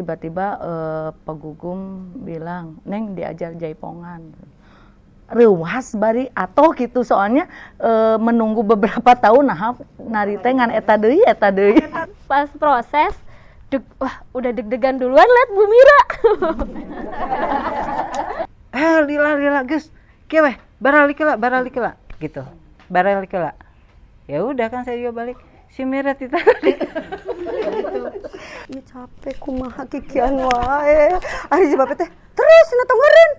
Tiba-tiba Pak Gugum bilang, "Neng, diajar jaipongan." Reuwas bari atau gitu, soalnya menunggu beberapa tahun, nah nari teh ngan eta deui, eta deui. Pas proses deg, wah, udah deg-degan duluan lihat Bu Mira. Eh, lila lila geus kieu weh, baralik heula, baralik heula gitu, baralik heula. Ya udah kan saya juga balik, si Mira tadi gitu. Ini capek kumaha, kikian wae. Ari si bapak teh terus cenah, tong eureun.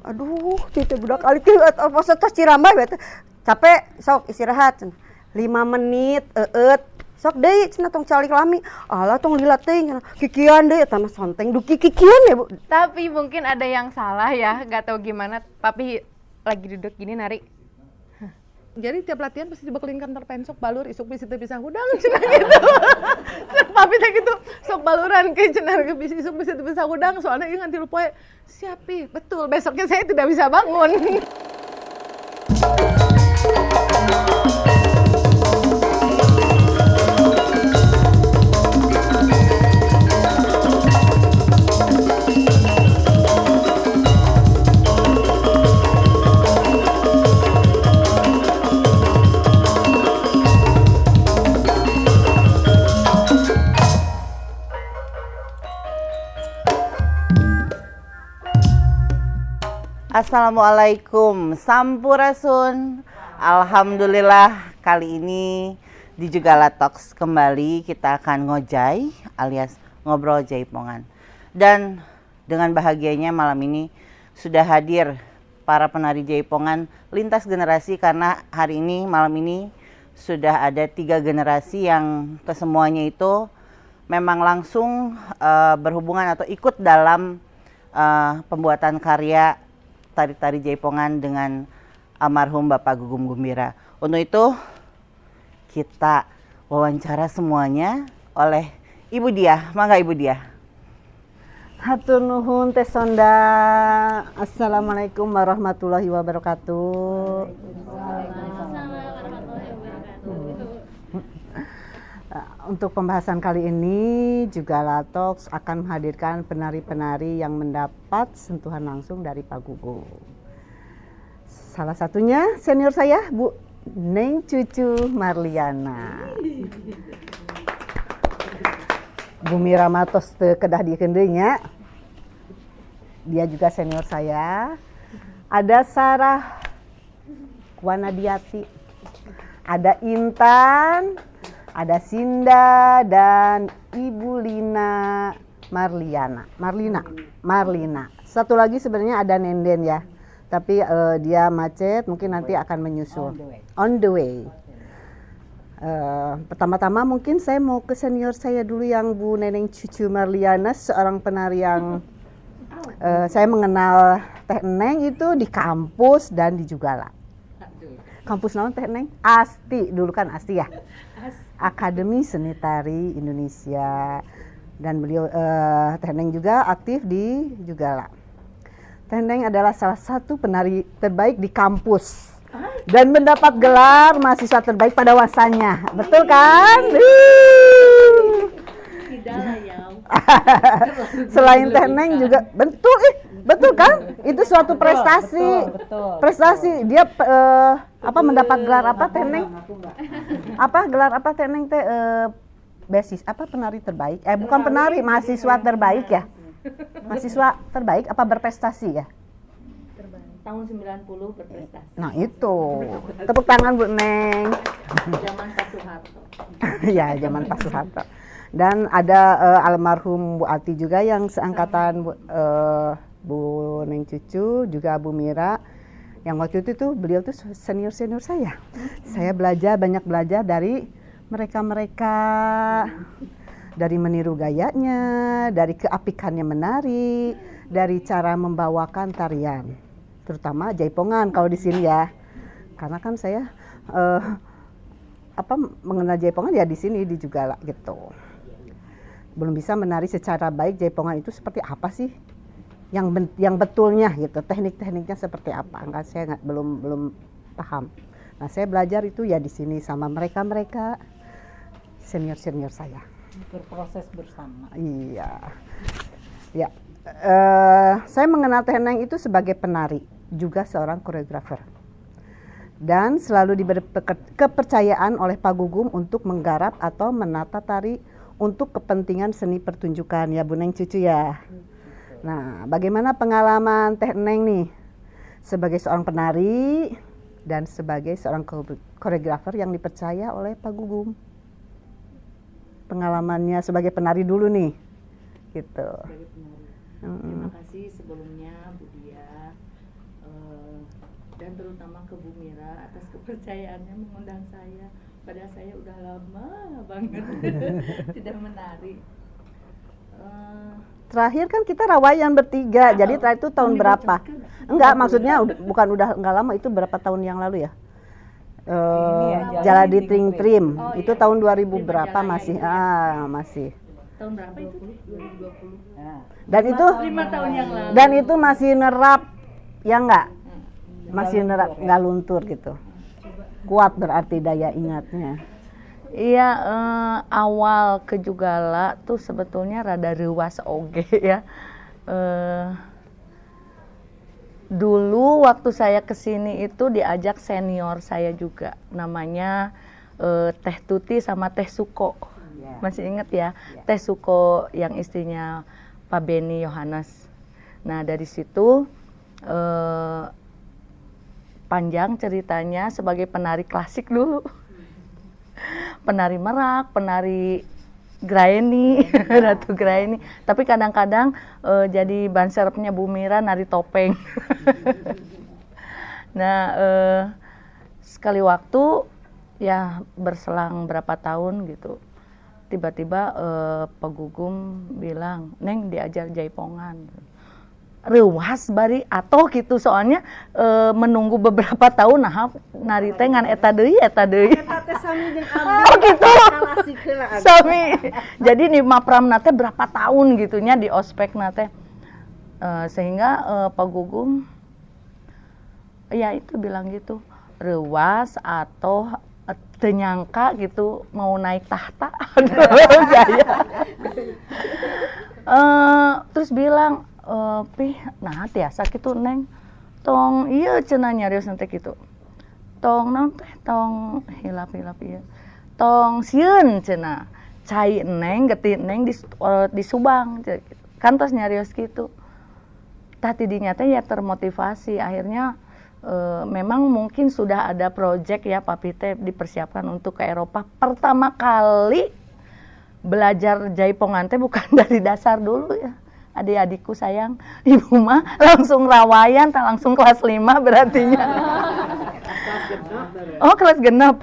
Aduh, teh budak alit apa tos cirambay we teh. Capek sok istirahat cenah. 5 menit eueut, sok deui cenah, tong calik lami. Alah, tong lila teuing cenah. Kikian deui eta mah, sonteng duki kikian ya, Bu. Tapi mungkin ada yang salah ya, nggak tahu gimana. Papi lagi duduk gini nari. Jadi tiap latihan pasti dibekelin kantor pen, sok balur isuk bisi teu bisa hudang cenah gitu. Cek papi teh gitu, sok baluran ke cenah ke bisi isuk bisi teu bisa hudang soalnya ieu ngan 3 poe. Siapi, betul, besoknya saya tidak bisa bangun. Assalamualaikum, Sampurasun. Alhamdulillah, kali ini di Jugala Talks kembali kita akan ngojai alias ngobrol jaipongan. Dan dengan bahagianya malam ini sudah hadir para penari jaipongan lintas generasi, karena hari ini malam ini sudah ada 3 generasi yang kesemuanya itu memang langsung berhubungan atau ikut dalam pembuatan karya tari-tari jaipongan dengan almarhum Bapak Gugum Gumbira. Untuk itu kita wawancara semuanya oleh Ibu Diah. Mangga Ibu Diah. Hatur nuhun Teh Sonda. Assalamualaikum warahmatullahi wabarakatuh. Untuk pembahasan kali ini Jugala Talks akan menghadirkan penari-penari yang mendapat sentuhan langsung dari Pak Gugum. Salah satunya senior saya, Bu Neng Cucu Marliana. Bu Mira matos teu kedah diekeun deui nya. Dia juga senior saya. Ada Sarah Wanadiati, ada Intan, ada Sinda, dan Ibu Lina Marliana. Marlina, Marlina. Satu lagi sebenarnya ada Nenden ya, tapi dia macet, mungkin nanti akan menyusul. On the way. Pertama-tama mungkin saya mau ke senior saya dulu yang Bu Neneng Cucu Marliana, seorang penari yang saya mengenal Teh Neng itu di kampus dan di Jugala. Kampus naon Teh Neng? Asti, dulu kan Asti ya. Akademi Seni Tari Indonesia. Dan beliau Teh Neng juga aktif di Jugala. Teh Neng adalah salah satu penari terbaik di kampus dan mendapat gelar mahasiswa terbaik pada masanya. Betul kan? Selain Teh Neng juga betul, betul kan? Itu suatu prestasi. Betul, betul, prestasi. Dia apa mendapat gelar apa Teh Neng? Apa gelar apa Teh Neng teh, besis apa penari terbaik? Bukan penari, mahasiswa terbaik ya. Mahasiswa terbaik apa berprestasi ya? Tahun 90 berprestasi. Nah itu, tepuk tangan Bu Neng. Zaman Pak Soeharto. Ya, zaman Pak Soeharto. Dan ada almarhum Bu Ati juga yang seangkatan Bu Neng Cucu, juga Bu Mira. Yang waktu itu tuh beliau tuh senior-senior saya. Saya belajar, banyak belajar dari mereka-mereka, dari meniru gayanya, dari keapikannya menari, dari cara membawakan tarian, terutama jaipongan kalau di sini ya. Karena kan saya mengenal jaipongan ya di sini di Jugala gitu. Belum bisa menari secara baik jaipongan itu seperti apa sih? Yang betulnya gitu, teknik-tekniknya seperti apa? Enggak, saya belum paham. Nah, saya belajar itu ya di sini sama mereka-mereka senior-senior saya. Berproses bersama. Iya. Ya, saya mengenal Teh Neng itu sebagai penari, juga seorang koreografer. Dan selalu diberi kepercayaan oleh Pak Gugum untuk menggarap atau menata tari untuk kepentingan seni pertunjukan ya, Bu Neng Cucu ya. Nah, bagaimana pengalaman Teh Neng nih sebagai seorang penari dan sebagai seorang koreografer yang dipercaya oleh Pak Gugum? Pengalamannya sebagai penari dulu nih, gitu. Sebagai penari. Terima kasih sebelumnya, Bu Dia, dan terutama ke Bu Mira atas kepercayaannya mengundang saya. Padahal saya udah lama banget tidak menari. Terakhir kan kita rawayan bertiga, jadi terakhir itu tahun Ini berapa? bocorkan nggak? Enggak, maksudnya bukan udah enggak lama, itu berapa tahun yang lalu ya? Ini ya, Jalan Jaladi Ting Tring Trim. Trim. Oh, Itu iya. tahun 2000 Lima berapa Jalaya masih? itu ya. Ah, masih. Tahun berapa itu? 2020. Nah, Dan itu 5 tahun yang lalu. dan itu masih nerap ya enggak? Masih nerap, enggak luntur gitu. Kuat berarti daya ingatnya. Iya, awal ke Jugala tuh sebetulnya rada reuwas oge ya. Dulu waktu saya kesini itu diajak senior saya juga, namanya Teh Tuti sama Teh Suko. Masih inget ya, Teh Suko yang istrinya Pak Beni Yohanes. Nah, dari situ panjang ceritanya sebagai penari klasik dulu, penari merak, penari Graini, Ratu Graini. Tapi kadang-kadang jadi ban serepnya Bu Mira nari topeng. Nah, sekali waktu ya berselang berapa tahun gitu, tiba-tiba Pak Gugum bilang, "Neng, diajar jaipongan." Reuwas bari atau gitu, soalnya menunggu beberapa tahun, nah nari teh ngan eta deui, eta deui. Eta teh sami jeung abdi. Oh gitu. Klasik heula abdi. Sami. Jadi di Mapram teh berapa tahun gitunya di ospek teh. Sehingga Pak Gugum ya itu bilang gitu, reuwas atau teu nyangka gitu mau naik tahta. Aduh, gaya. Terus bilang, "Pih, nah tiasa gitu, Neng. Tong iya," cenah, nyarios nanti gitu. "Tong naon teh, tong hilap-hilap ieu. Tong sieun," cenah. "Cai Neng, getih Neng di Subang," cenah gitu. Kan tos nyarios gitu. Tah, tidinya teh ya termotivasi akhirnya, memang mungkin sudah ada project ya, Papi teh dipersiapkan untuk ke Eropa. Pertama kali belajar jaipongan teh bukan dari dasar dulu ya. Adik-adikku sayang, ibu mah langsung rawayan, tak langsung kelas 5 berartinya. Oh, kelas 6.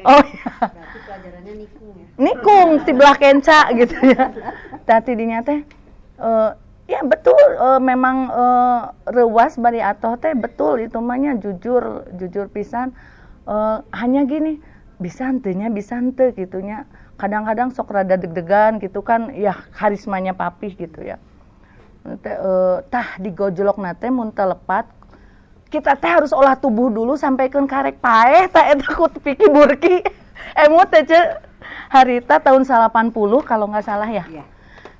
Oh iya. Berarti pelajarannya nikung ya. Nikung ti belah kenca gitu ya. Tah, tidinya teh ya betul, memang reuwas bari atoh teh betul itu mah nya, jujur jujur pisan, hanya gini, bisa henteu nya, bisa henteu gitu nya. Kadang-kadang sok rada deg-degan gitu kan ya, karismanya papih gitu ya. Teh tah digojlokna teh mun teu lepat kita teh harus olah tubuh dulu sampaikan karek paeh tah eta ku Piki Burki. Emut teh, Ce, harita tahun 80 kalau nggak salah ya. Iya.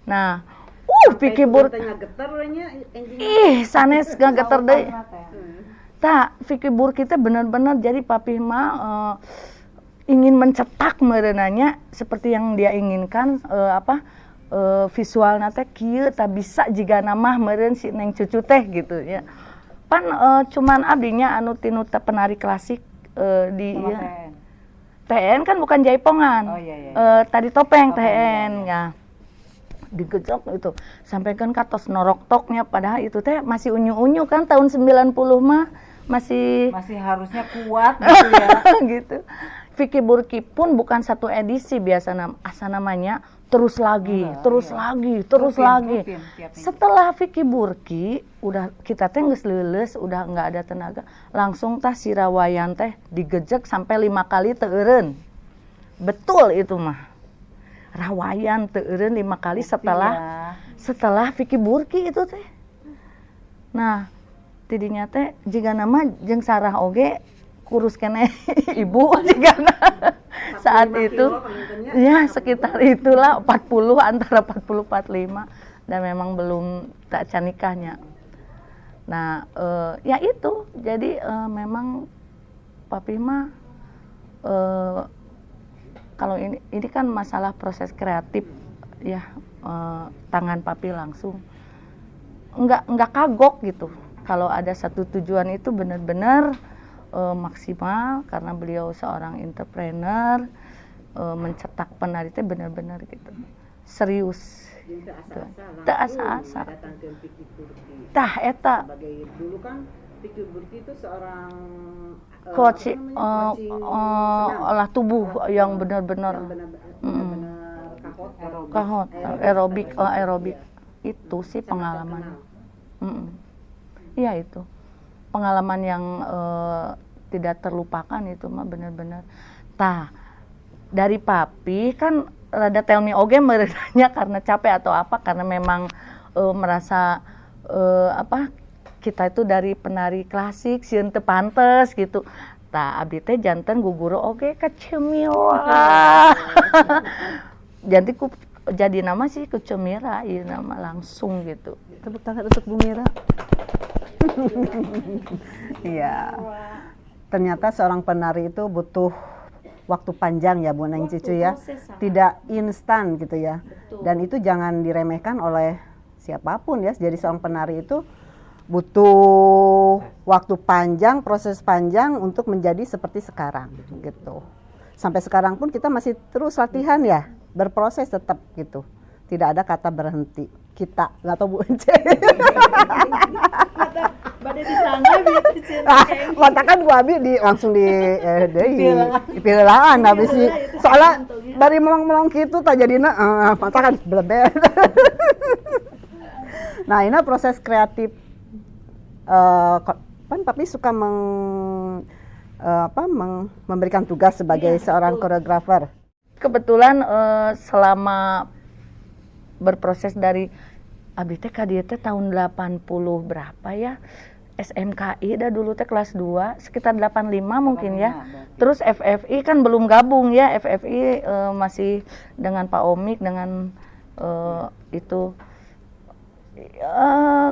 Nah, Piki Burki Geter nya. Ih, sanes ngageter deui. Tah, Vicky Burki teh bener-bener jadi papih mah ingin mencetak meureunanya seperti yang dia inginkan, apa visualna teh kieu tah, bisa jigana mah meureun si Neng Cucu teh gitu ya. Pan cuman abdinya anu tinu teh penari klasik di Sama ieu. TN. TN kan bukan jaipongan. Oh, iya. Tari topeng, Topeng, TN iya. Ya. Digejok itu sampai kan katos noroktoknya, padahal itu teh masih unyu-unyu kan, tahun 90 mah masih Masih harusnya kuat gitu ya. gitu. Vicky Burki pun bukan satu edisi biasa, asa namanya terus lagi, Enggak, terus iya. lagi, terus Rutin, lagi. rutin, tiap minggu. Setelah Vicky Burki udah kita teh geus leuleus, udah nggak ada tenaga, langsung tah si rawayan teh digejek sampai 5 kali teu eureun. Betul itu mah. Rawayan teu eureun 5 kali setelah Ya. setelah Vicky Burki itu teh. Nah, tidinya teh jiga nama jeung Sarah oge kurus keneh ibu jigana saat itu ya, sekitar itulah 40, antara 40 45. Dan memang belum tak can nikahnya. Nah, ya itu. Jadi memang papi mah kalau ini kan masalah proses kreatif ya, tangan papi langsung nggak kagok gitu. Kalau ada satu tujuan itu benar-benar maksimal karena beliau seorang entrepreneur, mencetak penari itu benar-benar gitu serius. Teu asa-asa. Tah eta. Sebagai dulu kan Vicky Burki itu seorang coach apa namanya, coaching senam. Olah tubuh yang benar-benar yang benar-benar kahot, kahot aerobik, oh, aerobik itu sih Sangat pengalaman. terkenal. Iya, itu pengalaman yang tidak terlupakan itu mah benar-benar. Tah, dari papi kan rada telmi oge meureun nya, karena capek atau apa, karena memang merasa apa, kita itu dari penari klasik sieun teu pantes gitu. Tah, abdi teh janten guguru oge ka Ceu Mira. Jadi ku jadi nama sih ku Ceu Mira ieu nama langsung gitu. Tepuk tangan untuk Bu Mira. Iya. Ternyata seorang penari itu butuh waktu panjang ya, Bu Neng Cucu ya. Proses sangat. Tidak instan gitu ya. Betul. Dan itu jangan diremehkan oleh siapapun ya. Jadi seorang penari itu butuh waktu panjang, proses panjang untuk menjadi seperti sekarang gitu. Sampai sekarang pun kita masih terus latihan ya, berproses tetap gitu. Tidak ada kata berhenti. Kita nggak tahu Bu Ence. Bade di sana gitu. Ah, matakan gua abi di langsung di deui dipilelaan habis sih. Soalnya dari melong-melong gitu tak jadina matakan bleber. Nah, ini proses kreatif kan papi suka apa, memberikan tugas sebagai seorang koreografer. Kebetulan selama berproses dari abdi teh ka dieu teh tahun 80 berapa ya? SMKI dah dulu teh kelas 2, sekitar 85 mungkin ya. Terus FFI kan belum gabung ya, FFI masih dengan Pak Omik dengan itu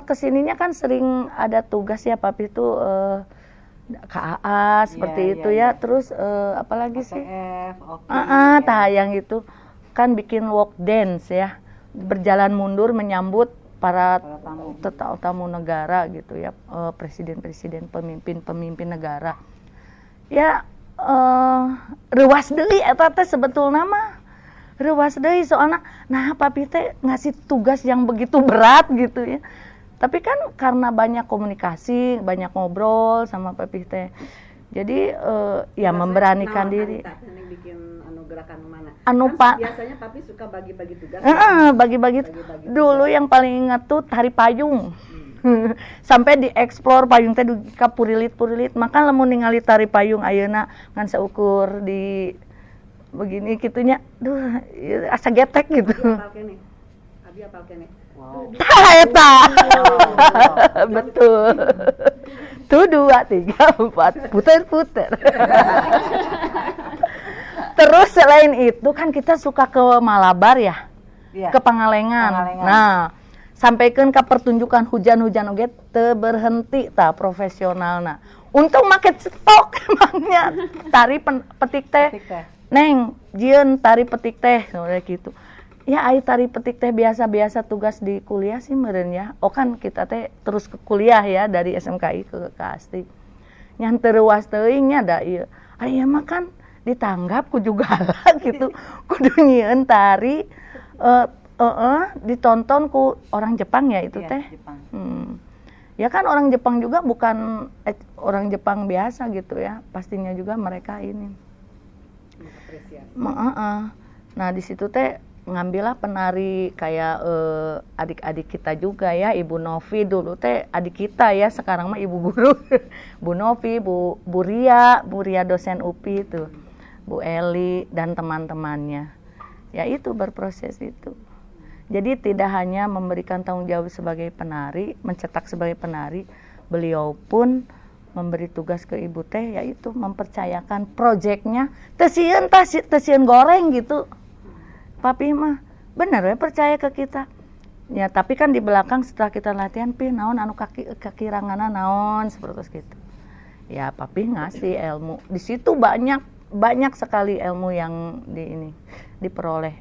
kesininya kan sering ada tugas ya, Papi itu KAA seperti itu ya. Terus apalagi sih? ATF, oke. Ah, ah, tah yang itu kan bikin walk dance ya, berjalan mundur menyambut para Para tamu. Tamu negara gitu ya, presiden-presiden, pemimpin-pemimpin negara. Ya reuwas deui eta teh sebetulna mah. Reuwas deui soalna nah papi teh ngasih tugas yang begitu berat gitu ya. Tapi kan karena banyak komunikasi, banyak ngobrol sama papi teh. Jadi ya memberanikan diri. Bikin anu gerakan mana? Anu, Kan Pak. Biasanya papi suka bagi-bagi tugas. Heeh, bagi-bagi Bagi-bagi. Dulu yang paling ingat tuh tari payung. Sampai dieksplor payung teh dugi ka purilit-purilit. Maka lamun ningali tari payung ayeuna ngan seukur di begini kitunya, duh, ieu asa getek gitu. Apal keneh. Abi apal keneh. Wow. Tah eta. Betul. Tuh dua, tiga, empat, puter-puter. Terus selain itu kan kita suka ke Malabar ya, ke Pangalengan. Pangalengan. Nah, sampaikan ke pertunjukan hujan-hujan oge teu berhenti tah profesionalna. Untung make stok emangnya tari petik teh. Petik teh. Neng, jieun tari petik teh, udah gitu. Ya ai tari petik teh biasa-biasa tugas di kuliah sih meureun ya. Oh kan kita teh terus ke kuliah ya dari SMKI ke ASTI. Nyan teu reuas teuing nya da ieu. Ai ieu mah kan ditanggap ku Jugala gitu. Kudu nyieun tari ditonton ku orang Jepang ya itu Iya, teh. Jepang. Ya kan orang Jepang juga bukan orang Jepang biasa gitu ya. Pastinya juga mereka ini. Heeh. Nah, di situ teh ngambillah penari kayak adik-adik kita juga ya, Ibu Novi dulu teh adik kita ya, sekarang mah ibu guru. Bu Novi, Bu Bu Ria, Bu Ria dosen UPI itu. Bu Eli dan teman-temannya. Ya itu berproses itu. Jadi tidak hanya memberikan tanggung jawab sebagai penari, mencetak sebagai penari, beliau pun memberi tugas ke ibu teh yaitu mempercayakan proyeknya teu sieun tah teu sieun goreng gitu. Papi mah bener ya percaya ke kita. Ya, tapi kan di belakang setelah kita latihan, pi naon anu kaki kakiranganna naon seperti itu. Ya, papi ngasih ilmu. Di situ banyak banyak sekali ilmu yang di ini diperoleh.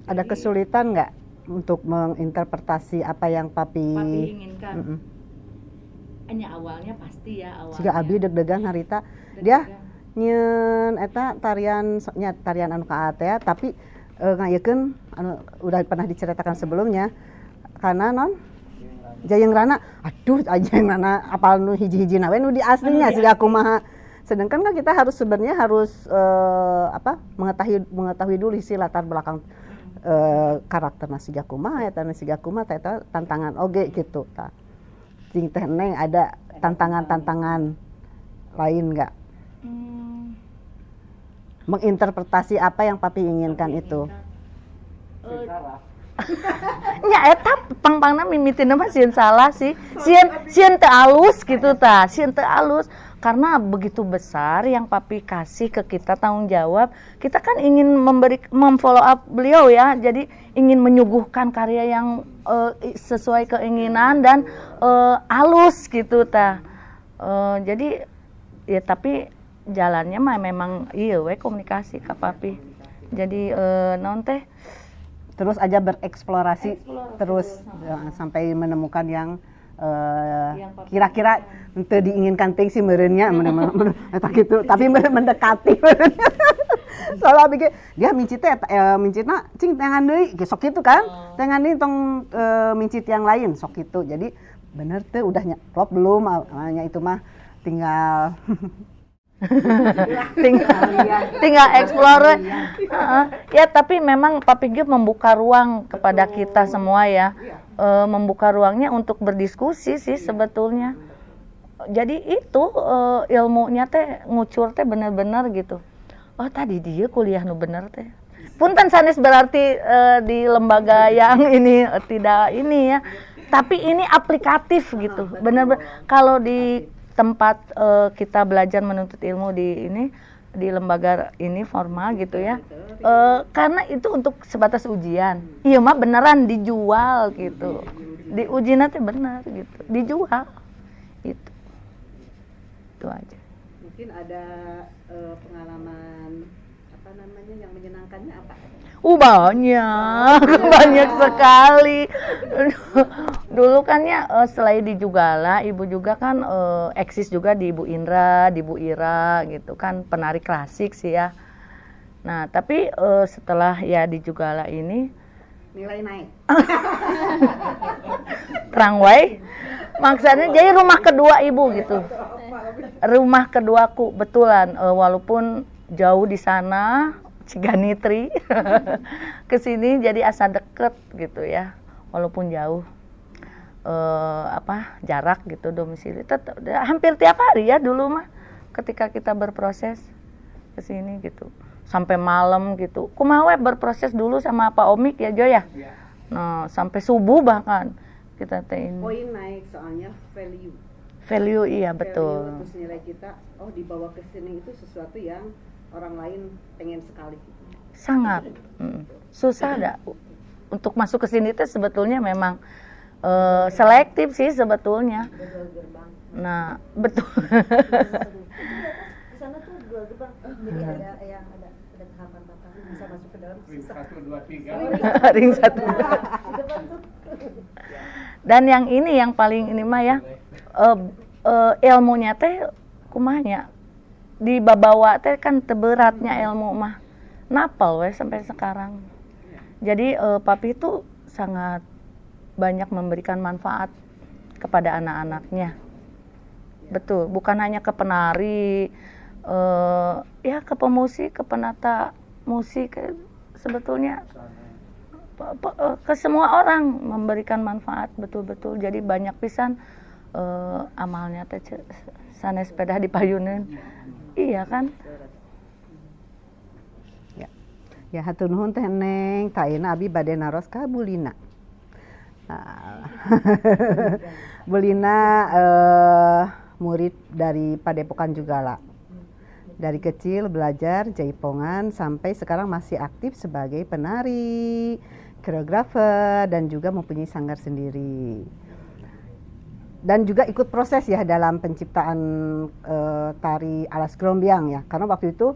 Ada kesulitan nggak untuk menginterpretasi apa yang papi, inginkan. Hanya awalnya pasti ya awalnya. Jika abi deg-degan harita, dia nyeun eta tarian nya tarian anu ka teh, tapi ngayekeun anu udah pernah diceritakan sebelumnya karena non Jayeng Rana, aduh Jayeng Rana apal nu hiji-hiji we nu di aslinya siga kumaha. Sedangkan kan kita harus sebenarnya harus apa mengetahui mengetahui dulu isi latar belakang karakter siga kumaha eta siga kumaha eta tantangan oge gitu tah. Cing Teh Neng ada tantangan-tantangan lain nggak? Menginterpretasi apa yang papi inginkan itu. Ya eta pang-pangna mimitina mah sieun salah sih. Sieun sieun teu alus gitu tah, sieun teu alus karena begitu besar yang papi kasih ke kita tanggung jawab, kita kan ingin memberi memfollow up beliau ya. Jadi ingin menyuguhkan karya yang sesuai keinginan dan alus gitu tah. Jadi ya tapi jalannya mah memang iya we komunikasi ke papi. Jadi naon teh terus aja bereksplorasi terus ya, sampai menemukan yang kira-kira itu diinginkan ting sih meureunnya eta gitu tapi mendekati soalnya abi ge dia mincit teh mincitna cing teangan deui sok kitu kan teangan deui tong mincit yang lain sok kitu jadi bener tuh udah klop belum hanya itu mah tinggal tinggal tinggal explore. Heeh. Ya tapi memang Papi G membuka ruang kepada kita semua ya. Membuka ruangnya untuk berdiskusi sih sebetulnya. Jadi itu ilmunya teh ngucur teh bener-bener gitu. Oh tadi dia kuliah nu bener teh. Punten sanes berarti di lembaga yang ini tidak ini ya. Tapi ini aplikatif gitu. Bener-bener kalau di tempat kita belajar menuntut ilmu di ini di lembaga ini formal gitu ya. Karena itu untuk sebatas ujian. Iya mah beneran dijual gitu. Diuji nanti bener gitu. Dijual. Itu. Itu aja. Mungkin ada pengalaman apa namanya yang menyenangkannya apa? Banyak, banyak sekali. Dulu kan ya selain di Jugala, ibu juga kan eksis juga di Ibu Indra, di Bu Ira gitu kan, penari klasik sih ya. Nah, tapi setelah ya di Jugala ini nilai naik. Terang wae. Maksudnya jadi rumah kedua ibu gitu. Rumah keduaku betulan walaupun jauh di sana Ciganitri ke sini jadi asa deket gitu ya walaupun jauh apa jarak gitu domisili tetap hampir tiap hari ya dulu mah ketika kita berproses ke sini gitu sampai malam gitu kumaha we berproses dulu sama Pak Omik ya Jo ya. Nah sampai subuh bahkan kita teh ini poin naik soalnya value value iya betul. Value, terus nilai kita oh dibawa ke sini itu sesuatu yang orang lain pengen sekali. Sangat susah dah untuk masuk ke sini itu sebetulnya memang selektif sih sebetulnya. Nah betul. Di sana tuh dua gerbang. Jadi ada yang ada tahapan tahapan bisa masuk ke dalam. Ring 1 2 3. Ring 1 2. Dan yang ini yang paling ini mah ya ilmunya teh kumahnya di babawa teh kan teberatnya ilmu mah napal we sampai sekarang. Jadi papi itu sangat banyak memberikan manfaat kepada anak-anaknya. Betul, bukan hanya ke penari, ya ke pemusik, ke penata musik, sebetulnya ke semua orang memberikan manfaat betul-betul. Jadi banyak pisan amalnya teh sanes pedah dipayuneun. Iya kan? Ya. Ya hatur nuhun Teh Neng, tah ayeuna abi bade naros ka Bu Lina. Bu Lina murid dari Padepokan Jugala. Dari kecil belajar jaipongan sampai sekarang masih aktif sebagai penari. koreografer dan juga mempunyai sanggar sendiri. Dan juga ikut proses ya dalam penciptaan tari Alas Grombyang ya. Karena waktu itu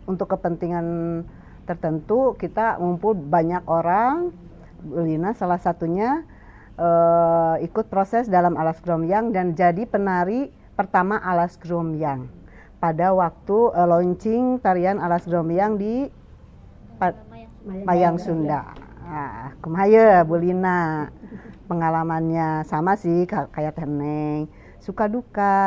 untuk kepentingan tertentu kita ngumpul banyak orang, Lina salah satunya ikut proses dalam Alas Grombyang dan jadi penari pertama Alas Grombyang pada waktu launching tarian Alas Grombyang di Mayang Sunda. Nah, kumaha ye Bu Lina pengalamannya? Sama sih kayak Teh Neng, suka duka,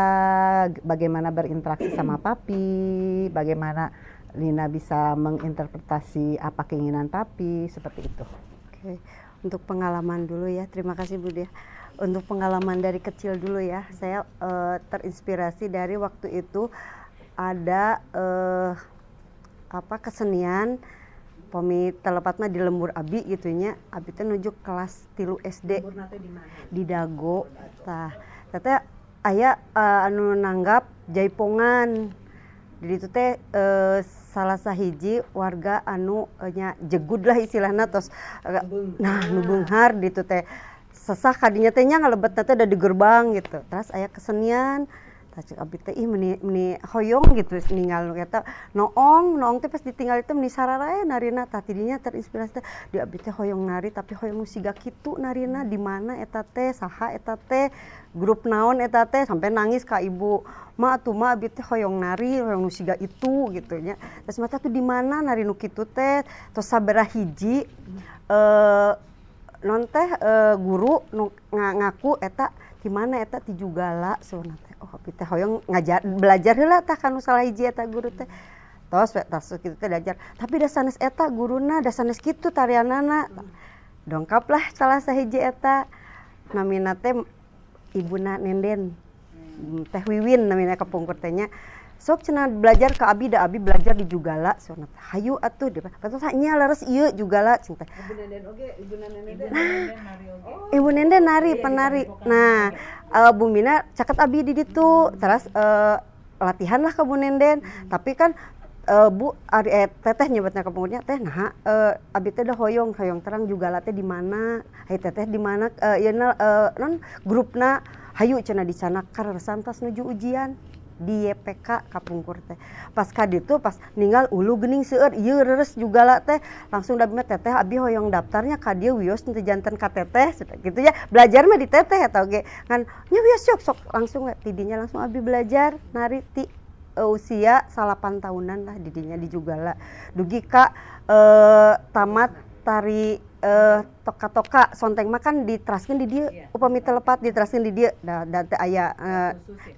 bagaimana berinteraksi sama papi, bagaimana Lina bisa menginterpretasi apa keinginan papi, seperti itu. Oke, untuk pengalaman dulu ya. Terima kasih, Bu Dia. Untuk pengalaman dari kecil dulu ya, saya terinspirasi dari waktu itu ada apa kesenian, pami teu lepat mah di lembur abi gitu nya. Abi teh nuju kelas 3 SD di Dago. Tah, teteh aya anu nanggap jaipongan di ditu teh, salah sahiji warga anu nya jegud lah istilahna, tos nah nu beunghar di ditu teh, sesah kadinya teh nya, ngalebet teh da di gerbang gitu. Terus aya kesenian. Tah, cek abi teh, ih, meni meni hoyong gitu ninggal nu eta noong noong teh. Pas ditinggal itu meni sararae narina. Tah, tidinya terinspirasi teh di abi teh hoyong nari, tapi hoyong nu siga kitu narina. Di mana eta teh, saha eta teh, grup naon eta teh? Sampai nangis ka ibu, "Ma, atuh ma, abi teh hoyong nari, hoyong nu siga itu," gitu nya. Terus mata tuh di mana nari nu kitu teh? Terus sabaraha hiji non teh guru nu ngaku eta di mana eta, ti Jugala saurna teh. Oh, abi teh hoyong ngajar, belajar heula tah ka nu salah hiji eta guru teh. Tos we, tos kitu teh diajar, tapi da sanes eta guruna, da sanes kitu tarianana. Dongkap lah salah sahiji eta, namina teh ibuna Nenden, Teh Wiwin namina kapungkur teh nya. "Sok," cenah, "belajar ke abi, da abi belajar di Jugala," saurna teh. "Hayu atuh," dia atuh nya, "leres ieu Jugala," cing teh. Ibu Nenden oge, Ibu Nenden. Nah, Ibu Nenden nari, penari. Nah, Bu Mina caket abi di ditu, terus latihan lah ke Bu Nenden. Tapi kan Bu ari teteh nyebutnya kapungkurnya teh, nah abi teh dah hoyong hoyong terang Jugala teh di mana, ai teteh di mana, ieu non grupna. "Hayu," cenah, "dicandak." Kareresan tas nuju ujian di YPK kapungkur teh. Pas ka ditu, pas ninggal ulu geuning seueur ieu reres Jugala teh, langsung da abi mah, "Teteh, abi hoyong daftarnya ka dieu, wios teu janten ka teteh," sudah gitu ya. Belajar mah di teteh eta oge ngan nya wios sok sok langsung we tidinya, langsung abi belajar nari ti usia 9 tahunan lah didinya di Jugala dugi ka tamat tari toka-toka sonteng mah kan diteraskeun di dieu. Upami teu lepat diteraskeun di dieu da, da teu aya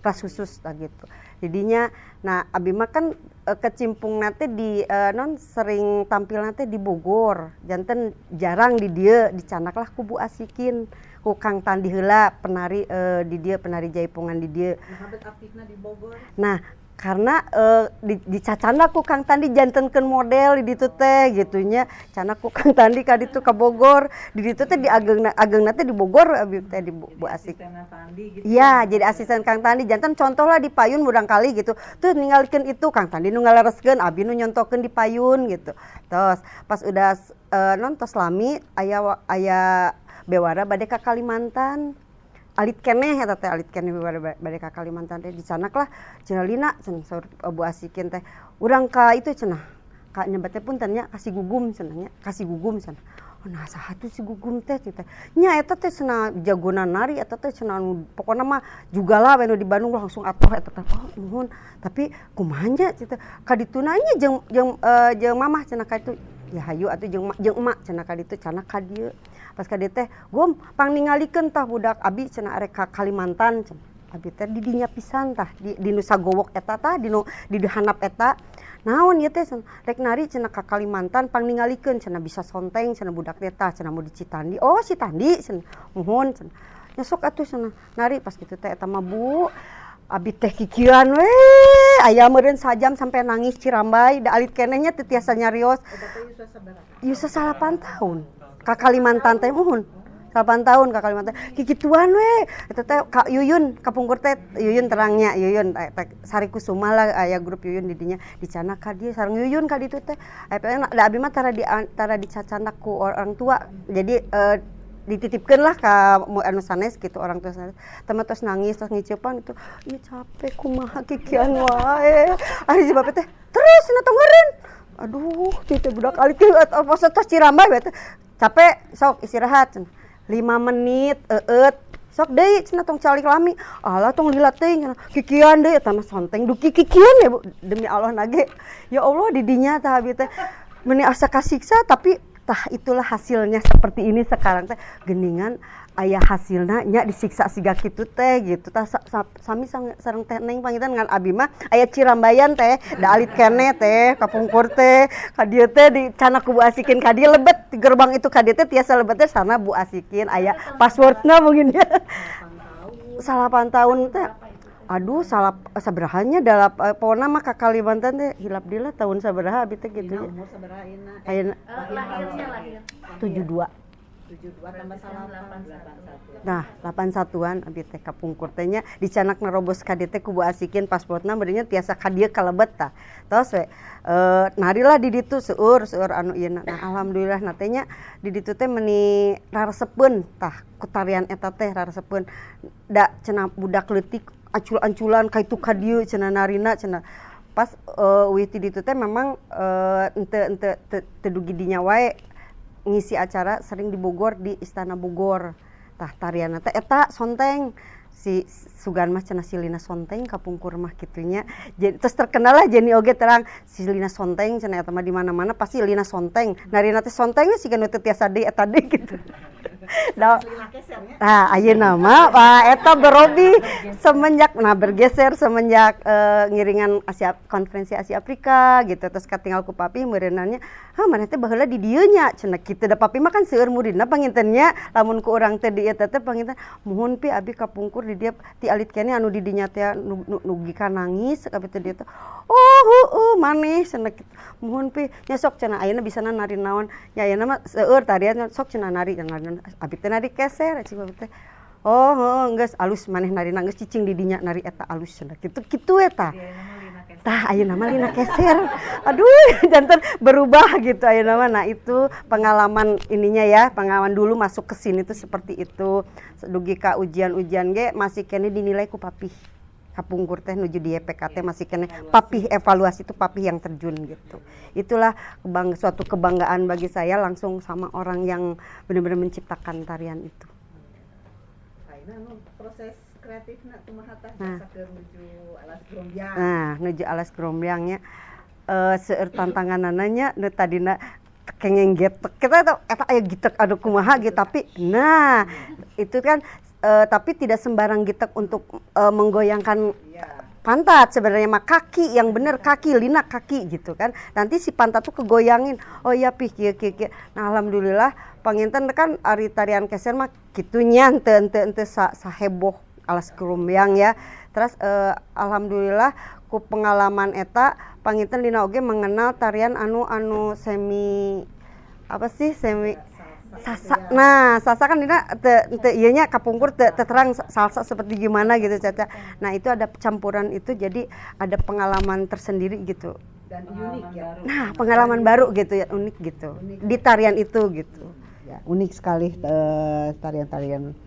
kelas khusus tah gitu jadinya. Nah, abi mah kan kecimpung teh di non sering tampil teh di Bogor, janten jarang di dieu. Dicandak lah ku Bu Asikin, ku Kang Tandi heula, penari di dieu, penari jaipongan di dieu. Aktifna di Bogor. Nah, karena dicacanda ku Kang Tandi jantenkeun model di ditu teh gitu nya. Candak ku Kang Tandi ka ditu ka Bogor. Di ditu teh di ageungna ageungna teh di Bogor abi teh di Bu Asik. Gitu. Iya, jadi asisten Kang Tandi. Janten contoh lah di payun murang kali gitu. Tuh ninggalikeun itu Kang Tandi nu ngalereskeun, abi nu nyontokeun di payun gitu. Terus pas udah non tos lami aya aya bewara bade ka Kalimantan, alit keneh eta teh, alit keneh bewara bade ka Kalimantan teh. Dicandak lah cenah, "Lina," cenah, saur Bu Asikin teh, "urang ka itu," cenah, ka nyebatnya punten nya, "ka si Gugum," cenah nya, "ka si Gugum," cenah. "Oh, nah saha tuh si Gugum teh?" teh nya. "Eta teh," cenah, "jagona nari eta teh," cenah, "anu pokona mah Jugala we nu di Bandung langsung atoh eta teh." "Oh, nuhun, tapi kumaha nya?" cenah, "Ka dituna nya jeung jeung jeung mamah," cenah, "ka itu ya." "Hayu atuh jeung jeung emak," cenah, "ka ditu." Cenah ka dieu. Pas ka dieu teh, "Gum, pangningalikeun tah budak abi," cenah, "arek ka Kalimantan," cenah. Abi teh di dinya pisan tah, di nu sagowok eta tah, di nu di handap eta. "Naon ieu teh?" cenah. "Rek nari," cenah, "ka Kalimantan, pangningalikeun," cenah, "bisa sonteng," cenah, "budak teh tah," cenah, "mau di Citandi." "Oh, si Tandi," cenah, "muhun," cenah. "Ya sok atuh," cenah, "nari." Pas kitu teh eta mah, Bu, abi teh kikieuan we aya meureun sajam sampai nangis cirambay, da alit keneh nya, teu tiasa nyarios. Yuswa 9 tahun ka Kalimantan teh, muhun. 8 tahun ka Kalimantan. Kikituan we. Eta teh Ka Yuyun kapungkur teh Yuyun terangnya Yuyun Sari Kusuma lah aya grup Yuyun di dinya dicanak ka dieu sareng Yuyun ka ditu teh. Aya da abi mah tara dicacanak ku orang tua. Jadi dititipkeun lah ka anu sanes gitu, orang tua sanes. Teman terus nangis terus ngiceupan gitu. Ieu capek kumaha kikian wae. Ari si bapak teh terus cenah tong eureun. Aduh, teh budak alit teh tos tos cirambay we teh. Capek sok istirahat cenah. 5 menit eueut sok deui cenah tong calik lami. Alah tong lila teuing cenah. Kikian deui eta mah sonteng duki kikian ya Bu. Demi Allah nage. Ya Allah di dinya tah abi teh. Meuni asa kasiksa tapi tah itulah hasilnya seperti ini sekarang teh geningan aya hasilna nya disiksa siga kitu teh gitu tah sami sareng teh Neng pangitan ngan abi mah aya cirambayan teh da alit keneh teh kapungkur teh ka dieu teh dicanak ku Bu Asikin ka dieu lebet di gerbang itu ka dieu teh tiasa lebet teh sana Bu Asikin aya passwordna mungkin ya 8 tahun teh. Aduh salah sabarahannya dalam pokona mah ka Kalimantan teh hilap deui lah tahun sabaraha abi teh kitu nya. Umur sabaraha ayeuna? Ayeuna lahirnya lahir 72. 72 tambah 8. Nah, 81-an abi teh kapungkur teh nya dicanak nerobos ka dieu teh ku Bu Asikin pasportna beureunnya tiasa ka dieu kalebet tah. Tos we narilah di ditu seueur seueur anu ieu. Nah, alhamdulillah na teh nya di ditu teh meuni raresepeun tah ku tarian eta teh raresepeun. Da cenah budak leutik ancul-anculan ka itu ka dieu cenah narina cenah. Pas wih ti ditu teh memang ente teu dugi dinya wae ngisi acara sering di Bogor di Istana Bogor. Tah tarianna teh eta sonteng si Sugan mah cenah si Lina Sonteng kapungkur mah kitunya. Jadi terus terkenal lah Jenny oge terang si Lina Sonteng cenah eta mah di mana-mana pasti Lina Sonteng. Narina teh sonteng we siga nu teu tiasa deui eta deui gitu. Nah, ayeuna mah eta berobi semenjak nah bergeser semenjak ngiringan Asia konferensi Asia Afrika gitu terus katinggal ku papi meureunannya ha maneh teh baheula di dieu nya cenah kitu da papi mah kan seueur muridna panginten nya lamun ku urang teh di eta teh panginten muhun pi abi kapungkur di dieu ti alit keneh anu di dinya teh nugi ka nangis abi teh dieu teh oh heueuh maneh cenah kitu muhun pi nya sok cenah ayeuna bisana nari naon nya ayeuna mah seueur tarian sok cenah nari abi teh nari keser cing bapak teh oh heueuh geus alus maneh narina geus cicing di dinya nari eta alus cenah kitu kitu eta tah ayeuna mah Lina Keser aduh janten berubah gitu ayeuna mah. Nah itu pengalaman ininya ya pengalaman dulu masuk ke sini tuh seperti itu dugi ka ujian-ujian ge masih keneh dinilai ku papih kapungkur teh nuju di YPKT masih keneh papih evaluasi itu papih yang terjun gitu. Itulah suatu kebanggaan bagi saya langsung sama orang yang benar-benar menciptakan tarian itu. Ayeuna proses kreatifna kumaha tah Nah. asa keur nuju Alas Grombyang. Nah, nuju Alas Grombyangnya seueur tantanganana nya nu tadina kengeng getek kita eta aya gitek aduh kumaha gitu tapi nah itu kan tapi tidak sembarang gitek untuk menggoyangkan pantat sebenarnya mah kaki yang bener kaki lina kaki gitu kan nanti si pantat tuh kegoyangin oh iya pih kieu kieu kieu. Nah alhamdulillah panginten kan ari tarian keser mah kitunya henteu saheboh Alas Grombyang ya. Terus alhamdulillah ku pengalaman eta panginten Lina oge mengenal tarian anu anu semi apa sih semi salsa. Nah, salsa kan Lina teu ieu nya kapungkur teu terang salsa seperti gimana gitu Caca. Nah, itu ada campuran itu jadi ada pengalaman tersendiri gitu. Dan unik ya. Nah, pengalaman baru gitu ya, unik gitu. Di tarian itu gitu. Ya, unik sekali tarian-tarian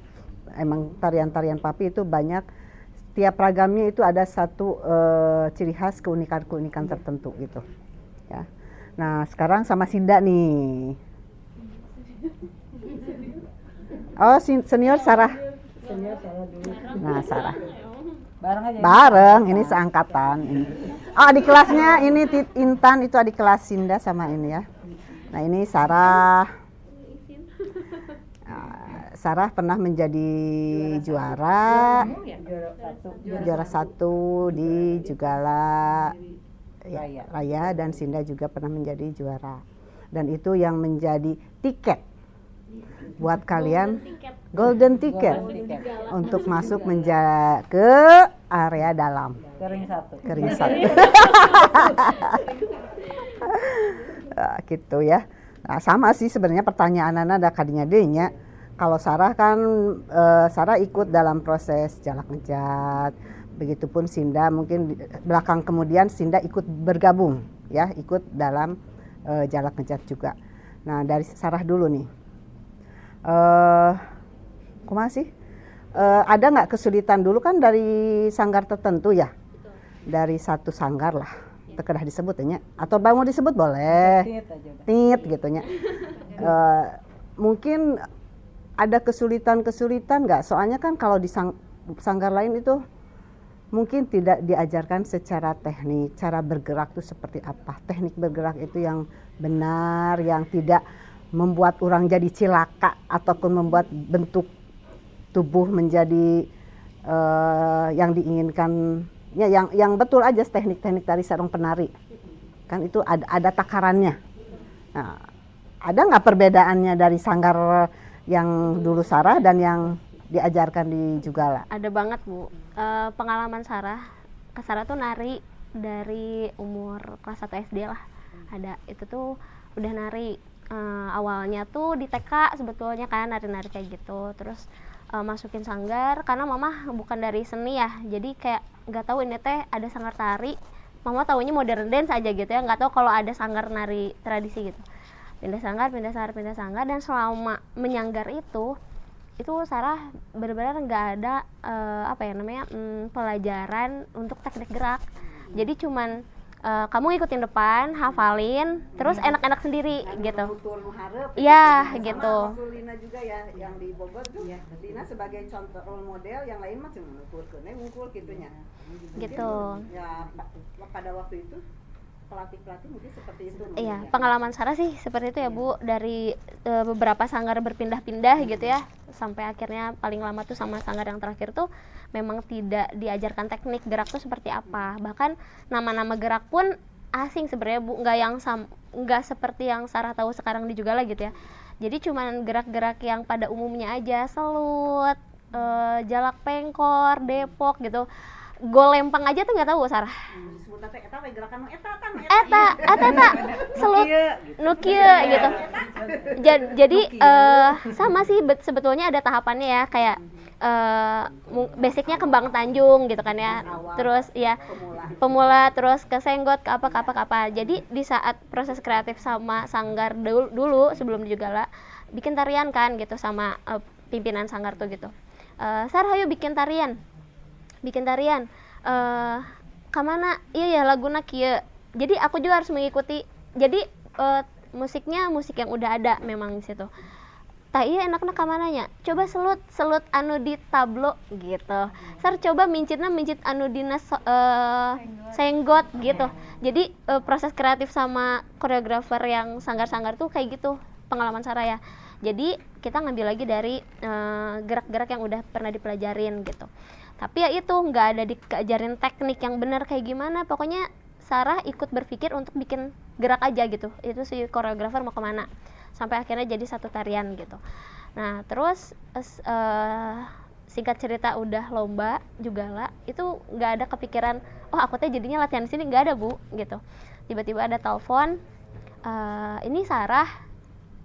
emang tarian-tarian papi itu banyak setiap ragamnya itu ada satu ciri khas keunikan-keunikan tertentu gitu ya. Nah sekarang sama Sinda nih. Oh senior Sarah. Nah Sarah Bareng aja. bareng ini seangkatan ini. Oh adik kelasnya ini Intan itu adik kelas Sinda sama ini ya. Nah ini Sarah. Sarah pernah menjadi juara 1 di Jugala ya, Raya dan Sinda juga pernah menjadi juara. Dan itu yang menjadi tiket buat kalian golden ticket untuk masuk ke area dalam. Kering satu. Kering satu. Gitu ya. Nah, sama sih sebenarnya pertanyaan ada kadinya denya. Kalau Sarah kan, Sarah ikut dalam proses jalak ngejat, begitupun Sinda mungkin belakang kemudian Sinda ikut bergabung ya, ikut dalam jalak ngejat juga. Nah, dari Sarah dulu nih, kumaha sih? Ada nggak kesulitan dulu kan dari sanggar tertentu ya? Dari satu sanggar lah, teu kedah disebut ya, atau mau disebut boleh, tit gitu nya. Mungkin ada kesulitan-kesulitan nggak? Soalnya kan kalau di sanggar lain itu mungkin tidak diajarkan secara teknik, cara bergerak itu seperti apa, teknik bergerak itu yang benar, yang tidak membuat orang jadi cilaka ataupun membuat bentuk tubuh menjadi yang diinginkan, ya yang betul aja teknik-teknik dari seorang penari, kan itu ada takarannya. Nah, ada nggak perbedaannya dari sanggar yang dulu Sarah dan yang diajarkan di Jugala? Ada banget, Bu. Pengalaman Sarah, ke Sarah tuh nari dari umur kelas 1 SD lah. Ada, itu tuh udah nari. Awalnya tuh di TK sebetulnya kan nari-nari kayak gitu. Terus masukin sanggar, karena mama bukan dari seni ya. Jadi kayak nggak tahu ini teh ada sanggar tari. Mama taunya modern dance aja gitu ya, nggak tahu kalau ada sanggar nari tradisi gitu. Pindah sanggar, pindah sanggar, pindah sanggar, dan selama menyanggar itu Sarah benar-benar nggak ada pelajaran untuk teknik gerak. Jadi cuman kamu ngikutin depan, hafalin, terus enak-enak sendiri gitu. Iya gitu. Sama Lina juga ya, yang di Bogor tuh, ya. Lina sebagai contoh role model, yang lain mah cuma ngukur gitunya. Gitu. Ya pada waktu itu pelatih-pelatih mungkin seperti itu. Iya, pengalaman Sarah sih seperti itu ya, Bu, dari beberapa sanggar berpindah-pindah gitu ya, sampai akhirnya paling lama tuh sama sanggar yang terakhir tuh memang tidak diajarkan teknik gerak tuh seperti apa. Bahkan nama-nama gerak pun asing sebenarnya, Bu, nggak seperti yang Sarah tahu sekarang di Jugala gitu ya. Jadi cuman gerak-gerak yang pada umumnya aja, selut, jalak pengkor, depok gitu. Golempang aja tuh nggak tahu Sarah. Eta selut nukia gitu. Jadi sama sih sebetulnya ada tahapannya ya, kayak basicnya kembang Tanjung gitu kan ya. Terus ya pemula, terus ke senggot, ke apa ke apa ke apa. Jadi di saat proses kreatif sama sanggar dulu sebelum di Jugala bikin tarian kan gitu sama pimpinan sanggar tuh gitu. Sarah ayo bikin tarian. Bikin tarian, kamana? Iya ya laguna kieu. Jadi aku juga harus mengikuti. Jadi musiknya musik yang udah ada memang di situ. Tah iya enakna kamananya? Coba selut selut anu di tablo gitu. Sar coba mincitna mincit anu dina senggot gitu. Jadi proses kreatif sama koreografer yang sanggar-sanggar tuh kayak gitu pengalaman Sarah ya. Jadi kita ngambil lagi dari gerak-gerak yang udah pernah dipelajarin gitu. Tapi ya itu, nggak ada diajarin teknik yang benar kayak gimana. Pokoknya Sarah ikut berpikir untuk bikin gerak aja gitu. Itu si koreografer mau kemana. Sampai akhirnya jadi satu tarian gitu. Nah terus singkat cerita udah lomba Jugala, itu nggak ada kepikiran, oh aku teh jadinya latihan di sini, nggak ada, Bu, gitu. Tiba-tiba ada telepon, ini Sarah,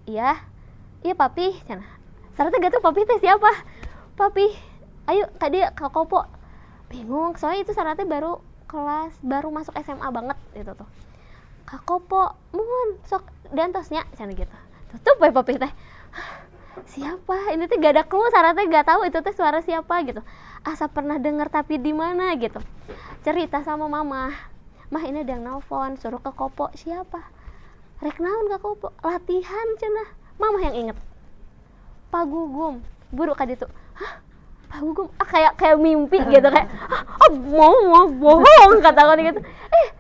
iya, iya papi. Sarah teh gak tahu papi teh siapa. Papi, ayo tadi ke Kopo. Bingung, soalnya itu Sarah teh baru kelas, baru masuk SMA banget gitu tuh. Ke Kopo, mohon sok dantosnya, sana gitu. Tutup we papi teh. Siapa? Ini teh gak ada clue, Sarah teh gak tahu itu teh suara siapa gitu. Asa pernah dengar tapi di mana gitu. Cerita sama mama. Mah ini ada yang nelfon, suruh ke Kopo. Siapa? Rek naon ke Kopo? Latihan cenah. Mama yang inget. Pak Gugum, buru ka ditu. Hah? Pak Gugum, ah kayak mimpi gitu, kayak oh mau bohong kata aku gitu.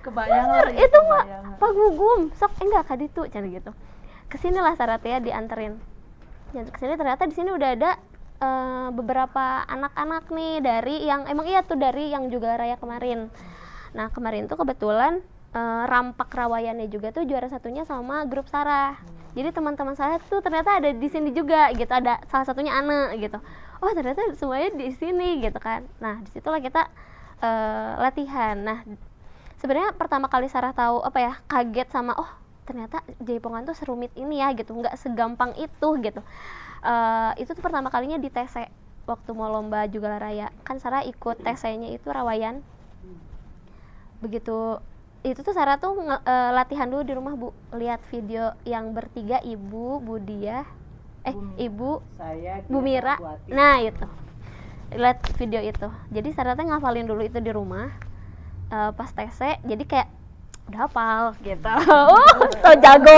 Kebayang bener, itu mah Pak Gugum, sok enggak ka ditu cenah gitu. Kesinilah Sarah teh dianterin. Dan kesini ternyata di sini udah ada beberapa anak-anak nih dari yang emang iya tuh dari yang juga raya kemarin. Nah kemarin tuh kebetulan rampak rawayannya juga tuh juara satunya sama grup Sarah. Jadi teman-teman Sarah tuh ternyata ada di sini juga gitu, ada salah satunya Ane gitu. Oh ternyata semuanya di sini gitu kan. Nah disitulah kita latihan. Nah sebenarnya pertama kali Sarah tahu apa ya, kaget sama oh ternyata jaipongan tuh serumit ini ya gitu, nggak segampang itu gitu. Itu tuh pertama kalinya di TC waktu mau lomba Jugala Raya. Kan Sarah ikut TC-nya itu rawayan. Begitu itu tuh Sarah tuh latihan dulu di rumah, Bu, lihat video yang bertiga, Ibu, Bu Diah, Ibu, saya, Bu Mira. Nah, itu. Lihat video itu. Jadi Sarah tuh ngafalin dulu itu di rumah. Pas TC jadi kayak udah hafal gitu. So jago.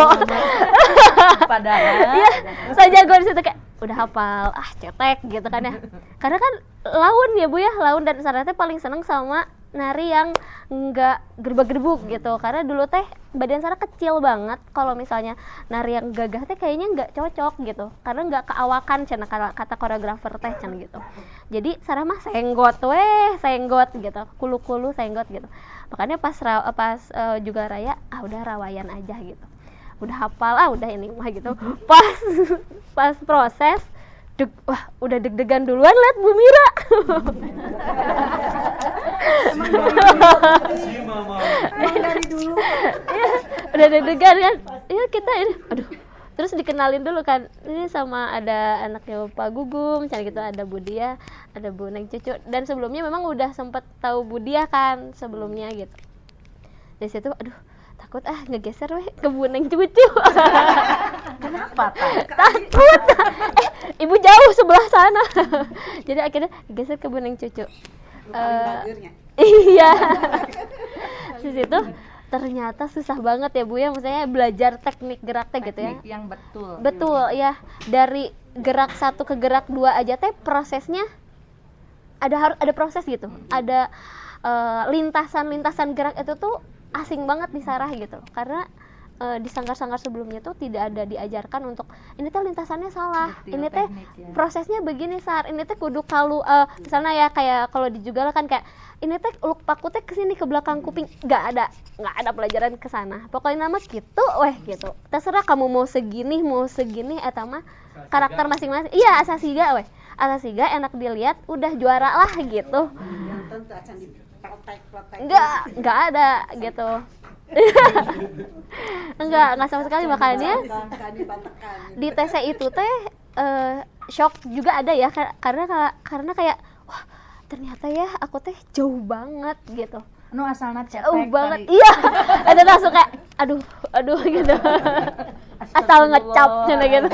Padahal iya, so jago di situ kayak udah hafal, ah cetek gitu kan ya. Karena kan laun ya Bu ya, laun, dan Sarah teh paling seneng sama nari yang nggak gerbak-gerbuk gitu. Karena dulu teh badan Sarah kecil banget, kalau misalnya nari yang gagah teh kayaknya nggak cocok gitu. Karena nggak keawakan cenah kata koreografer teh cenah gitu. Jadi Sarah mah senggot weh, senggot gitu, kulu-kulu senggot gitu. Makanya pas juga raya, ah udah rawayan aja gitu. Udah hafal, ah udah ini mah gitu. Pas proses, wah udah deg-degan duluan liat Bu Mira. Emang dari dulu. Ya, udah deg-degan kan. Ya kita ini, aduh. Terus dikenalin dulu kan, ini sama ada anaknya Pak Gugum, cari gitu, ada Bu Diah, ada Bu Neng Cucu. Dan sebelumnya memang udah sempet tahu Bu Diah kan sebelumnya gitu. Dari situ, aduh takut ah ngegeser weh ke Bu Neng Cucu. Kenapa takut? Ibu jauh sebelah sana. Jadi akhirnya geser ke Bu Neng Cucu. Iya. Di situ ternyata susah banget ya Bu ya, maksudnya belajar teknik geraknya gitu ya. Teknik yang betul. Betul ya. Dari gerak 1 ke gerak 2 aja teh prosesnya ada proses gitu. Ada lintasan-lintasan gerak itu tuh asing banget di Sarah gitu. Karena di sanggar-sanggar sebelumnya tuh tidak ada diajarkan untuk ini teh lintasannya salah, betul, ini teh ya. Prosesnya begini Sar, ini teh kudu kalau misalnya ya kayak kalau di Jugala kan kayak ini teh uluk paku teh kesini ke belakang kuping, nggak ada pelajaran ke sana. Pokoknya nama gitu weh gitu. Terserah kamu mau segini eta mah karakter masing-masing. Iya, asal siga weh. Asal siga enak dilihat udah juara lah gitu. Nggak ada gitu. Enggak sama sekali. Makanya di TC itu teh shock juga ada ya, karena kayak wah ternyata ya aku teh jauh banget gitu. Nu asalna cetek jauh banget. Iya, ada langsung kayak aduh gitu. Asal ngecap gitu.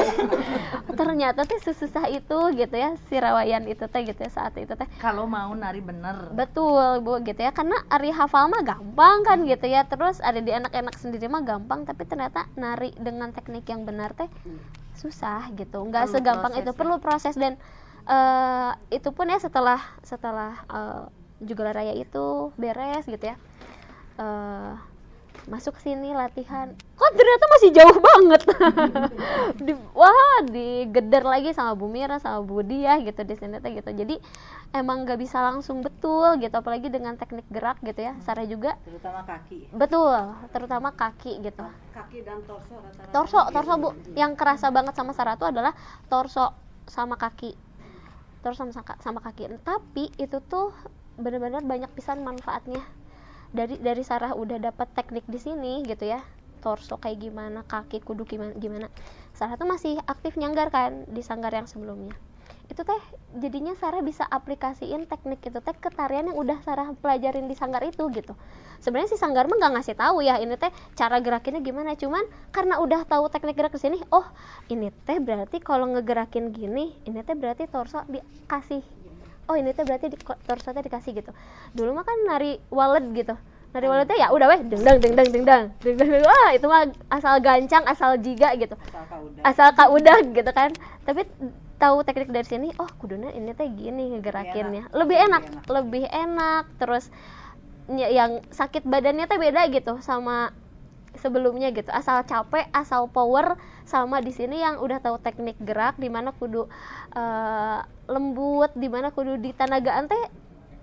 Ternyata teh sesusah itu gitu ya si rawayan itu teh gitu ya saat itu teh. Kalau mau nari bener. Betul Bu gitu ya, karena ari hafal mah gampang kan gitu ya. Terus ada di enak-enak sendiri mah gampang, tapi ternyata nari dengan teknik yang benar teh susah gitu. Nggak segampang itu, perlu proses. Dan itu pun ya setelah Jugala Raya itu beres gitu ya, masuk sini latihan, kok ternyata masih jauh banget. Digeder lagi sama Bu Mira sama Bu Diah gitu di sini teh gitu. Jadi emang nggak bisa langsung betul gitu, apalagi dengan teknik gerak gitu ya. Sarah juga terutama kaki. Betul, terutama kaki gitu. Kaki dan torso rata-rata. Torso Bu, yang kerasa banget sama Sarah tuh adalah torso sama kaki. Torso sama kaki. Tapi itu tuh benar-benar banyak pisan manfaatnya. Dari Sarah udah dapat teknik di sini gitu ya, torso kayak gimana, kaki kudu gimana. Sarah tuh masih aktif nyanggar kan di sanggar yang sebelumnya. Itu teh jadinya Sarah bisa aplikasiin teknik itu teh ke tarian yang udah Sarah pelajarin di sanggar itu gitu. Sebenarnya si sanggar mah nggak ngasih tahu ya ini teh cara gerakinnya gimana, cuman karena udah tahu teknik gerak di sini, oh ini teh berarti kalau ngegerakin gini, ini teh berarti torso dikasih. Oh ini teh berarti torso teh dikasih gitu. Dulu mah kan nari wallet gitu. Nari wallet teh ya udah weh deng deng deng deng deng deng deng deng. Wah, itu mah asal gancang, asal jiga gitu. Asal kaudah gitu kan. Tapi tahu teknik dari sini, oh kuduna ini teh gini ngegerakinnya. Lebih enak. Terus yang sakit badannya teh beda gitu sama sebelumnya gitu. Asal capek, asal power, sama di sini yang udah tahu teknik gerak di mana kudu lembut, di mana kudu ditanagaan teh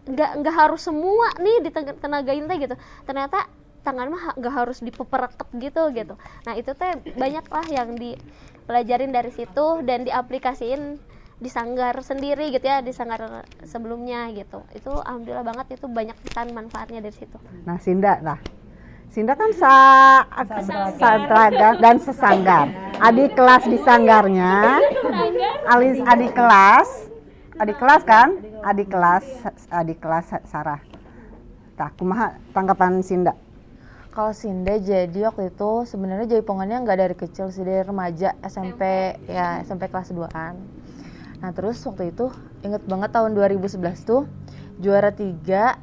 nggak harus semua nih ditenagain teh gitu. Ternyata tangan mah nggak harus dipepereket gitu. Nah itu teh banyak lah yang dipelajarin dari situ dan diaplikasiin di sanggar sendiri gitu ya, di sanggar sebelumnya gitu. Itu alhamdulillah banget, itu banyak pisan manfaatnya dari situ. Nah Sinda, nah Sinda kan satraga dan sesanggar. Adik kelas di sanggarnya. Adik kelas. Adik kelas kan? Adik kelas Sarah. Tah, kumaha tanggapan Sinda? Kalau Sinda jadi waktu itu sebenarnya jaipongannya nggak dari kecil sih, dari remaja SMP ya, SMP kelas 2-an. Nah, terus waktu itu inget banget tahun 2011 tuh juara 3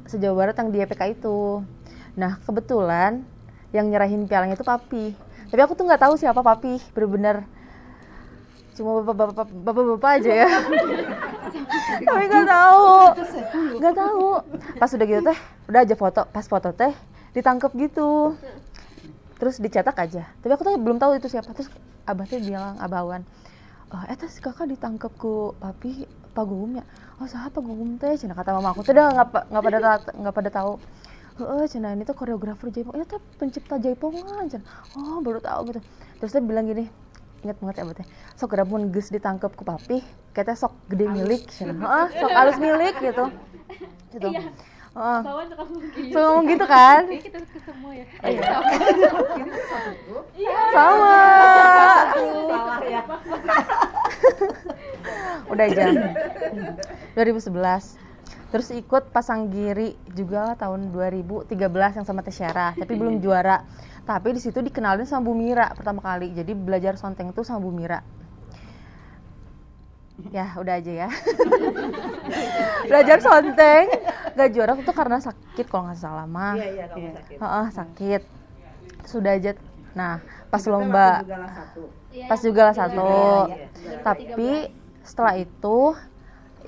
se-Jawa Barat yang di YPK itu. Nah, kebetulan yang nyerahin pialanya itu Papi. Tapi aku tuh nggak tahu siapa Papi, bener-bener cuma bapak-bapak aja ya. Tapi nggak tahu. Pas udah gitu teh, udah aja foto, pas foto teh ditangkep gitu. Terus dicetak aja. Tapi aku tuh belum tahu itu siapa. Terus abah tuh bilang, Abah Awan, oh, eta si kakak ditangkep ku Papi Pak Gugumnya. Oh, saha Pak Gugum teh? Cenah kata mama aku tuh udah nggak pada tahu. Heeh, cenah ini tuh koreografer jaipong, ya teh pencipta jaipongan, cenah. Oh, baru tahu gitu. Terus dia bilang gini, ingat banget ya abah teh, sok mun geus ditangkep ku Papi, kayaknya sok gede milik, cenah. Heeh, sok alus milik gitu. Gitu. Iya. Heeh. Suka ngomong gitu kan? Kayaknya kita ke semua ya. Iya. Sama. Salah ya. Udah aja. 2011. Terus ikut Pasanggiri juga tahun 2013 yang sama Teh Syarah, tapi belum juara. Tapi di situ dikenalin sama Bu Mira pertama kali. Jadi belajar sonteng tuh sama Bu Mira. Ya, udah aja ya. Belajar sonteng, gak juara itu karena sakit kalau nggak salah mah. Iya, kamu sakit. Heeh, sakit. Sudah aja. Nah, pas lomba pas juga lah satu. Tapi setelah itu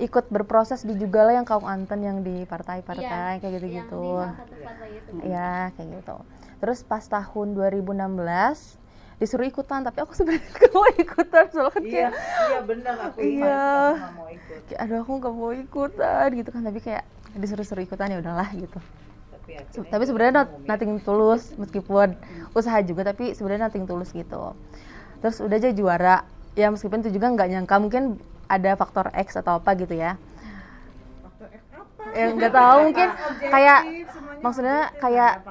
ikut berproses di Jugala yang Kaung Anten yang di partai-partai kayak gitu-gitu. Iya, kayak gitu. Terus pas tahun 2016 disuruh ikutan, tapi aku sebenarnya gak mau ikutan soalnya kan kayak iya benar aku nggak mau ikut. Kayak aduh aku gak mau ikutan gitu kan, tapi kayak disuruh-suruh ikutan ya udahlah gitu. Tapi sebenarnya nothing tulus, meskipun usaha juga tapi sebenarnya nothing tulus gitu. Terus udah aja juara. Ya meskipun itu juga nggak nyangka mungkin ada faktor X atau apa gitu ya. Faktor X apa? Ya nggak tahu mungkin kayak maksudnya kayak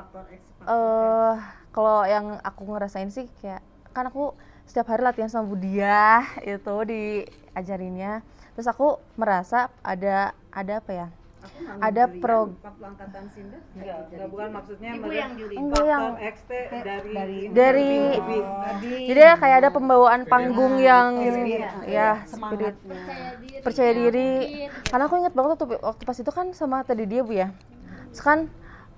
kalau yang aku ngerasain sih kayak kan aku setiap hari latihan sama Budia itu diajarinnya. Terus aku merasa ada apa ya? Ada pro angkatan Sinda enggak, bukan maksudnya ibu yang juri. Faktor X dari jadi ya kayak ada pembawaan panggung yang ya spirit percaya diri. Karena aku ingat banget waktu pas itu kan sama tadi dia Bu ya. Terus kan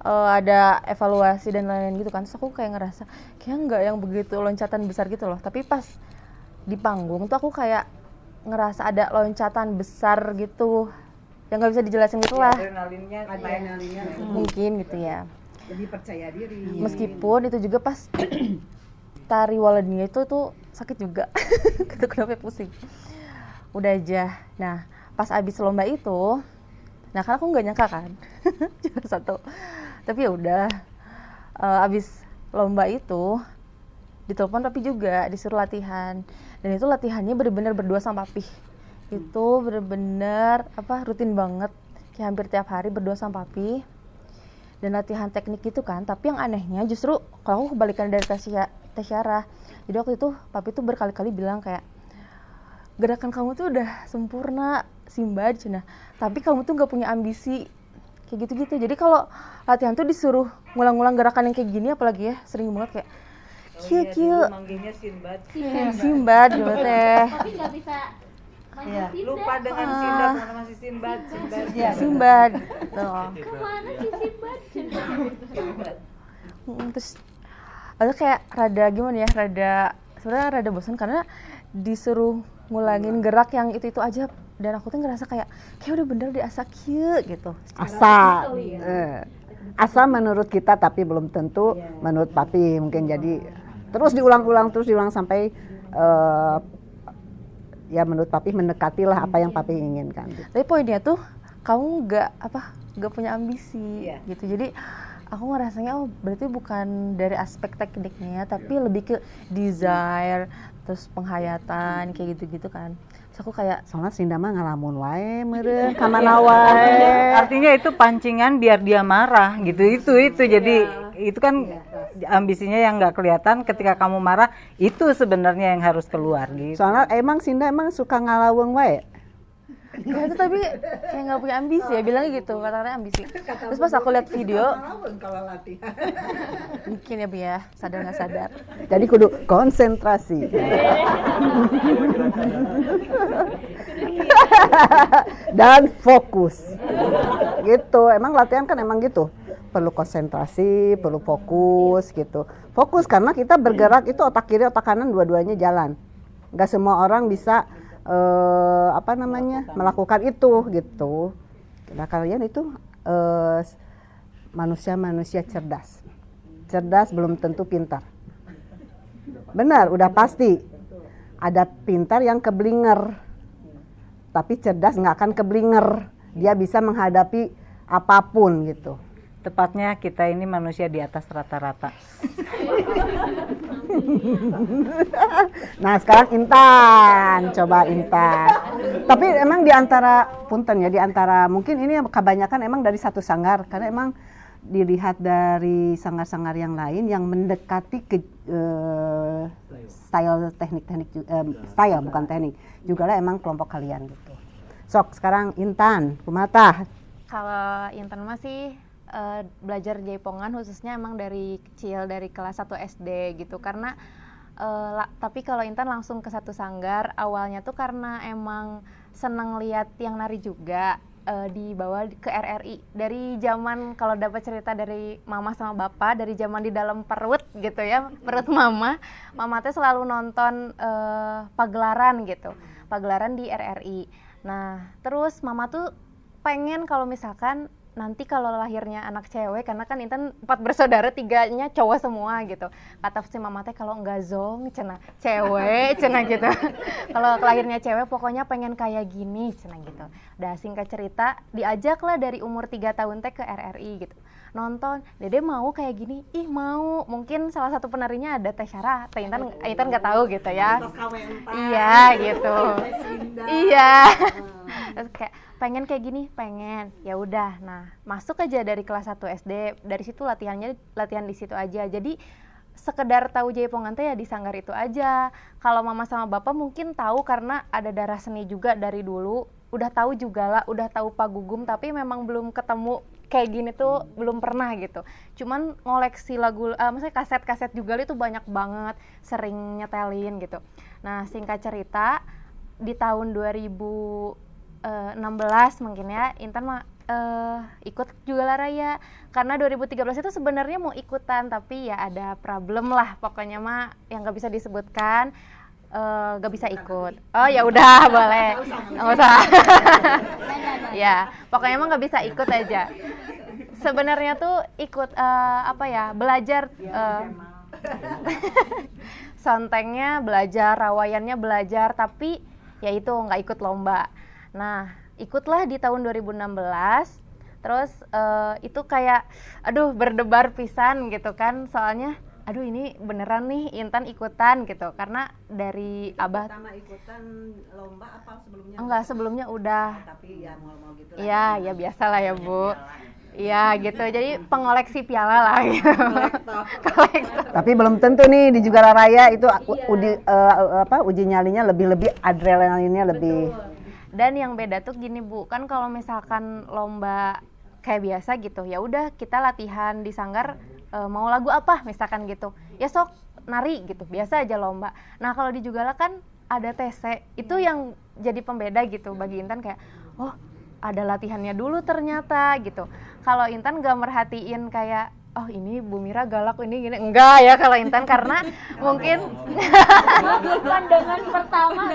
ada evaluasi dan lain-lain gitu kan. Terus aku kayak ngerasa kayak enggak yang begitu loncatan besar gitu loh. Tapi pas di panggung tuh aku kayak ngerasa ada loncatan besar gitu yang nggak bisa dijelasin gitu lah. Adrenalinnya mungkin gitu ya. Lebih percaya diri. Meskipun itu juga pas tari waladnya itu tuh sakit juga. Gitu kenapa pusing. Udah aja. Nah, pas abis lomba itu, nah karena aku nggak nyangka kan. Juara satu. Tapi ya udah, abis lomba itu ditelepon Papi juga disuruh latihan. Dan itu latihannya bener-bener berdua sama Papi. Itu bener-bener apa rutin banget, kayak hampir tiap hari berdua sama Papi dan latihan teknik gitu kan. Tapi yang anehnya justru kalau aku kebalikan dari Teh Syarah. Jadi waktu itu Papi tuh berkali-kali bilang kayak gerakan kamu tuh udah sempurna Simba cenah, tapi kamu tuh nggak punya ambisi kayak gitu-gitu. Jadi kalau latihan tuh disuruh ngulang-ngulang gerakan yang kayak gini apalagi ya sering banget kayak kieu-kieu. Manggilnya Sinbad. Sinbad gitu teh. Tapi nggak bisa. Ya, lupa dengan Sinbad, mana masih Sinbad, Sinbad. Ya. Sinbad. Tuh. Kemana sih Sinbad? Terus ada kayak rada gimana ya, rada sebenarnya rada bosan karena disuruh ngulangin gerak yang itu-itu aja dan aku tuh ngerasa kayak udah bener di asa kieu gitu. Asa. Asa menurut kita tapi belum tentu menurut Papi mungkin. Jadi terus diulang-ulang sampai ya menurut Papi mendekatilah apa yang Papi inginkan. Tapi poinnya tuh kamu nggak punya ambisi gitu. Jadi aku ngerasanya oh berarti bukan dari aspek tekniknya tapi lebih ke desire terus penghayatan kayak gitu-gitu kan. Terus aku kayak Soalnya Sinda mah ngalamun wae meureun ka mana wae. Artinya itu pancingan biar dia marah gitu. Itu jadi itu kan ambisinya yang nggak kelihatan ketika kamu marah itu sebenarnya yang harus keluar gitu. Soalnya emang Sinda emang suka ngalaweng wae. Ya itu tapi kayak nggak punya ambisi ya, bilangnya gitu, kata-katanya ambisi. Terus pas aku lihat video, mungkin ya Bu ya, sadar nggak sadar. Jadi kudu konsentrasi. Dan fokus. Gitu, emang latihan kan emang gitu. Perlu konsentrasi, perlu fokus gitu. Fokus karena kita bergerak itu otak kiri, otak kanan dua-duanya jalan. Nggak semua orang bisa melakukan itu gitu. Nah kalian itu manusia-manusia cerdas. Cerdas belum tentu pintar. Benar, udah pasti. Ada pintar yang keblinger, tapi cerdas nggak akan keblinger. Dia bisa menghadapi apapun gitu. Tepatnya kita ini manusia di atas rata-rata. Nah sekarang Intan, coba Intan. Tapi emang di antara, punten ya, di antara mungkin ini kebanyakan emang dari satu sanggar, karena emang dilihat dari sanggar-sanggar yang lain yang mendekati ke style teknik-teknik, style bukan teknik, juga lah emang kelompok kalian gitu. Sok sekarang Intan, kumatah. Kalau Intan masih belajar jaipongan khususnya emang dari kecil, dari kelas 1 SD gitu, karena tapi kalau Intan langsung ke satu sanggar awalnya tuh karena emang seneng lihat yang nari juga, dibawa ke RRI dari zaman, kalau dapat cerita dari mama sama bapak, dari zaman di dalam perut gitu ya, perut mama, mama tuh selalu nonton pagelaran gitu, pagelaran di RRI. Nah terus mama tuh pengen kalau misalkan nanti kalau lahirnya anak cewek, karena kan Intan 4 bersaudara, 3-nya cowok semua gitu. Kata si mama teh kalau enggak zong, cenah cewek, cenah gitu. Kalau lahirnya cewek pokoknya pengen kayak gini, cenah gitu. Udah singkat cerita, diajaklah dari umur 3 tahun teh ke RRI gitu. Nonton, Dede mau kayak gini, ih mau. Mungkin salah satu penarinya ada Teh Syarah, Teh Intan, Intan nggak tahu gitu ya. Iya gitu. Iya. Terus kayak pengen kayak gini, pengen. Ya udah, nah masuk aja dari kelas 1 SD, dari situ latihannya latihan di situ aja. Jadi sekedar tahu jaipongan teh ya di sanggar itu aja. Kalau mama sama bapak mungkin tahu karena ada darah seni juga dari dulu, udah tahu juga lah, udah tahu Pagugum, tapi memang belum ketemu kayak gini tuh belum pernah gitu. Cuman ngoleksi lagu, maksudnya kaset-kaset juga itu banyak banget, sering nyetelin gitu. Nah singkat cerita di tahun 2016 mungkin ya, Intan mah ikut Jugala Raya karena 2013 itu sebenarnya mau ikutan tapi ya ada problem lah pokoknya mah yang nggak bisa disebutkan, nggak bisa ikut. Oh ya udah boleh, nggak usah. Ya pokoknya mah nggak bisa ikut aja. Sebenarnya tuh ikut belajar sontengnya belajar, rawayannya belajar, tapi ya itu nggak ikut lomba. Nah, ikutlah di tahun 2016, terus itu kayak, aduh berdebar pisan gitu kan, soalnya, aduh ini beneran nih Intan ikutan gitu, karena dari abah. Pertama ikutan lomba apa sebelumnya? Enggak, sebelumnya udah. Tapi ya mau-mau gitu lah. Iya, ya biasa lah ya Bu. Iya gitu, jadi pengoleksi piala lah gitu. Kolektor. Tapi belum tentu nih di Jugala Raya itu uji nyalinya lebih adrenalinnya lebih. Betul. Dan yang beda tuh gini Bu, kan kalau misalkan lomba kayak biasa gitu, ya udah kita latihan di sanggar mau lagu apa misalkan gitu, ya sok nari gitu, biasa aja lomba. Nah kalau di Jugala kan ada TC, itu yang jadi pembeda gitu bagi Intan kayak, oh ada latihannya dulu ternyata gitu. Kalau Intan gak merhatiin kayak, oh ini Bu Mira galak ini gini, enggak ya kalau Intan karena mungkin pandangan pertama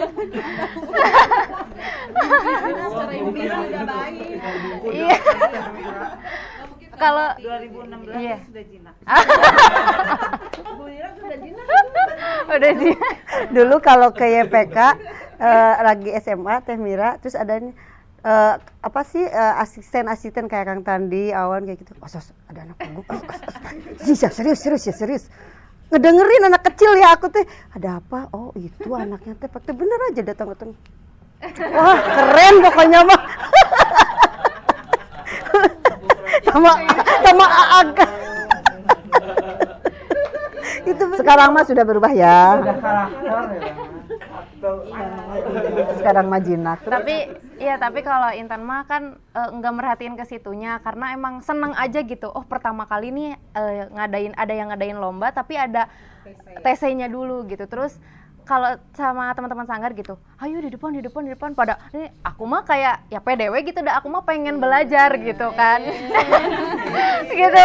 iya. Kalau 2016 iya. Sudah jinak. Bu Mira sudah jinak. Udah jinak. Dulu kalau ke YPK lagi SMA Teh Mira, terus ada asisten-asisten kayak Kang Tandi, Awan kayak gitu. Oh, sos, ada anak panggung. Serius. Ngedengerin anak kecil ya aku teh. Ada apa? Oh, itu anaknya teh. Pak teh bener aja datang-datang. Wah, keren pokoknya mah. Sama sama Aag. Itu sekarang mah sudah berubah ya. Sudah karakter ya. Sekarang mah jinak. Tapi ya, tapi kalau Intan mah kan nggak merhatiin ke situnya karena emang seneng aja gitu. Oh, pertama kali nih ngadain, ada yang ngadain lomba tapi ada TC-nya dulu gitu. Terus kalau sama teman-teman sanggar gitu, ayo di depan, di depan, di depan, pada ini aku mah kayak ya PDW gitu dah, aku mah pengen belajar gitu kan. Gitu.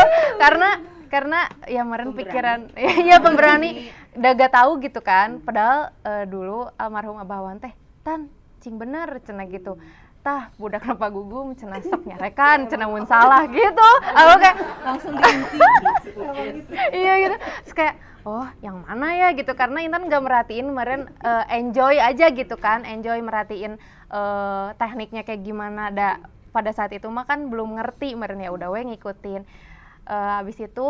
Karena ya meren pikiran ya pemberani udah gak tahu gitu kan. Padahal dulu almarhum Abah Wan teh tan cing bener cenah gitu. Tah budak kenapa gugum cenah sok nyarekan cenah mun salah gitu. Aku kayak langsung diinti. Iya gitu. Terus kayak oh yang mana ya gitu, karena Intan gak merhatiin kemarin, enjoy aja gitu kan, enjoy merhatiin tekniknya kayak gimana. Da pada saat itu mah kan belum ngerti kemarin, ya udah we ngikutin. Abis itu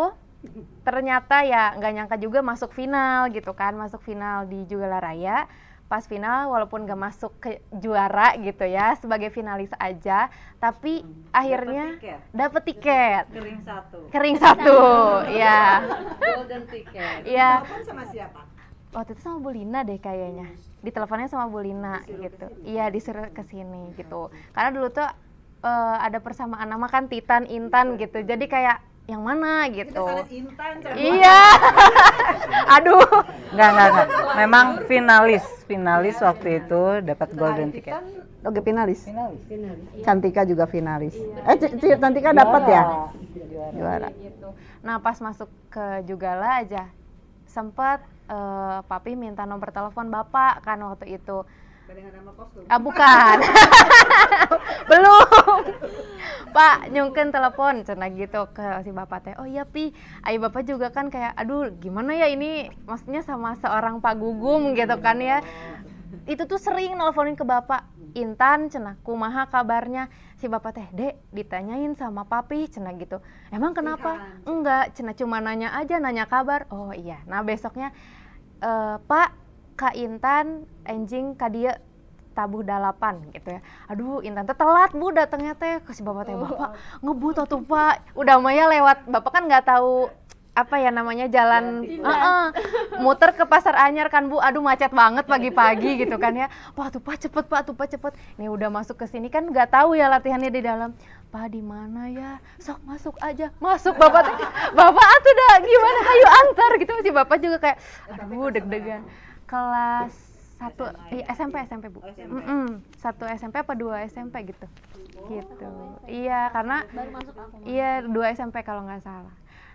ternyata ya nggak nyangka juga masuk final gitu kan, masuk final di Jugala Raya. Pas final walaupun nggak masuk ke juara gitu ya, sebagai finalis aja, tapi akhirnya dapet tiket. Kering satu. Kering satu, ya. Golden ticket. Iya. Telepon sama siapa? Waktu itu sama Bu Lina deh kayaknya. Diteleponnya sama Bu Lina gitu. Iya, disuruh ke sini gitu. Karena dulu tuh ada persamaan nama kan, Titan, Intan gitu. Jadi kayak yang mana gitu. Intan, iya. Aduh. Enggak. Memang finalis waktu itu dapat golden ticket. Oke, finalis. Cantika juga finalis. Cantika dapat ya? Juara. Gitu. Nah, pas masuk ke Jugala aja sempat papi minta nomor telepon bapak kan waktu itu. Ah, bukan. Belum. Pak nyungkeun telepon cenah gitu ke si bapak teh. Oh iya pi, ayo bapak juga kan kayak aduh gimana ya ini, maksudnya sama seorang Pak Gugum gitu kan ya. Itu tuh sering nelponin ke bapak, Intan cenah kumaha kabarnya. Si bapak teh, "Dek, ditanyain sama papi cenah gitu." Emang kenapa? Enggak, cenah cuma nanya aja, nanya kabar. Oh iya. Nah, besoknya Pak, Kak Intan enjing ka dieu tabuh 8 gitu ya. Aduh, Intan teh telat Bu datangnya teh ke si bapak teh. Bapak ngebut atuh Pak. Udah mah ya lewat, bapak kan nggak tahu apa ya namanya jalan, muter ke Pasar Anyar kan Bu. Aduh macet banget pagi-pagi gitu kan ya. Pak tuh Pak cepet, Pak tuh Pak cepet. Nih udah masuk ke sini kan nggak tahu ya latihannya di dalam. Pak di mana ya? Sok masuk aja. Masuk bapak teh. Bapak atuh dah gimana? Ayo antar gitu. Si bapak juga kayak aduh deg-degan. Kelas 1 SMP Bu. 1 SMP apa 2 SMP gitu. Gitu. Iya, karena baru masuk aku. Iya, 2 SMP kalau nggak salah.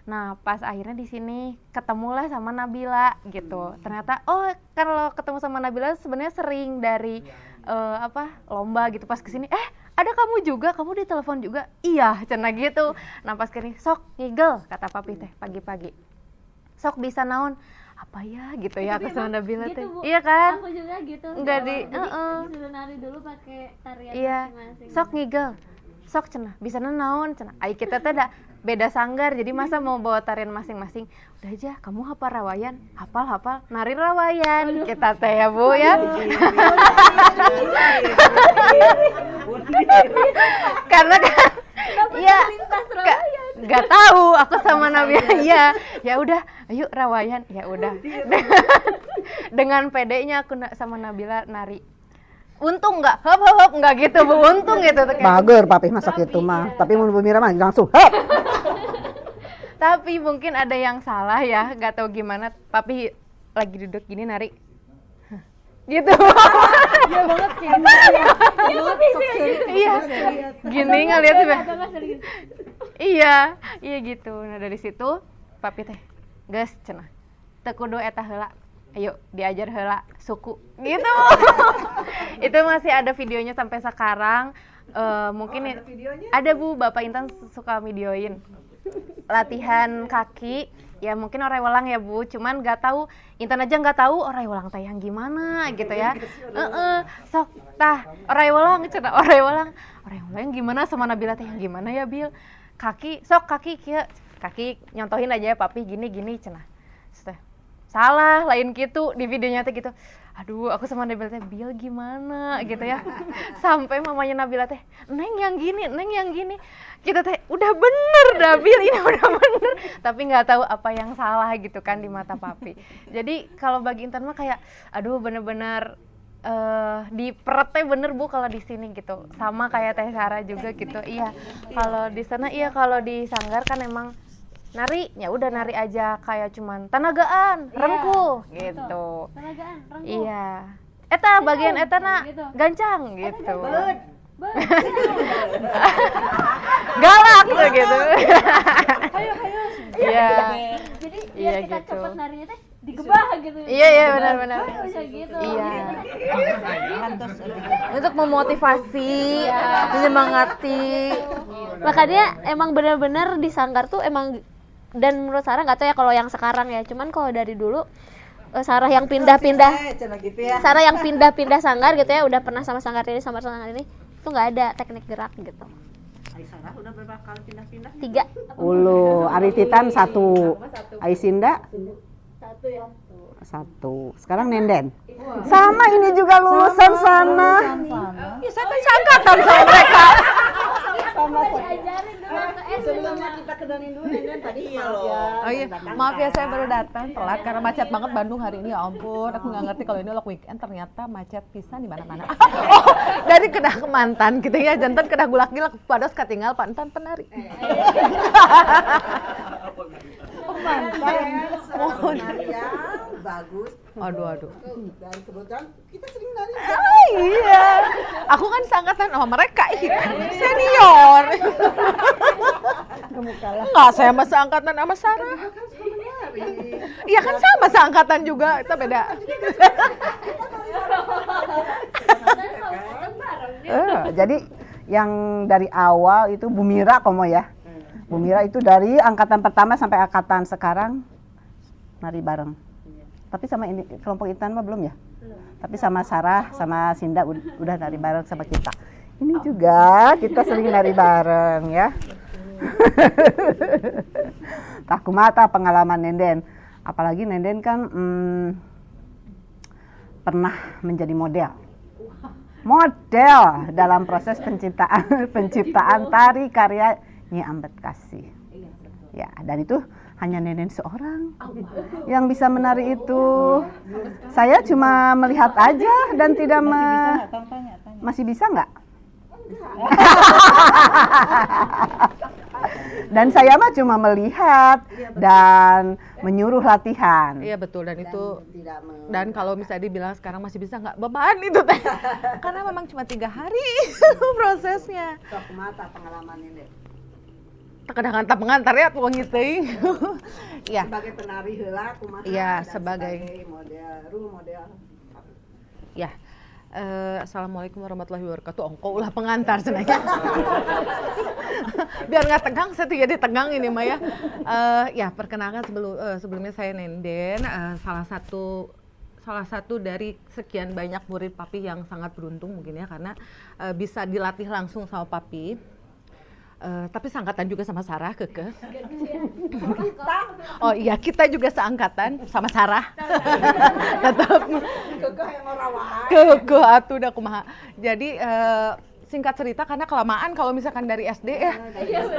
Nah, pas akhirnya di sini ketemulah sama Nabila gitu. Ternyata oh kalau ketemu sama Nabila sebenarnya sering dari lomba gitu. Pas kesini ada kamu juga, kamu ditelepon juga. Iya, cenah gitu. Nah, pas kesini sok ngigel kata papi teh pagi-pagi. Sok bisa naon? Apa ya gitu ya aku sama Nabila teh. Gitu, iya kan? Aku juga gitu. Enggak di disuruh nari dulu pakai tarian masing-masing. Sok ngigel. Sok cenah, bisa naon cenah. Ai kita teh da beda sanggar, jadi masa mau bawa tarian masing-masing. Udah aja, kamu hafal rawayan, hafal nari rawayan. Aduh. Kita teh ya, Bu ya. Karena kan iya, nggak tahu aku sama Nabila ya. Ya udah, ayo rawayan. Ya udah. Dengan pedenya aku sama Nabila nari. Untung nggak hop hop hop nggak gitu Bu, untung gitu. Bager papi masak itu mah, tapi mun Bu Mira mah langsung hop. Tapi mungkin ada yang salah ya, nggak tahu gimana. Papi lagi duduk gini nari. Gitu. Iya banget kayaknya. Iya. Gini ngeliat sih. Iya, iya gitu. Nah dari situ papi teh geus cenah. Teu kudu eta heula. Ayo diajar heula suku gitu. Itu masih ada videonya sampai sekarang. Mungkin ada videonya? Ada Bu, Bapak Intan suka videoin. Latihan kaki. Ya mungkin orai welang ya Bu, cuman nggak tahu, Intan aja nggak tahu orai welang teh yang gimana gitu ya. Sok tah orai welang cenah, orai welang. Orai welang gimana sama Nabila teh yang gimana ya Bil? Kaki, sok kaki kieu. Kaki nyontohin aja ya papi gini gini cenah. Terus teh Salah, lain gitu di videonya teh gitu. Aduh, aku sama Nabila teh, Bil gimana gitu ya. Sampai mamanya Nabila teh, Neng yang gini, Neng yang gini. Kita teh udah bener dah Bil, ini udah bener. Tapi nggak tahu apa yang salah gitu kan di mata papi. Jadi kalau bagi Intan mah kayak, aduh bener-bener diperetnya bener Bu kalau di sini gitu. Sama kayak Teh Sarah juga gitu. Iya, kalau di sana iya, kalau di sanggar kan emang nari, ya udah nari aja kayak cuman tanagaan, rengkuh gitu. Tanagaan, rengkuh. Iya. Eta bagian eta na gitu. Gancang gitu. Galak tuh gitu. Hayo hayo. Iya. Jadi biar kita gitu. Cepet narinya teh digebah gitu. Iya iya benar-benar. Bisa gitu. Iya. Untuk memotivasi, menyemangati. Makanya emang benar-benar di sanggar tuh emang, dan menurut Sarah nggak tahu ya kalau yang sekarang ya, cuman kalau dari dulu Sarah yang pindah-pindah, Sarah yang pindah-pindah sanggar gitu ya, udah pernah sama sanggar ini sama sanggar ini, itu nggak ada teknik gerak gitu. Sarah udah berapa kali pindah-pindah? 3. Ulu, Ari Titan 1, Aisinda 1 ya. 1. Sekarang Nenden. Sama ini juga lulusan sana. Ya saya kan seangkatan sama mereka. Sama. Diajarin dulu waktu SD. Sebelumnya kita kenalin dulu Nenden tadi. Iya loh. Oh iya, maaf ya saya baru datang telat karena macet banget Bandung hari ini. Ya ampun, aku nggak ngerti kalau ini long weekend ternyata macet pisan di mana-mana. Oh, dari kedah ke mantan gitu ya, jantan kedah gulak-gilak pados katinggal pantan penari. Oh, mantan. Mohon. Yang bagus. Aduh, aduh. Dan kebetulan kita sering nari. Ah, iya. Aku kan seangkatan sama mereka, senior. Kamu kalah. Enggak, saya mah seangkatan sama Sarah. Kan suka menari. Iya kan sama seangkatan juga, itu beda. Jadi yang dari awal itu Bu Mira komo ya. Bu Mira itu dari angkatan pertama sampai angkatan sekarang nari bareng. Tapi sama ini kelompok Intan mah belum ya? Belum. Tapi sama Sarah, sama Sinda udah nari bareng sama kita. Ini juga kita sering nari bareng ya. Takumata pengalaman Nenden. Apalagi Nenden kan pernah menjadi model. Model dalam proses penciptaan tari karya Nyi Ambet Kasih. Ya, dan itu hanya Nenden seorang yang bisa menari itu. Saya cuma melihat aja dan tidak masih bisa nggak? Dan saya mah cuma melihat dan menyuruh latihan. Iya betul, dan itu dan kalau misalnya dibilang sekarang masih bisa nggak, beban itu teh. Karena memang cuma 3 hari prosesnya. Mata pengalaman ini. Kadang-kadang pengantar ya tuang gitu. Iya. Sebagai penari heula kumaha? Iya, sebagai model, role model. Ya. Assalamualaikum warahmatullahi wabarakatuh. Ongko ulah pengantar cenah. Biar nggak tegang, saya tuh jadi tegang ini Maya. Ya, perkenalkan sebelumnya saya Nenden, salah satu dari sekian banyak murid Papi yang sangat beruntung mungkin ya, karena bisa dilatih langsung sama Papi. Tapi seangkatan juga sama Sarah, Keke. Oh iya, kita juga seangkatan sama Sarah. Tetap. Keke atuh udah kumaha. Jadi singkat cerita karena kelamaan kalau misalkan dari SD ya.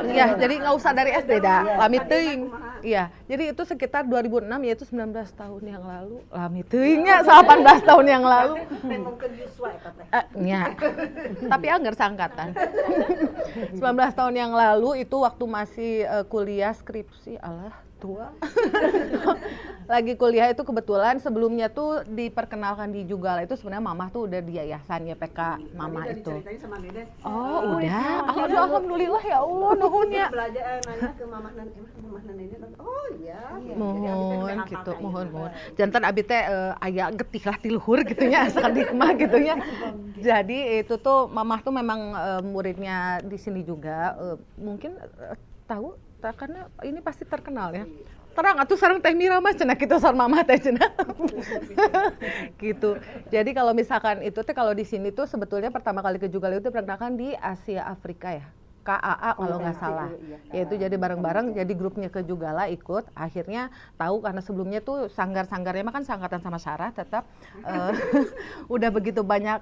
Iya, jadi nggak usah dari SD dah. Lami teuing. Iya, jadi itu sekitar 2006 yaitu 19 tahun yang lalu. Lami teuingnya 18 tahun yang lalu. Nya. Tapi anggar seangkatan. 19 tahun yang lalu itu waktu masih kuliah skripsi, alah tua. Lagi kuliah itu kebetulan sebelumnya tuh diperkenalkan di Jugala itu sebenarnya mamah tuh udah di yayasan YPK mamah itu. Sama Dede. Oh, udah. Alhamdulillah ya Allah nuhunnya. Belajar nanya ke mamah Nene. Oh iya. Mohon gitu, mohon. Jantan abi teh aya getih lah ti luhur gitu nya, sadik mah gitu nya. Jadi itu tuh mamah tuh memang muridnya di sini juga mungkin tahu karena ini pasti terkenal ya. Terang atuh sareng Teh Mira mah cenah kitu sareng mamah teh cenah. Gitu. Jadi kalau misalkan itu teh kalau di sini tuh sebetulnya pertama kali ke Jugala itu diperkenalkan di Asia Afrika ya. KAA kalau nggak salah. Yaitu jadi bareng-bareng, jadi grupnya ke Jugala ikut. Akhirnya tahu karena sebelumnya tuh sanggar-sanggarnya mah kan sangkatan sama Sarah tetap udah begitu banyak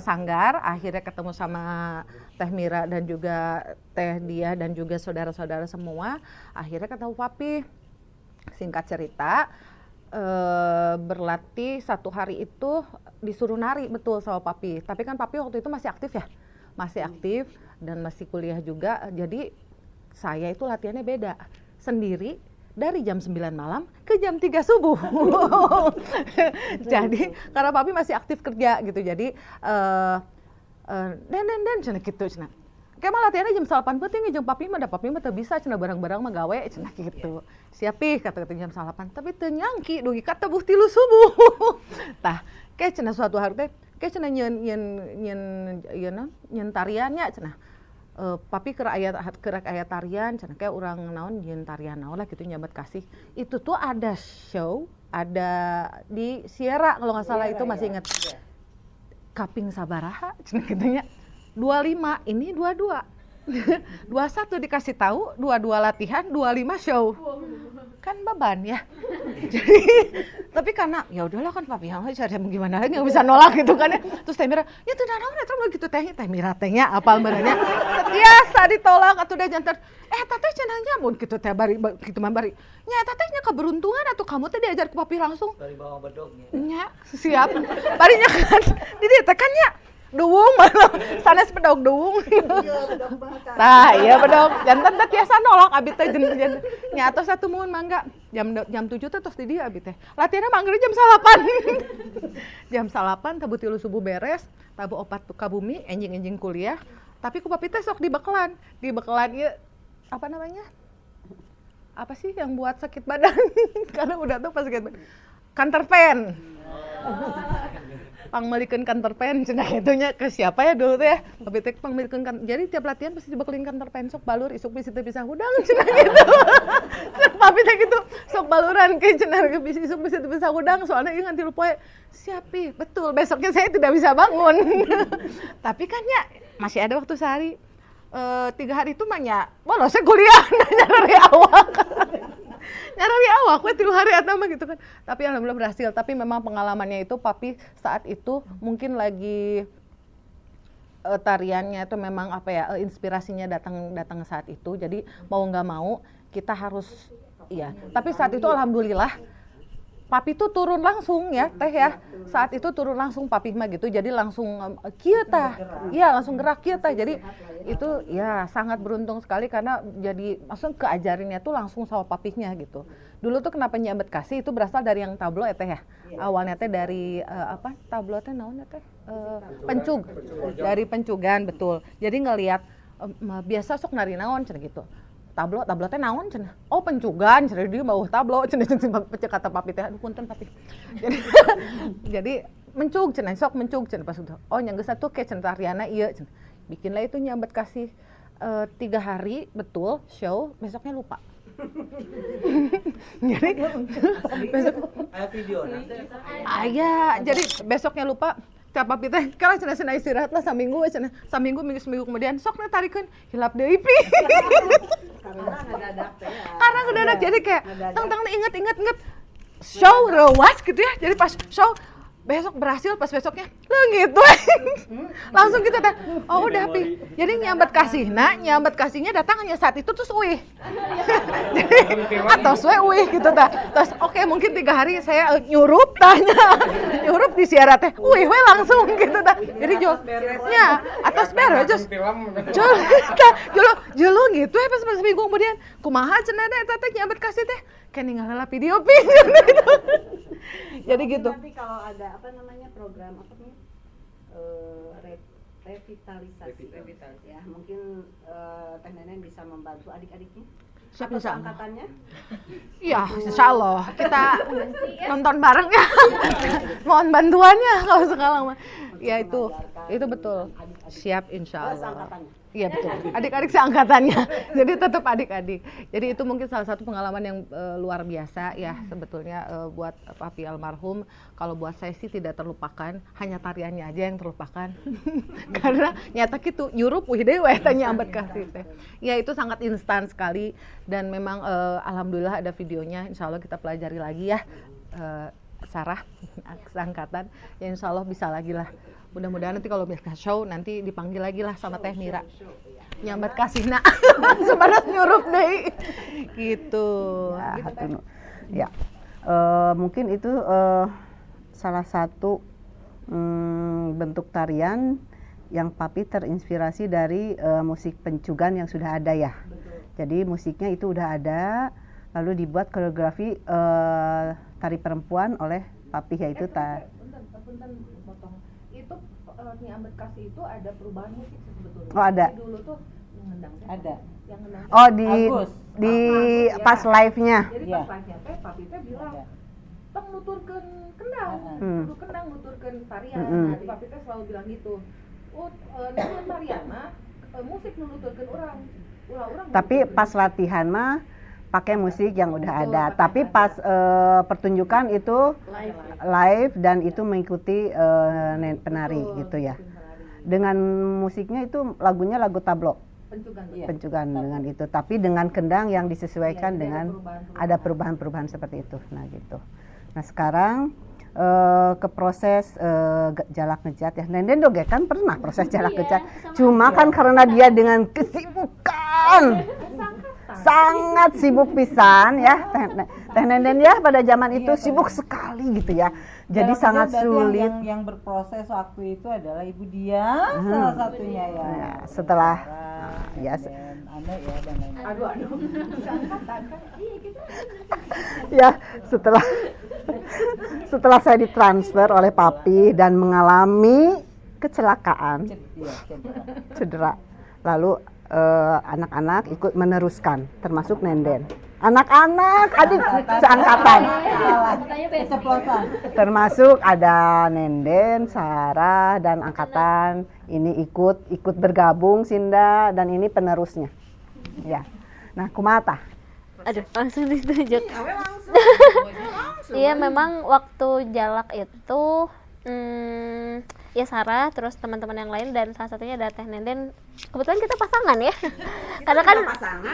sanggar, akhirnya ketemu sama Teh Mira dan juga Teh Dia dan juga saudara-saudara semua. Akhirnya ketemu Papi. Singkat cerita, berlatih satu hari itu disuruh nari betul sama Papi. Tapi kan Papi waktu itu masih aktif ya, masih aktif dan masih kuliah juga. Jadi saya itu latihannya beda sendiri dari jam 9 malam ke jam 3 subuh. Jadi karena Papi masih aktif kerja gitu. Jadi den cenah kitu cenah. Kayak mah latihannya jam 8 peuting jeung Papi mah, da Papi mah teu bisa cenah barang-barang mah gawe cenah gitu. Siap kata-kata jam 8, tapi teu nyangki dugi ka tebuh 3 subuh. Tah, kayak cenah suatu hari teh kayak cenah nyeun ieu naon nyeun tariannya cenah. Papi keur aya tarian cenah kayak urang naon nyeun tarian naon lah gitu nyabet kasih. Itu tuh ada show, ada di Sierra kalau nggak salah itu masih inget. Kaping sabaraha cenah kitu nya. 25, ini 22. 21 dikasih tahu, 22 latihan, 25 show. Kan beban ya. Jadi, tapi karena ya udahlah kan Papi yang cari gimana lagi nggak bisa nolak gitu kan ya. Terus Teh Mira, ya tuh naon eta mah gitu teh, Teh Mira tehnya apal benernya. Biasa ditolak atuh da jantan. Eta teh cenah nya mun kitu teh bari kitu mah bari. Nya eta teh nya keberuntungan atuh kamu teh diajar ku Papi langsung. Dari bawah bedognya. Nya, siap. Barinya kan di dieu teh kan nya duwung malah sanes bedog duwung. Nah, iya bedog. Jantan teh tiasa nolak abi teh jen nya atos satu muhun mangga. Jam 7 teh tos di dieu abi teh. Latihanna mangga jam 8. Jam 8 tabuh 3 subuh beres, tabuh 4 ka bumi, enjing-enjing kuliah. Tapi ku papi teh sok dibekelan. Dibekelan ieu apa namanya? Apa sih yang buat sakit badan? Karena udah tuh pas sakit badan. Kanterpen. Pangmelikeun kanterpen cenah kitu nya ke siapa ya dulu teh ya. Papi teh pangmelikeun kan. Jadi tiap latihan pasti dibekelin kanterpen sok balur isuk bisi teu bisa hudang cenah gitu. Papi teh gitu sok baluran ke cenah bisi isuk bisi teu bisa hudang soalnya ieu ngan 3 poe. Siapi, betul besoknya saya tidak bisa bangun. Tapi kan ya masih ada waktu sehari. 3 hari itu mah nya bolosnya kuliah nyari awak. Nyari awak we 3 hari atau mah gitu kan. Tapi alhamdulillah berhasil. Tapi memang pengalamannya itu Papi saat itu mungkin lagi tariannya itu memang apa ya, inspirasinya datang saat itu. Jadi mau nggak mau kita harus iya. Tapi saat itu alhamdulillah Papi tuh turun langsung ya Teh ya. Saat itu turun langsung Papi mah gitu. Jadi langsung kieu tah. Iya, langsung gerak kieu tah. Jadi itu ya sangat beruntung sekali karena jadi langsung keajarinnya tuh langsung sama papihnya gitu. Dulu tuh kenapa nyabet kasih itu berasal dari yang tablo ya Teh ya. Awalnya teh dari apa? Tablo teh naon teh? Pencug. Dari pencugan betul. Jadi ngelihat biasa sok nari naon cenah gitu. Tablo teh naon cenah. Oh, pencugan cenah dia bauh tablo cenah kata papi teh. Aduh punten papi. Jadi mencug cenah sok mencug cenah pas udah. Oh, nya geus atuh ke cenah tariana ieu cenah. Bikinlah itu nyabet kasih 3 hari betul show, besoknya lupa. Jadi besok ada video nanti. Aya, jadi besoknya lupa. Tiap papi teh kalau cenah istirahat lah saminggu cenah. Saminggu minggu seminggu kemudian sok na tarikeun hilap deui pi. Karena ngedadak teh. Karena ngedadak jadi kayak teng-teng inget show rewas gitu ya. Jadi pas show besok berhasil, pas besoknya leungit we. Langsung gitu teh. Oh udah pi. Jadi nyambat kasihna, nyambat kasihnya datang hanya saat itu terus uih. Jadi atos we uih gitu tah. Terus oke mungkin 3 hari saya nyurup tanya. Nyurup di siara teh. Uih we langsung gitu tah. Jadi jol nya atos beres jos. Jol tah jol gitu ya pas minggu kemudian kumaha cenah teh eta teh nyambat kasih teh. Kayak ninggal video pi gitu. Jadi gitu. Nanti kalau ada apa namanya program apa nih revitalisasi. Ya mungkin Teh Neneng bisa membantu adik-adiknya. Siap, insya Allah. Angkatannya? Iya, insya Allah. Kita nonton bareng ya. Mohon bantuannya kalau sekarang mah. Ya itu betul. Siap insya Allah. Iya betul, adik-adik seangkatannya, jadi tetap adik-adik. Jadi itu mungkin salah satu pengalaman yang luar biasa ya sebetulnya buat papi almarhum. Kalau buat saya sih tidak terlupakan, hanya tariannya aja yang terlupakan. Karena nyata gitu, nyurup wih dewe tanya ambet kasih teh. Ya itu sangat instan sekali dan memang alhamdulillah ada videonya, insya Allah kita pelajari lagi ya. Sarah, seangkatan, ya insya Allah bisa lagi lah. Mudah-mudahan nanti kalau biasa show nanti dipanggil lagi lah sama Teh Mira. Nyambat kasih nak, sebenarnya nyurup deh, gitu. Ya, gitu, ya. Mungkin itu salah satu bentuk tarian yang papi terinspirasi dari musik pencugan yang sudah ada ya. Betul. Jadi musiknya itu udah ada, lalu dibuat koreografi tari perempuan oleh papi yaitu Itu Nyi Ambet Kasih itu ada perubahan musik sebetulnya. Oh ada. Jadi dulu tuh ngendang ada. Yang ngendang. Oh di Agus. Di Agus, pas ya. Live-nya. Jadi pas live-nya teh papi teh bilang tong nuturkeun kendang, kudu kendang nuturkeun tarian. Nah, papi teh selalu bilang gitu. Oh, nyanyian tarian mah musik nu nuturkeun urang. Ulah-urang. Tapi pas latihan mah pakai musik yang udah ada, tapi pas pertunjukan itu live dan itu mengikuti penari gitu ya. Dengan musiknya itu lagunya lagu tablo, pencugan dengan itu, tapi dengan kendang yang disesuaikan dengan ada perubahan-perubahan seperti itu. Nah gitu. Nah sekarang ke proses jalak ngejat ya. Nenden dong kan pernah proses jalak ngejat, cuma kan karena dia dengan kesibukan. Sangat sibuk pisan ya Teh Nenden ya pada zaman itu sibuk sekali gitu ya. Jadi dalam sangat sulit. Yang berproses waktu itu adalah Ibu Dia salah satunya ya. Ya setelah ya aduh. Ya, setelah saya ditransfer oleh papi dan mengalami kecelakaan. Cedera. Lalu anak-anak ikut meneruskan, termasuk Nenden. Anak-anak, adik seangkatan. Termasuk ada Nenden, Sarah, dan angkatan ini ikut bergabung Sinda dan ini penerusnya. Ya. Nah, kumata. Aduh, langsung ditunjuk. Iya, memang waktu jalak itu ya Sarah, terus teman-teman yang lain dan salah satunya ada Teh Nenden. Kebetulan kita pasangan ya. Kita karena kan pasangan.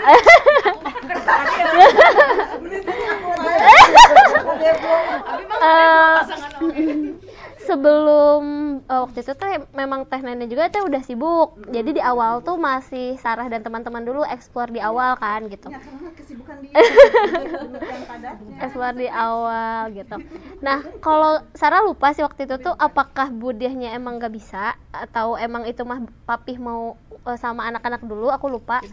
Sebelum waktu itu teh memang Teh Nenden juga teh udah sibuk. Jadi di awal tuh masih Sarah dan teman-teman dulu explore di awal kan gitu. Ya, karena kesibukan dia. Explore di awal gitu. Nah, kalau Sarah lupa sih waktu itu tuh apakah budiahnya emang gak bisa atau emang itu mah papih mau sama anak-anak dulu, aku lupa.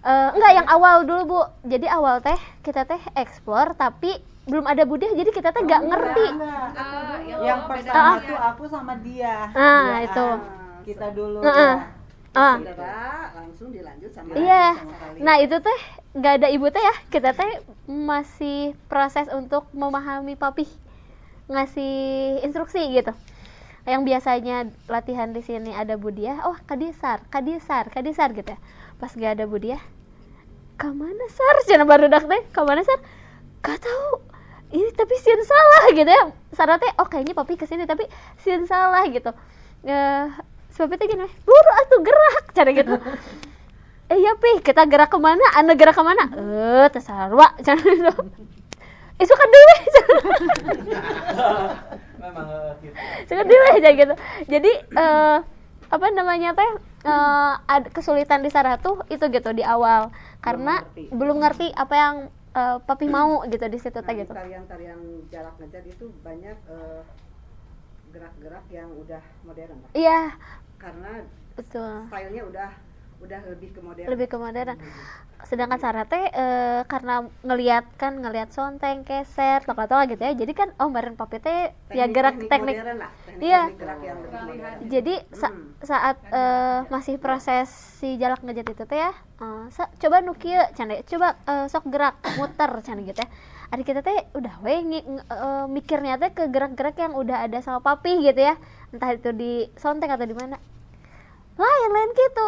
Enggak, yang awal dulu Bu. Jadi awal teh kita teh explore tapi belum ada budiah, jadi kita teh nggak ngerti. Yang pertama tuh aku sama dia. Nah, itu. Kita dulu. Langsung dilanjut sama. Iya. Nah, itu teh nggak ada ibu teh ya. Kita teh masih proses untuk memahami papih ngasih instruksi gitu. Yang biasanya latihan di sini ada budiah, oh kadisar, kadisar, kadisar gitu ya. Pas nggak ada budiah, kamana sar? Cenah barudak teh, kamana sar? Gak tahu. Ini tapi sieun salah gitu ya. Sarah teh oh kayaknya papi kesini tapi sieun salah gitu. Sebab itu gini, buru atuh gerak cara gitu. Ya pi, kita gerak kemana? Anda gerak kemana? Terserah cara gitu. Suka dewe. Memang gitu. Suka dewe aja gitu. Jadi apa namanya teh kesulitan di Sarah tuh itu gitu di awal karena belum ngerti apa yang papi mau gitu di situ teh gitu. Tarian-tarian jalak ngejat itu banyak gerak-gerak yang udah modern lah. Iya. Karena betul. Stylenya udah lebih ke modern. Lebih ke modern. Sedangkan Sarah teh karena ngelihat kan sonteng, keser, toko-toko gitu ya. Jadi kan oh bareng papi teh ya gerak teknik. Iya. Jadi saat masih proses si jalak ngejat itu teh ya, coba nu kieu cenah, coba sok gerak muter cenah gitu ya. Adik kita teh udah we mikirnya teh ke gerak-gerak yang udah ada sama papi gitu ya. Entah itu di sonteng atau di mana. Lain-lain gitu.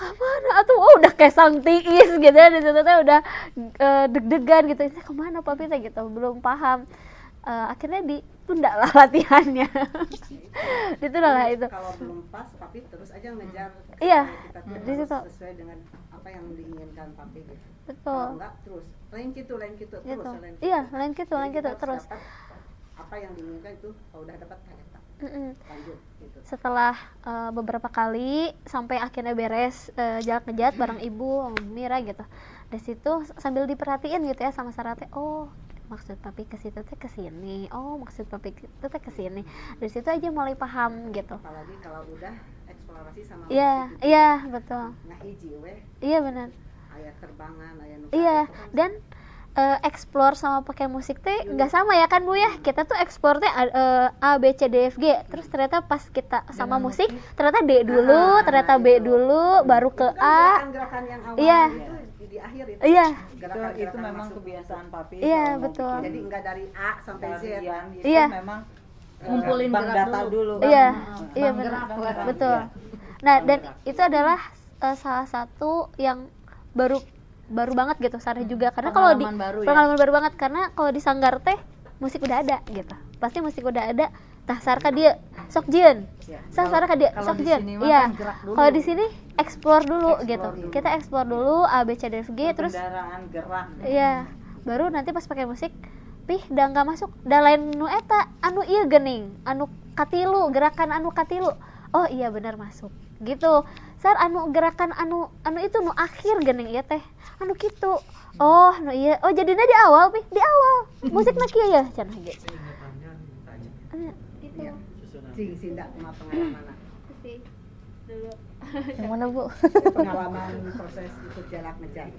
Kemana atuh? Oh, udah kayak sang tiis gitu ya, di situ teh udah deg-degan gitu. Ini kemana papi teh gitu, belum paham. Akhirnya ditunda lah latihannya. Ditunda lah itu. Kalau belum pas, papi terus aja ngejar. Iya, kita tuh di situ. Sesuai dengan apa yang diinginkan papi gitu. Betul. Kalau enggak terus, lain gitu, terus, gitu. Lain gitu. Iya, lain gitu, terus. Apa yang diinginkan itu kalau udah dapat kayak lanjut gitu. Setelah beberapa kali sampai akhirnya beres jalak ngejat bareng ibu sama Mira gitu. Dari situ sambil diperhatiin gitu ya sama Sarah teh, oh maksud papi ke situ teh ke sini. Oh, maksud papi itu teh ke sini. Dari situ aja mulai paham gitu. Apalagi kalau udah eksplorasi sama iya, musik. Iya, betul. Nah, hiji weh. Iya, benar. Aya terbangan, aya nu. Iya, dan explore sama pakai musik teh nggak sama ya kan Bu ya. Kita tuh explore teh A B C D F G, terus ternyata pas kita sama musik ternyata D dulu, ternyata B dulu, baru ke A. Gerakan-gerakan yang awal iya. Itu di akhir itu. Iya. Itu memang kebiasaan papi. Iya, betul. Jadi nggak dari A sampai Z. Itu iya. Memang ngumpulin bank gerak data dulu. Iya, iya benar. Betul. Nah, dan itu adalah salah satu yang baru banget gitu Sarah juga, karena kalau di pengalaman baru banget, karena kalau di sanggar teh musik udah ada gitu, pasti musik udah ada, tah sarka dia sok jieun, sah sarka dia sok jieun, iya. Kalau di sini explore dulu gitu, kita explore dulu A B C D F G, terus gerak, iya, baru nanti pas pakai musik, pih dah nggak masuk, dah lain nu eta, anu ieu geuning, anu katilu, gerakan anu katilu, oh iya benar masuk gitu. Sar anu gerakan anu itu nu akhir geuning ieu teh anu kitu, oh nu ieu, oh jadinya di awal pi, di awal musikna kieu ya cenah gitu. Gitu. Cing sinda kumaha pengalamanna? Sih dulu. Yang mana Bu? Pengalaman proses ikut jalak ngejar.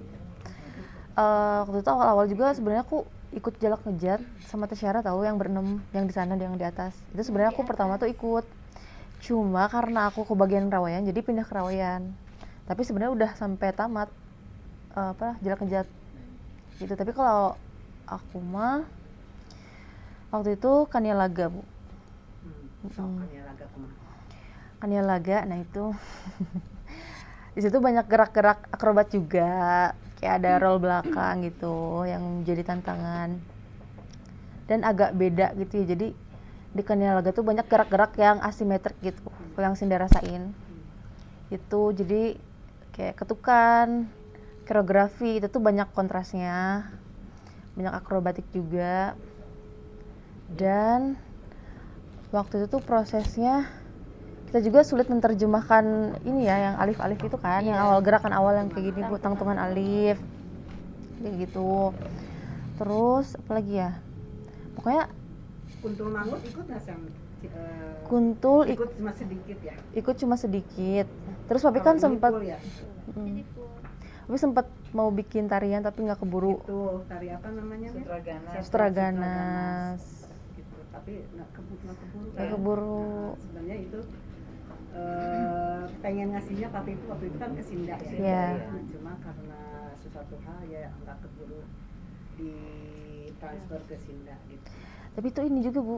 Waktu itu awal-awal juga sebenarnya aku ikut jalak ngejar sama Teh Syara, tahu yang berenam, yang di sana yang di atas. Itu sebenarnya aku pertama tuh ikut. Cuma karena aku kebagian rawayan, jadi pindah ke rawayan. Tapi sebenarnya udah sampai tamat jalak ngejat gitu. Tapi kalau aku mah waktu itu Kanialaga Bu. Kanialaga kumaha? Kanialaga, nah itu di situ banyak gerak-gerak akrobat juga, kayak ada roll belakang gitu yang jadi tantangan dan agak beda gitu ya. Jadi di Kanialaga tuh banyak gerak-gerak yang asimetrik gitu, yang Sinda rasain itu. Jadi kayak ketukan, koreografi itu tuh banyak kontrasnya, banyak akrobatik juga. Dan waktu itu tuh prosesnya kita juga sulit menerjemahkan ini ya, yang alif-alif itu kan, yang awal gerakan awal yang kayak gini Bu, tangtungan alif kayak gitu. Terus apalagi ya, pokoknya Kuntul Mangut ikut nggak Sam? Kuntul ikut cuma sedikit ya? Ikut cuma sedikit. Terus papi kan sempat, ya? Papi sempat mau bikin tarian tapi nggak keburu. Itu tari apa namanya? Sutraganas. Sutraganas. Gitu. Tapi nggak keburu. Nggak keburu. Nah, sebenarnya itu pengen ngasihnya papi itu waktu itu kan ke Sinda ya. Yeah. Nah, cuma karena sesuatu hal ya nggak keburu ditransfer ke Sinda gitu. Tapi itu ini juga Bu.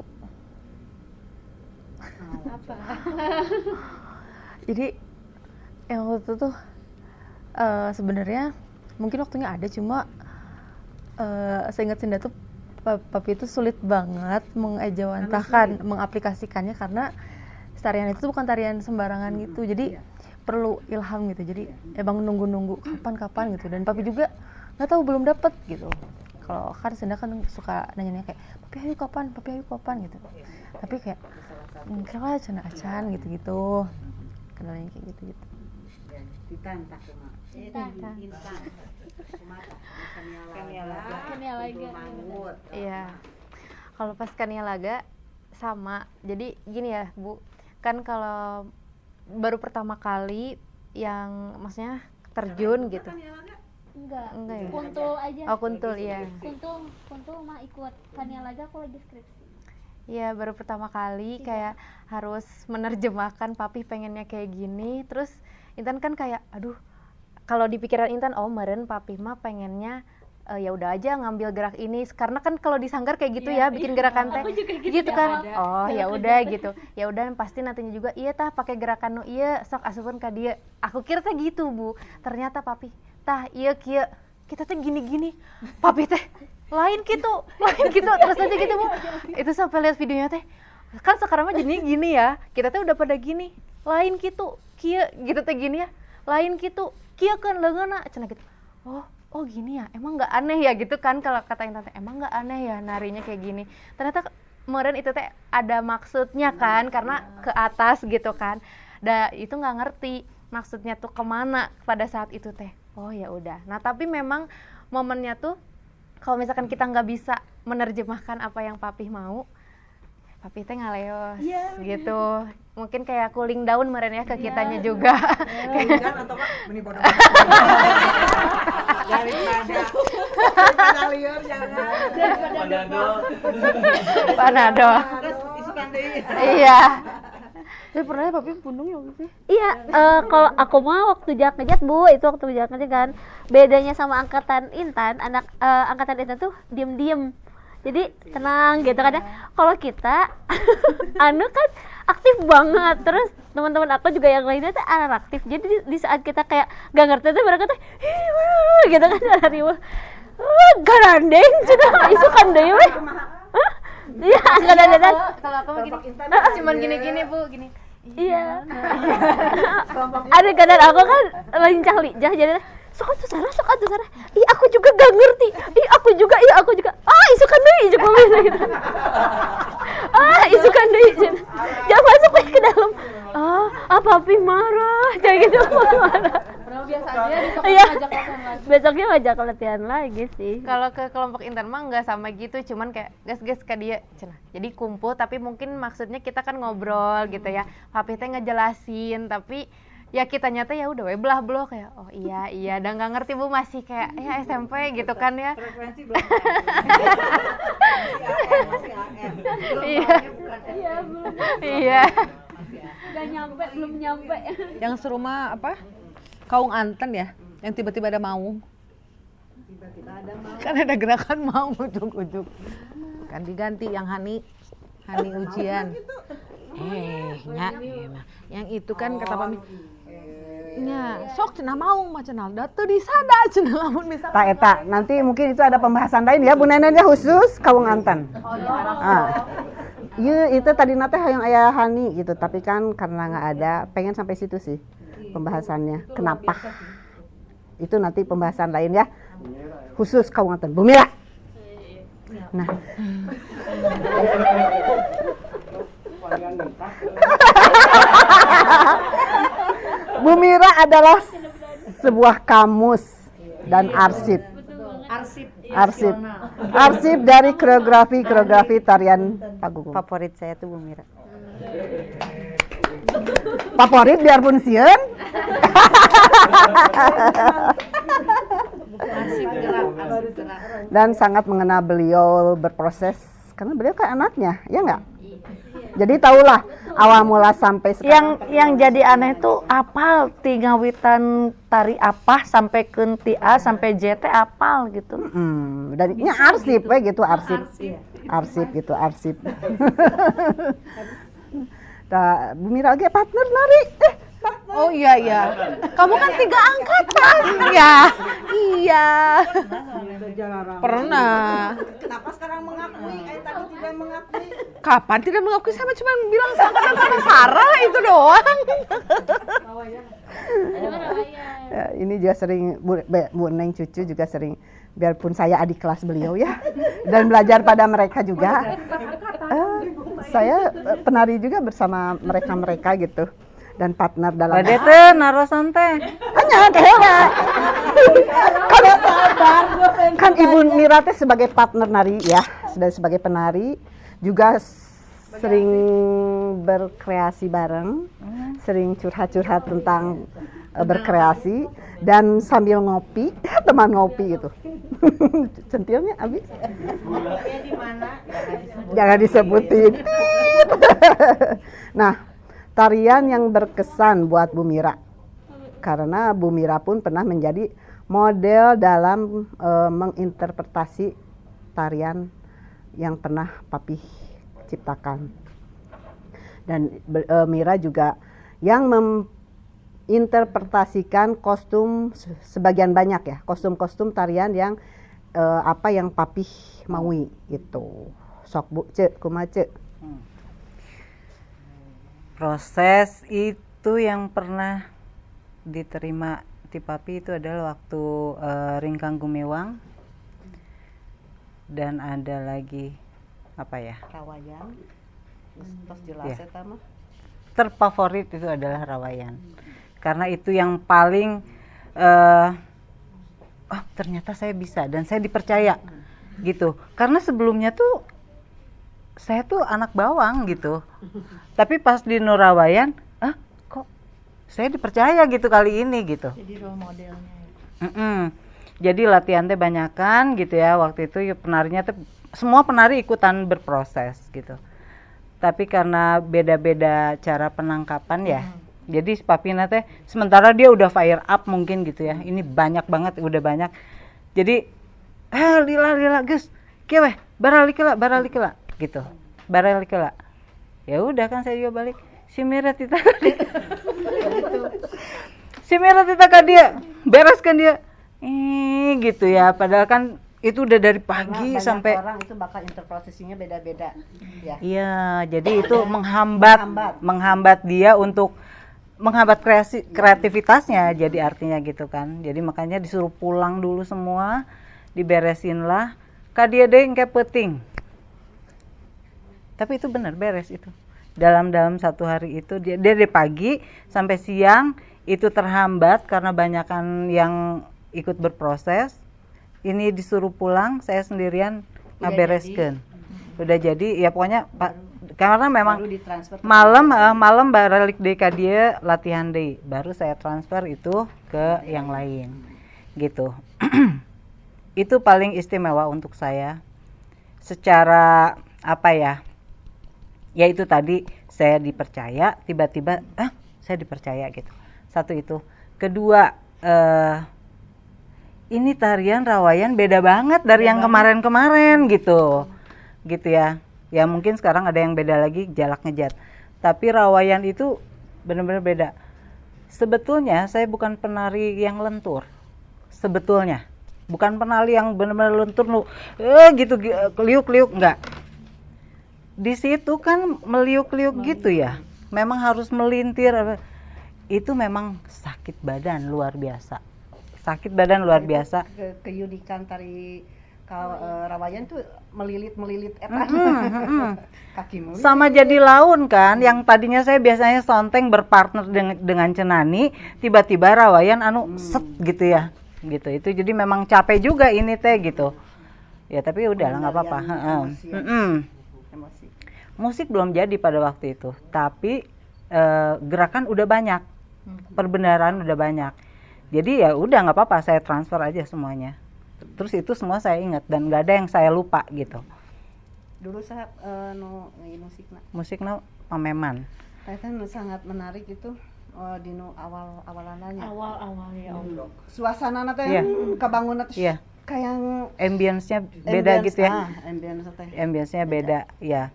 Apa? Jadi yang waktu itu tuh sebenarnya mungkin waktunya ada, cuma seingat Sinda tuh papi itu sulit banget mengejawantahkan, mengaplikasikannya karena tarian itu bukan tarian sembarangan gitu. Jadi perlu ilham gitu. Jadi emang nunggu-nunggu kapan-kapan gitu. Dan papi juga nggak tahu, belum dapet gitu. Kalau kan Sinda kan suka nanya-nanya kayak papi ayo kapan, papi ayo kapan gitu. Tapi kayak enggak lah, cina acan gitu-gitu. Kendalanya kayak gitu-gitu. Titan tak kumaha. Intan. Kumaha? Kanialaga. Iya. Kalau pas Kanialaga sama. Jadi gini ya, Bu. Kan kalau baru pertama kali yang maksudnya terjun gitu. Enggak ya? Kuntul aja. Oh, kuntul, iya. Kuntul mah ikut. Kanialaga aku lagi skripsi. Iya, baru pertama kali kayak harus menerjemahkan papi pengennya kayak gini. Terus Intan kan kayak, aduh, kalau di pikiran Intan, oh meren papi mah pengennya Ya udah aja ngambil gerak ini karena kan kalau di sanggar kayak gitu ya bikin gerakan teh gitu kan. Oh ya udah gitu. Ya udah pasti nantinya juga iya tah pakai gerakan nu ieu sok asupkeun ka dieu. Aku kira teh gitu, Bu. Ternyata papi tah ieu kieu. Kita teh gini-gini. Papi teh lain gitu terus aja gitu, Bu. Itu sampai lihat videonya teh. Kan sekarang mah jadinya gini ya. Kita teh udah pada gini. Lain gitu, kieu gitu teh gini ya. Lain gitu, kieu kan leungeunna cenah gitu. Oh gini ya, emang nggak aneh ya gitu kan kalau kata Intan, emang nggak aneh ya narinya kayak gini. Ternyata kemarin itu teh ada maksudnya kan, karena ke atas gitu kan. Da itu nggak ngerti maksudnya tuh kemana pada saat itu teh. Oh ya udah. Nah tapi memang momennya tuh kalau misalkan kita nggak bisa menerjemahkan apa yang papih mau, papih teh ngaleos gitu. Mungkin kayak cooling down meren ya ke kitanya juga. Cooling down atau nggak meni bodoh. Daripada liur jangan. Panadol. Iya. Tapi pernah ya papi pundung ya waktu itu? Iya, kalau aku mah waktu jalan ngejat, Bu, itu waktu jalan ngejat kan. Bedanya sama angkatan Intan, anak angkatan Intan tuh diem-diem. Jadi tenang gitu kadang. Kalau kita anu kan aktif banget, terus teman-teman aku juga yang lainnya tuh anak aktif. Jadi di saat kita kayak gak ngerti tuh mereka tuh gitu kan lari wah garandeng cenah isukan deui we. Iya, kadang-kadang. Kalau aku mah gini, cuman gini-gini, Bu, gini. Iya. Ada kadang aku kan lincah lijah jadi sok atuh Sarah, sok atuh Sarah. Ih, aku juga gak ngerti. Ih, aku juga, ih, aku juga. Ah, isukan deui jeung gitu. Ah, isukan deui. Jangan masuk ke dalam. Ah, papi marah. Jangan gitu, papi marah. Biasa aja, besoknya ngajak latihan lagi. Besoknya ngajak latihan lagi sih. Kalau ke kelompok Intan mah nggak sama gitu, cuman kayak gas-gas ke dia cenah. Jadi kumpul tapi mungkin maksudnya kita kan ngobrol gitu ya. Papi teh ngejelasin tapi ya kita nyata ya udah we belah belah kayak oh iya iya dan nggak ngerti Bu masih kayak ya SMP gitu kan ya. Frekuensi belum. Iya. Iya belum. Iya. Nggak nyampe, belum nyampe. Yang seru mah apa? Kaung Anten ya, yang tiba-tiba ada maung. Tiba-tiba ada maung. Kan ada gerakan maung ujuk-ujuk. Kan diganti yang Hani ujian. Nya, yang itu kan kata Pami. Nya, sok cenah maung mah cenah da teu disada cenah lamun bisa. Ta eta, nanti mungkin itu ada pembahasan lain ya Bu Nenennya khusus Kaung Anten. Oh, iya. Iya, itu tadi nate hayang aya Hani gitu, tapi kan karena nggak ada, pengen sampai situ sih pembahasannya. Kenapa? Itu nanti pembahasan lain ya. Khusus Kaung Anten. Bu Mira. Nah. Bu Mira adalah sebuah kamus dan arsip. Arsip. Arsip dari koreografi tarian Pagugum. Favorit saya tuh Bu Mira. Favorit biarpun sieun. Dan sangat mengenal beliau berproses karena beliau kan anaknya, ya enggak? Jadi tahulah awal mula sampai sekarang. Yang jadi aneh tuh apal ti ngawitan tari apa sampai ke ti A sampai J teh apal gitu. Dan ini arsip we gitu, arsip. Arsip gitu, arsip. Nah, Bu Mira lagi partner nari. Oh iya iya. Kamu kan 3 angkatan ya. Iya. Pernah. Kenapa sekarang mengakui? Tadi tidak mengakui. Kapan tidak mengakui? Sama cuma bilang seangkatan sama Sarah itu doang. Ya, ini juga sering Bu Neng cucu juga sering, biarpun saya adik kelas beliau ya, dan belajar pada mereka juga. Saya penari juga bersama mereka-mereka gitu. Dan partner dalam Bade teh narosan teh. Anya teh heula. Kan Ibu Mira teh sebagai partner nari ya, sudah sebagai penari juga sering berkreasi bareng, sering curhat-curhat tentang berkreasi dan sambil ngopi, teman ngopi gitu. Centilnya habis. Jangan disebutin. Nah, tarian yang berkesan buat Bu Mira. Karena Bu Mira pun pernah menjadi model dalam menginterpretasi tarian yang pernah Papih ciptakan. Dan Mira juga yang menginterpretasikan kostum sebagian banyak ya, kostum-kostum tarian yang apa yang Papih maui gitu. Sok Bu, Cek, kumaha Cek? Proses itu yang pernah diterima ti Papi itu adalah waktu Ringkang Gumiwang dan ada lagi apa ya? Rawayan. Terus jelas ya. Eta mah. Terfavorit itu adalah Rawayan. Karena itu yang paling oh ternyata saya bisa dan saya dipercaya gitu. Karena sebelumnya tuh saya tuh anak bawang gitu. Tapi pas di Nurawayan, ah kok saya dipercaya gitu kali ini gitu. Jadi role modelnya. Jadi latihan teh banyakan gitu ya waktu itu ya, penarinya tuh semua penari ikutan berproses gitu. Tapi karena beda-beda cara penangkapan ya. Jadi Papina teh sementara dia udah fire up mungkin gitu ya. Ini banyak banget udah banyak. Jadi lila lila geus kieu weh baralik heula gitu. Baralik heula. Ya udah kan saya juga balik. Si Mira tita ka dia. Si Mira tita ka dia. Bereskan dia. Gitu ya. Padahal kan itu udah dari pagi karena sampai orang itu bakal interpretasinya beda-beda ya. Iya, jadi itu menghambat dia untuk menghambat kreativitasnya, jadi artinya gitu kan. Jadi makanya disuruh pulang dulu semua, diberesin lah. Ka dia deh engke peuting. Tapi itu benar beres itu. Dalam satu hari itu dia dari pagi sampai siang itu terhambat karena banyakan yang ikut berproses. Ini disuruh pulang, saya sendirian ngabereskeun. Udah jadi, ya pokoknya Pak, karena memang malam balik deui ka dieu latihan deui, baru saya transfer itu ke yang lain. Gitu. Itu paling istimewa untuk saya. Secara apa ya? Ya itu tadi saya dipercaya, tiba-tiba saya dipercaya gitu. Satu itu. Kedua, ini tarian Rawayan beda banget dari yang kemarin-kemarin gitu. Gitu ya. Ya mungkin sekarang ada yang beda lagi jalak ngejat. Tapi Rawayan itu benar-benar beda. Sebetulnya saya bukan penari yang lentur. Sebetulnya bukan penari yang benar-benar lentur nu gitu liuk-liuk enggak. Di situ kan meliuk-liuk gitu ya. Memang harus melintir. Itu memang sakit badan luar biasa. Sakit badan luar biasa. Keunikan tari Rawayan tuh melilit-melilit eta. Kaki melilit. Sama jadi laun kan, yang tadinya saya biasanya sonteng berpartner dengan Cenani, tiba-tiba Rawayan anu set gitu ya. Gitu. Itu jadi memang capek juga ini teh gitu. Ya tapi udahlah nggak apa-apa. Emosi. Musik belum jadi pada waktu itu, tapi gerakan udah banyak. Perbendaharaan udah banyak. Jadi ya udah nggak apa-apa, saya transfer aja semuanya. Terus itu semua saya ingat dan nggak ada yang saya lupa gitu. Dulu saya nu musikna. Musikna pameman. Ternyata nu sangat menarik itu di nu awal-awalannya. Awal-awal ya Allah. Suasana teh kebangun teh kayak ambience-nya beda gitu ya. Ambience-nya beda, ya.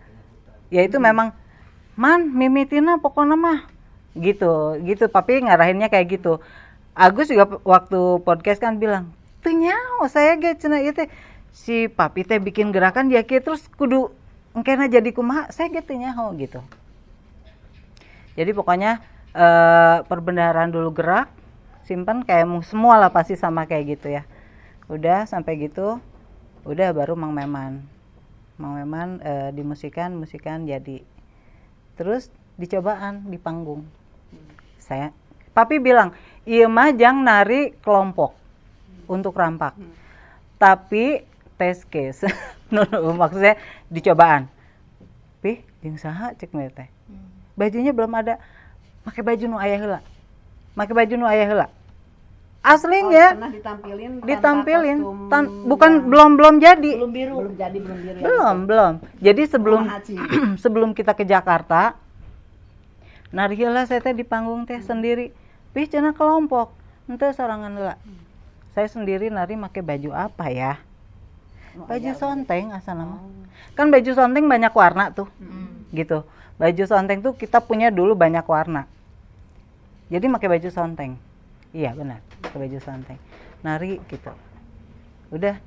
Ya itu memang man mimitina pokoknya mah gitu, gitu papi ngarahinnya kayak gitu. Agus juga waktu podcast kan bilang, "Teu nyaho saya ge cenah ieu teh si papi teh bikin gerakan dia kieu terus kudu engkena jadi kumaha, saya ge teu nyaho gitu." Jadi pokoknya perbendaharaan dulu gerak, simpan kayak semua lah pasti sama kayak gitu ya. Udah sampai gitu, udah baru Mang Meman. Mang Meman dimusikan, musikan jadi. Terus dicobaan di panggung. Saya Papi bilang, "Ieu mah jang nari kelompok untuk rampak." Tapi test case. No, maksudnya dicobaan. Pih, jeung saha cek teh. Bajunya belum ada. Make baju nu aya heula. Make baju nu aya heula. Aslinya pernah ditampilin, ditampilin bukan belum jadi. Belum biru. Belum jadi, belum biru. Belum. Jadi sebelum sebelum kita ke Jakarta, nari heula saya teh di panggung teh sendiri. Pih cenah kelompok, henteu sorangan heula. Saya sendiri nari pakai baju apa ya? Baju sonteng asal nama. Kan baju sonteng banyak warna tuh. Gitu. Baju sonteng tuh kita punya dulu banyak warna. Jadi pakai baju sonteng. Iya benar, pakai baju sonteng. Nari gitu. Udah.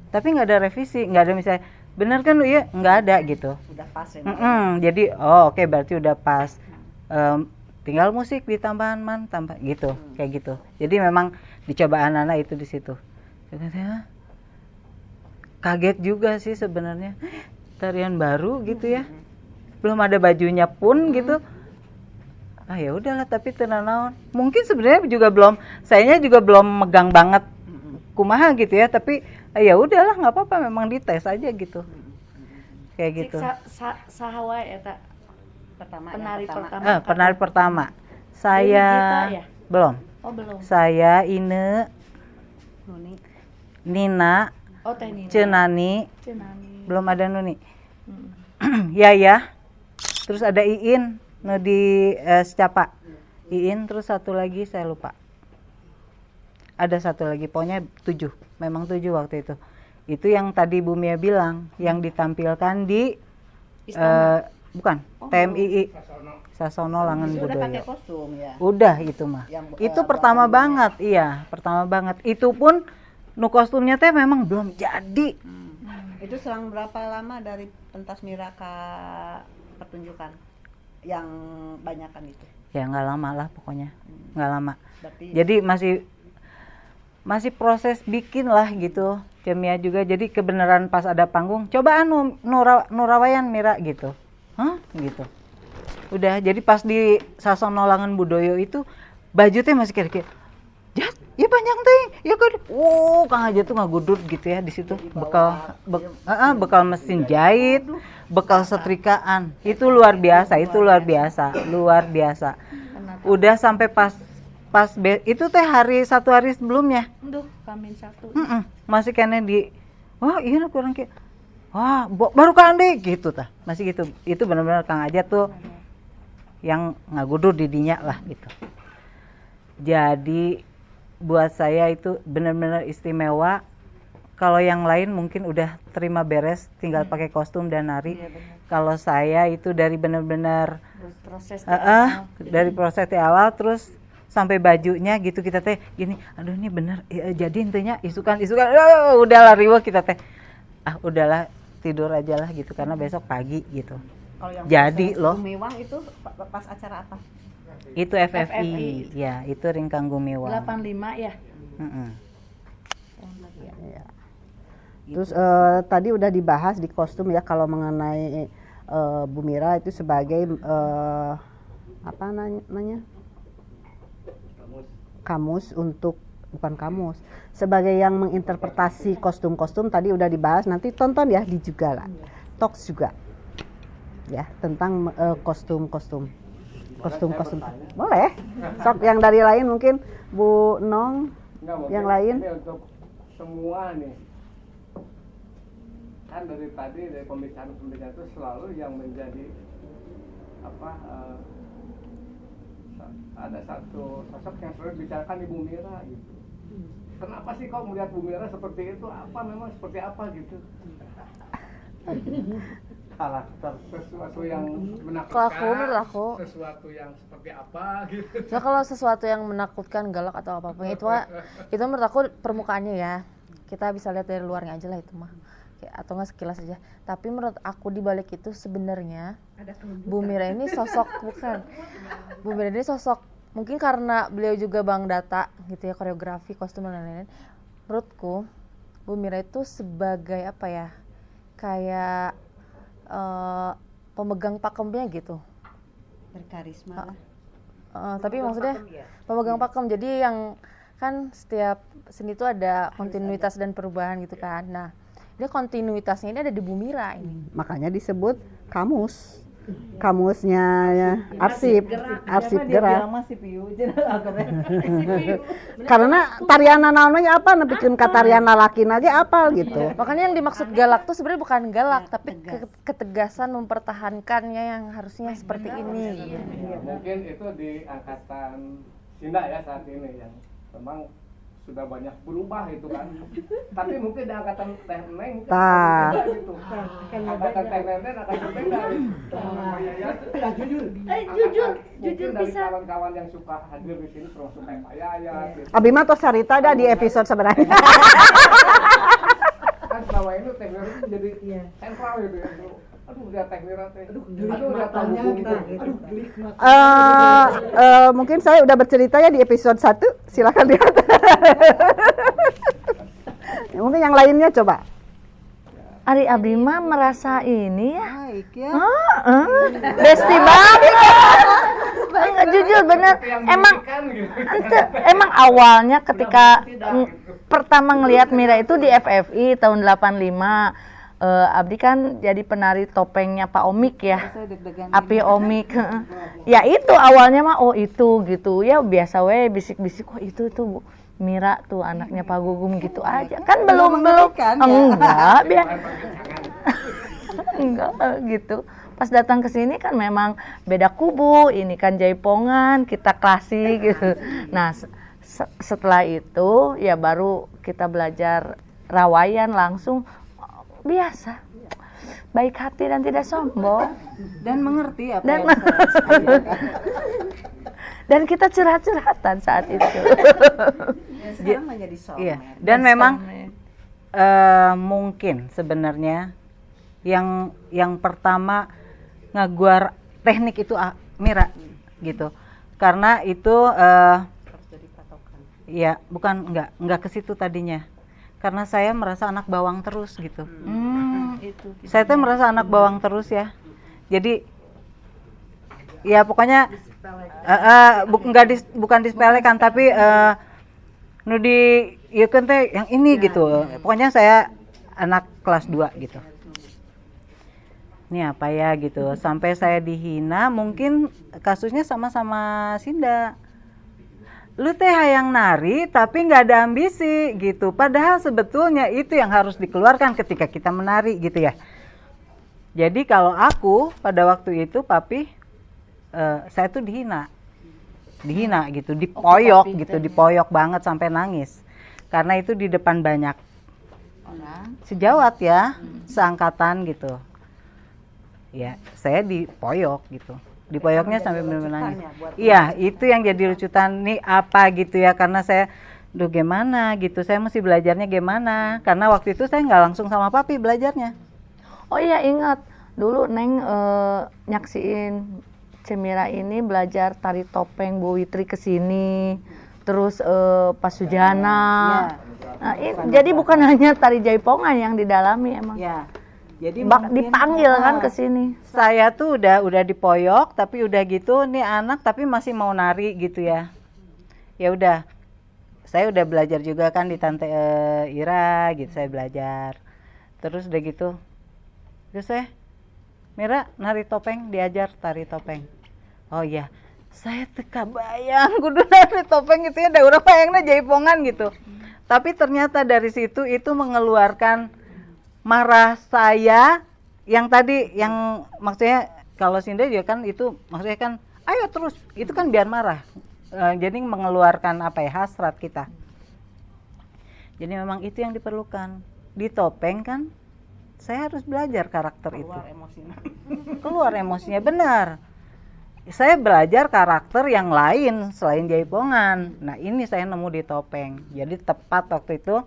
Tapi nggak ada revisi, nggak ada misalnya bener kan iya nggak ada gitu. Udah pas ya. Jadi oh oke, berarti udah pas. Tinggal musik ditambahan man tambah gitu, kayak gitu. Jadi memang dicoba anak-anak itu di situ. Kaget juga sih sebenarnya, tarian baru gitu ya, belum ada bajunya pun gitu. Ah ya udahlah, tapi tenang. Mungkin sebenarnya juga belum, sayanya juga belum megang banget kumaha gitu ya, tapi ya udahlah nggak apa-apa, memang dites aja gitu. Kayak gitu. Saha wae eta? Pertama, penari pertama. Penari pertama. Saya ya? Belum. Oh, belum. Saya Ine, Nuni. Nina, oh, Teh Nina. Cenani. Cenani. Belum ada Nuni. Yaya. Terus ada Iin nu di Secapa. Iin, terus satu lagi saya lupa. Ada satu lagi, pokoknya 7. Memang 7 waktu itu. Itu yang tadi Bu Mia bilang, yang ditampilkan di Istana. Bukan, oh, TMII Sasono Langen Udah Budoyo. Pakai kostum ya. Udah itu mah. Yang, itu pertama banget, iya, pertama banget. Itu pun nu kostumnya teh memang belum jadi. Itu selang berapa lama dari pentas Mira ke pertunjukan yang banyakan itu? Ya nggak lama lah pokoknya, nggak lama. Berarti... Jadi masih proses bikin lah gitu. Cemia juga, jadi kebenaran pas ada panggung, cobaan Nurawayan Mira gitu. Hah? Gitu. Udah, jadi pas di Sasono Langen Budoyo itu baju teh masih kira-kira jat, ya panjang teh, ya kan. Kang Aja tuh ngagudut gitu ya di situ. Bekal mesin jahit, bekal setrikaan. Itu luar biasa, itu luar biasa, luar biasa. Udah sampai pas itu teh satu hari sebelumnya. Duh, kamin satu. Masih kene di wah, iya kurang kayak wah, baru Kang Andi gitu tah. Masih gitu. Itu benar-benar Kang Aja tuh yang ngagudur didinya lah gitu. Jadi buat saya itu benar-benar istimewa. Kalau yang lain mungkin udah terima beres, tinggal pakai kostum dan nari. Iya, kalau saya itu dari benar-benar proses dari proses di awal terus sampai bajunya gitu, kita teh gini, aduh ini bener ya, jadi intinya isukan udahlah riweuh kita teh. Ah udahlah tidur aja lah gitu karena besok pagi gitu. Kalau yang jadi loh. Gumiwang itu pas acara apa? Itu FFI. Ya, itu Ringkang Gumiwang. 85 ya. Ya. Terus tadi udah dibahas di kostum ya, kalau mengenai Bu Mira itu sebagai apa namanya? Kamus untuk bukan kamus, sebagai yang menginterpretasi kostum-kostum tadi udah dibahas, nanti tonton ya di Jugala Talks juga ya tentang kostum-kostum. Kostum-kostum. Boleh. Sok yang dari lain mungkin Bu Nong. Nggak, mungkin yang lain. Ini untuk semua nih. Kan dari tadi dari pembicaraan-pembicaraan itu selalu yang menjadi apa ada satu sosok yang selalu dibicarakan Ibu Mira gitu. Kenapa sih kok melihat Bu Mira seperti itu? Apa memang seperti apa gitu? Karakter sesuatu yang menakutkan. Kalau menurut aku, sesuatu yang seperti apa gitu. Nah, kalau sesuatu yang menakutkan, galak atau apa-apa itu menurut aku permukaannya ya. Kita bisa lihat dari luarnya aja lah itu mah. Atau nggak sekilas aja. Tapi menurut aku di balik itu sebenarnya Bu Mira ini sosok bukan. Bu Mira ini sosok mungkin karena beliau juga bang data gitu ya, koreografi, kostum dan lain-lain. Menurutku Bu Mira itu sebagai apa ya? Kayak pemegang pakemnya gitu. Berkarisma lah. Tapi maksudnya pakem, ya? Pemegang pakem. Jadi yang kan setiap seni itu ada kontinuitas dan perubahan gitu kan. Nah, dia kontinuitasnya ini ada di Bu Mira ini. Makanya disebut kamus. Kamusnya ya, arsip, arsip gerak. Karena tarian namanya apa, nepikeun ka tarian lalaki lagi apa gitu. Makanya yang dimaksud galak tuh sebenarnya bukan galak, tapi ketegasan mempertahankannya yang harusnya seperti ini. Ya, mungkin itu di angkatan Sinda ya saat ini yang memang sudah banyak berubah itu kan. Tapi mungkin di angkatan Teh Neng mungkin akan berbeda gitu. Angkatan Teh Nenen akan berbeda gitu. Jujur, jujur, jujur dari bisa. Kawan-kawan yang suka hadir di sini termasuk kayak Pak Yayat gitu. Abi mah tos carita dah di episode sebenarnya. Kan selama ini Teh Mira itu jadi sentral gitu ya. Aduh, lihat Teh Mira teh. Aduh, lihat matanya gitu. Aduh, gelik matanya. Mungkin saya udah bercerita ya di episode 1, silakan lihat. Mungkin yang lainnya coba. Ari abdi mah merasa ini ya. Baik ya. Besti banget. Enggak, jujur bener. Emang emang awalnya ketika pertama ngelihat Mira itu di FFI tahun 85. Abdi kan jadi penari topengnya Pak Omik ya. Api Omik. Ya itu awalnya mah oh itu gitu. Ya biasa we bisik-bisik oh itu tuh Mira tuh anaknya Pak Gugum gitu aja. Kan belum kan, ya? Enggak, biar enggak gitu. Pas datang ke sini kan memang beda kubu, ini kan jaipongan, kita klasik gitu. Nah, setelah itu ya baru kita belajar rawayan langsung biasa. Baik hati dan tidak sombong dan mengerti apa dan yang saya dan kita curhat-curhatan saat itu. Ya, sekarang menjadi soulmate. Iya. Dan memang mungkin sebenarnya yang pertama ngaguar teknik itu Mira gitu. Karena itu harus jadi patokan. Ya, bukan enggak ke situ tadinya. Karena saya merasa anak bawang terus gitu. Itu. Saya tuh merasa anak bawang terus ya. Jadi ya pokoknya bukan disepelekan tapi nu di ieu kan teh yang ini ya, gitu. Ya. Pokoknya saya anak kelas 2 gitu. Ini apa ya gitu. Sampai saya dihina, mungkin kasusnya sama-sama Sinda. Lu teh hayang nari tapi nggak ada ambisi gitu. Padahal sebetulnya itu yang harus dikeluarkan ketika kita menari gitu ya. Jadi kalau aku pada waktu itu papi saya tuh dihina gitu, dipoyok gitu, dipoyok banget sampai nangis. Karena itu di depan banyak orang sejawat ya, seangkatan gitu. Ya, saya dipoyok gitu. Dipoyoknya sampai benar-benar nangis. Iya, itu yang jadi lucutan nih apa gitu ya, karena saya, duh gimana gitu, saya mesti belajarnya gimana. Karena waktu itu saya nggak langsung sama papi belajarnya. Oh iya ingat, dulu Neng nyaksiin Cemira ini belajar tari topeng Bu Witri kesini, terus Pak Sujana. Ya. Nah, jadi bukan hanya tari jaipongan yang didalami emang. Ya. Jadi dipanggil kan ke sini. Saya tuh udah dipoyok, tapi udah gitu nih anak tapi masih mau nari gitu ya. Ya udah. Saya udah belajar juga kan di Tante Ira gitu, saya belajar. Terus udah gitu. Terus saya Mira nari topeng, diajar tari topeng. Oh iya, saya teka bayang kudu nari topeng gitu ya, da urang bayangna jaipongan gitu. Tapi ternyata dari situ itu mengeluarkan marah saya yang tadi, yang maksudnya kalau Sinda juga kan itu maksudnya kan ayo terus, itu kan biar marah. Jadi mengeluarkan apa ya, hasrat kita. Jadi memang itu yang diperlukan. Di topeng kan saya harus belajar karakter keluar itu. Emosinya. Keluar emosinya, benar. Saya belajar karakter yang lain selain jaipongan. Nah ini saya nemu di topeng. Jadi tepat waktu itu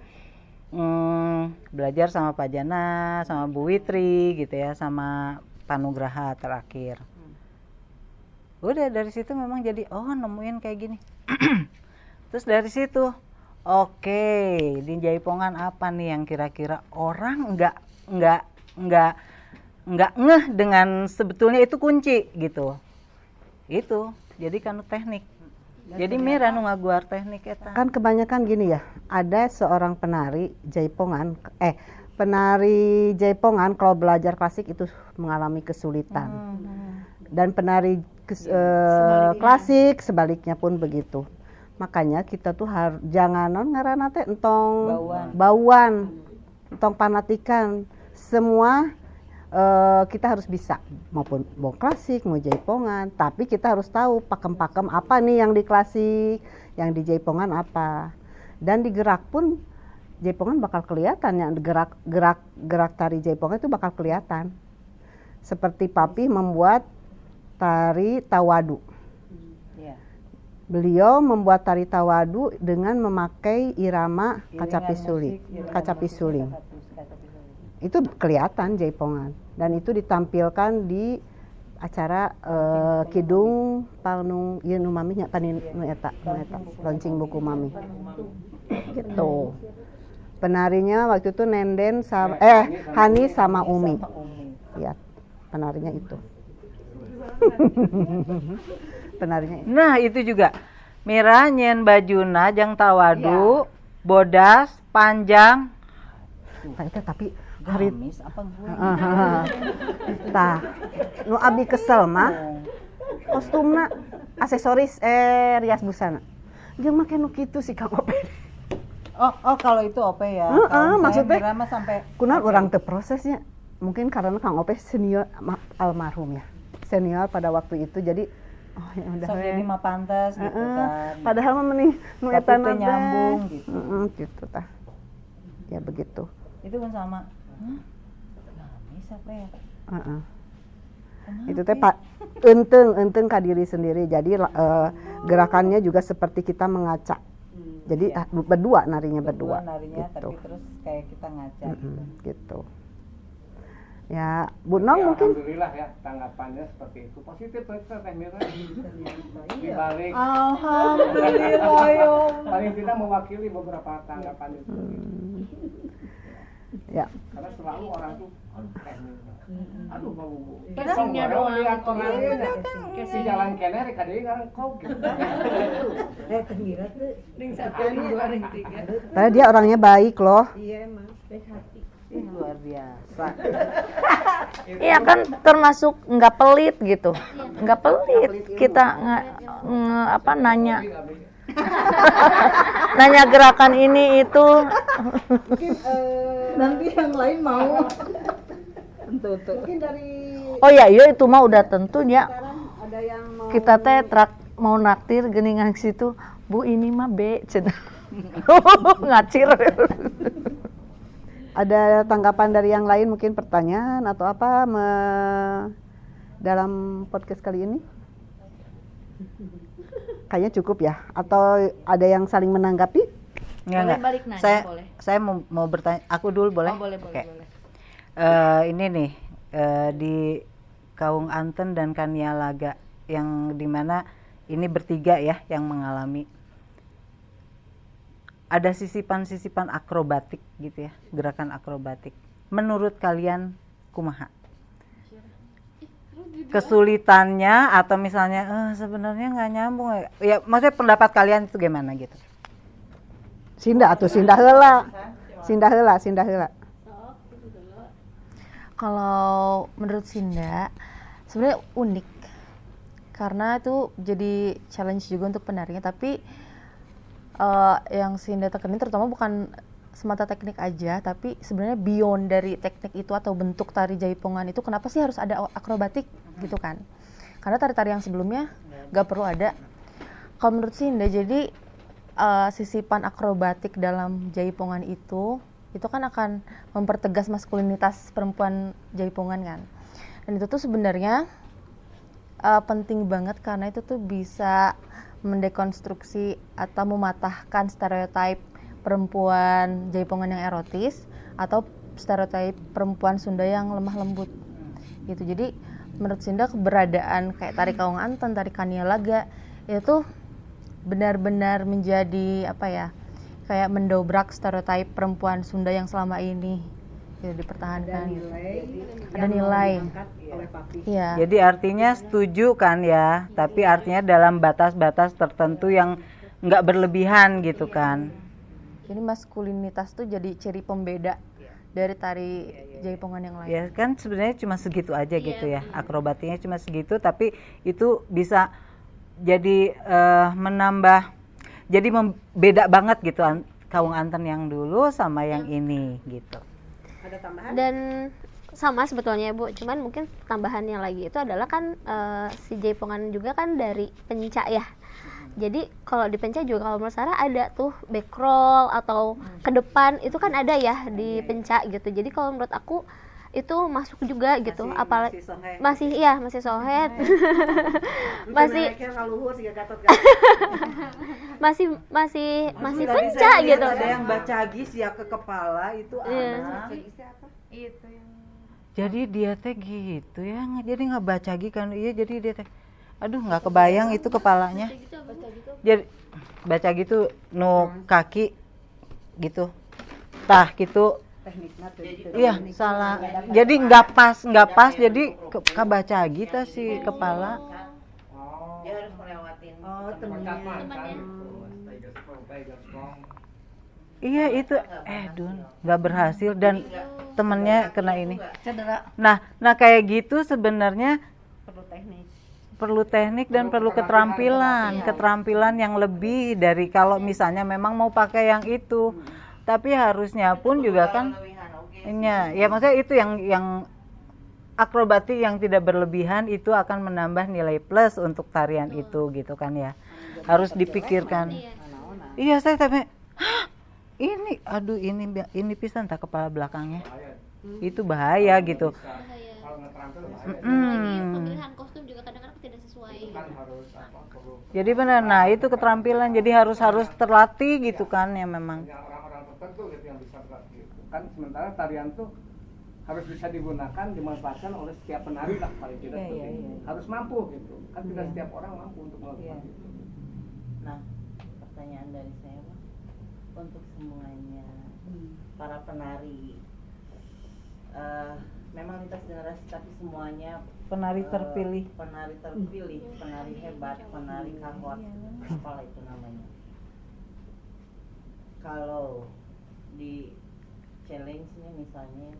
belajar sama Pak Jana, sama Bu Witri gitu ya, sama Panugraha terakhir. Udah dari situ memang jadi oh nemuin kayak gini. Terus dari situ oke, di jaipongan apa nih yang kira-kira orang nggak ngeh dengan sebetulnya itu kunci gitu. Itu jadi kan teknik. Jadi Mira nu ngaguar teknik eta. Kan kebanyakan gini ya, ada seorang penari jaipongan, penari jaipongan kalau belajar klasik itu mengalami kesulitan. Dan penari klasik sebaliknya pun begitu. Makanya kita tuh jangan non ngaranna teh entong bauan, entong panatikan. Semua kita harus bisa, maupun mau klasik, mau jaipongan, tapi kita harus tahu pakem-pakem apa nih yang di klasik, yang di jaipongan apa. Dan di gerak pun jaipongan bakal kelihatan ya, gerak gerak gerak tari jaipongan itu bakal kelihatan. Seperti Papi membuat tari tawadu. Beliau membuat tari tawadu dengan memakai irama kacapi suling, kacapi suling. Itu kelihatan jaipongan dan itu ditampilkan di acara Kidung Palnung ieu nu mami nya panin nu eta launching buku mami. Gitu. Penarinya waktu itu Nenden sama Hani sama Umi. Ya, penarinya itu. Penarinya itu. Nah, itu juga. Mira nyen bajuna jang tawadu, bodas, panjang. Nah, itu tapi hari gamis apa gue? Tah, nu abi kesel mah kostumna, aksesoris rias busana. Jeung make nu kitu si Kang Ope. Oh, kalau itu Ope ya. Heeh, maksudnya Mira mah sampai kunaon urang teu prosesnya. Mungkin karena Kang Ope senior almarhum ya. Senior pada waktu itu jadi oh ya udah. Sok jadi mah pantas gitu kan. Padahal mah mending nu eta teu nyambung gitu. Gitu tah. Ya begitu. Itu kan sama. Gamis apa ya? Itu teh Pak enteng ka diri sendiri. Jadi gerakannya juga seperti kita mengaca. Jadi berdua narinya berdua gitu. Tapi terus kayak kita ngaca gitu. Ya, Bu Nong ya, mungkin. Alhamdulillah ya tanggapannya seperti itu. Positif Teh Mira. Di balik. Alhamdulillah ya. Paling tidak mewakili beberapa tanggapan itu. Ya. Karena selalu orang tuh aduh Teh Mira. Aduh Pak Bubu. Casingnya doang. Lihat penarinya. Si jalan kene rek ka deui ngarang kok gitu. Teh Mira tuh ring 1, ring 2, ring 3. Padahal dia orangnya baik loh. Iya emang, baik hati. Luar biasa. Iya kan termasuk nggak pelit gitu, nggak pelit kita apa nanya, nanya gerakan ini itu. Mungkin nanti yang lain mau. Tentu. Mungkin dari. Oh ya, iya itu mah udah tentunya. Ada yang mau. Kita teh mau naktir geningan situ, Bu ini mah B, ngacir. Ada tanggapan dari yang lain mungkin pertanyaan atau apa dalam podcast kali ini? Kayaknya cukup ya. Atau ada yang saling menanggapi? Enggak. Balik nanya, boleh. Saya mau bertanya. Aku dulu boleh? Oh, boleh, okay. Boleh. Ini nih di Kaung Anten dan Kanialaga yang dimana ini bertiga ya yang mengalami. Ada sisipan-sisipan akrobatik gitu ya, gerakan akrobatik. Menurut kalian kumaha? Kesulitannya atau misalnya sebenarnya nggak nyambung ya, maksudnya pendapat kalian itu gimana gitu? Sinda atau sinda heula. Sinda heula, sinda heula. Kalau menurut Sinda sebenarnya unik karena itu jadi challenge juga untuk penarinya, tapi yang Sinda tekenin terutama bukan semata teknik aja, tapi sebenarnya beyond dari teknik itu atau bentuk tari jaipongan itu kenapa sih harus ada akrobatik gitu kan? Karena tari-tari yang sebelumnya nggak perlu ada. Kalau menurut Sinda, jadi sisipan akrobatik dalam jaipongan itu kan akan mempertegas maskulinitas perempuan jaipongan kan. Dan itu tuh sebenarnya penting banget karena itu tuh bisa mendekonstruksi atau mematahkan stereotip perempuan jaipongan yang erotis atau stereotip perempuan Sunda yang lemah lembut gitu. Jadi menurut Sinda keberadaan kayak tari Kaung Anten, tari Kanialaga itu benar-benar menjadi apa ya, kayak mendobrak stereotip perempuan Sunda yang selama ini gitu dipertahankan. Ada nilai. Iya. Jadi artinya setuju kan ya, tapi artinya dalam batas-batas tertentu yang nggak berlebihan gitu kan. Jadi maskulinitas tuh jadi ciri pembeda dari tari jaipongan yang lain. Ya kan sebenarnya cuma segitu aja gitu ya, akrobatiknya cuma segitu, tapi itu bisa jadi menambah, jadi beda banget gitu Kaung Anten yang dulu sama yang ini gitu. Ada tambahan? Dan sama sebetulnya Bu, cuman mungkin tambahannya lagi itu adalah kan si jaipongan juga kan dari pencak ya. Jadi kalau di penca juga kalau menurut Sarah ada tuh back roll atau ke depan itu kan ada ya di penca gitu. Jadi kalau menurut aku itu masuk juga gitu, apalagi masih iya masih sohet, masih masih masih masih penca gitu. Ada yang baca gis ya ke kepala itu anak. Itu yang jadi dia teh gitu ya, jadi nggak baca gis kan, iya jadi dia teh, aduh nggak kebayang itu kepalanya. Jadi baca gitu nu kaki gitu, tah gitu. Iya salah, jadi nggak pas, jadi kebaca gitu sih kepala. Dia harus melewatin temennya. Iya itu, Dun, nggak berhasil dan temennya kena ini. Cedera. Nah kayak gitu sebenarnya perlu teknik dan perlu keterampilan, keterampilan yang lebih dari kalau misalnya memang mau pakai yang itu. Tapi harusnya pun juga kan, ya maksudnya itu yang akrobatik yang tidak berlebihan itu akan menambah nilai plus untuk tarian itu gitu kan ya. Harus dipikirkan. Iya saya tapi, hah, ini aduh ini pisan tak kepala belakangnya. Itu bahaya gitu. Pemilihan kostum juga kadang-kadang tidak sesuai. Jadi benar, nah itu keterampilan, jadi harus terlatih gitu kan ya memang. Tertentu gitu yang bisa berlatih itu kan, sementara tarian tuh harus bisa digunakan, dimanfaatkan oleh setiap penari lah paling tidak seperti itu. Harus mampu gitu kan, tidak setiap orang mampu untuk melakukan itu. Nah pertanyaan dari saya Pak, untuk semuanya para penari, memang lintas generasi tapi semuanya penari terpilih, penari terpilih, penari hebat, penari kahot, apalah itu namanya. Kalau di challenge nih misalnya,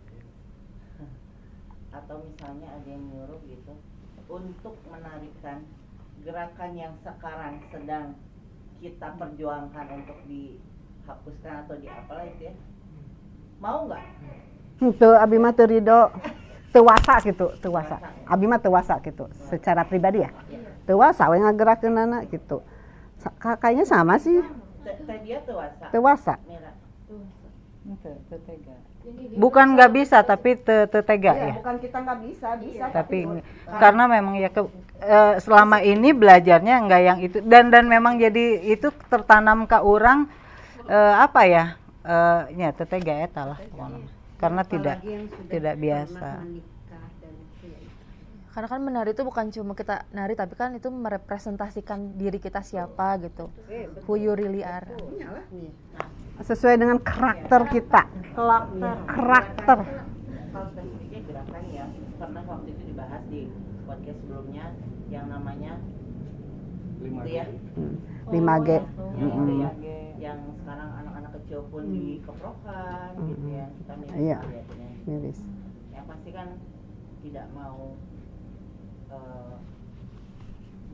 atau misalnya ada yang nyuruh gitu untuk menarikan gerakan yang sekarang sedang kita perjuangkan untuk dihapuskan atau di apalah itu ya, mau nggak? Itu abi mah teu rido, teu wasa gitu, teu wasa. Abi mah teu wasa gitu, secara pribadi ya. Teu wasa we ngagerakeunana gitu. Kayaknya sama sih. Dia teu wasa. Teu wasa. Tega. Bukan nggak bisa tapi tetega ya. Bukan kita nggak bisa, bisa. Tapi karena memang ya selama ini belajarnya nggak yang itu dan memang jadi itu tertanam ke orang apa ya? Ya tetega eta lah pokoknya. Karena tidak biasa. Karena kan menari itu bukan cuma kita nari, tapi kan itu merepresentasikan diri kita siapa gitu. Who you really are. Sesuai dengan karakter kita. Karakter. Kalau spesifiknya gerakan yang pernah waktu itu dibahas di podcast sebelumnya yang namanya 5G. Ya? 5G. Yang, yang sekarang anak-anak kecil pun dikeprokan gitu ya. Kita miris lihatnya. Miris. Yang pasti kan tidak mau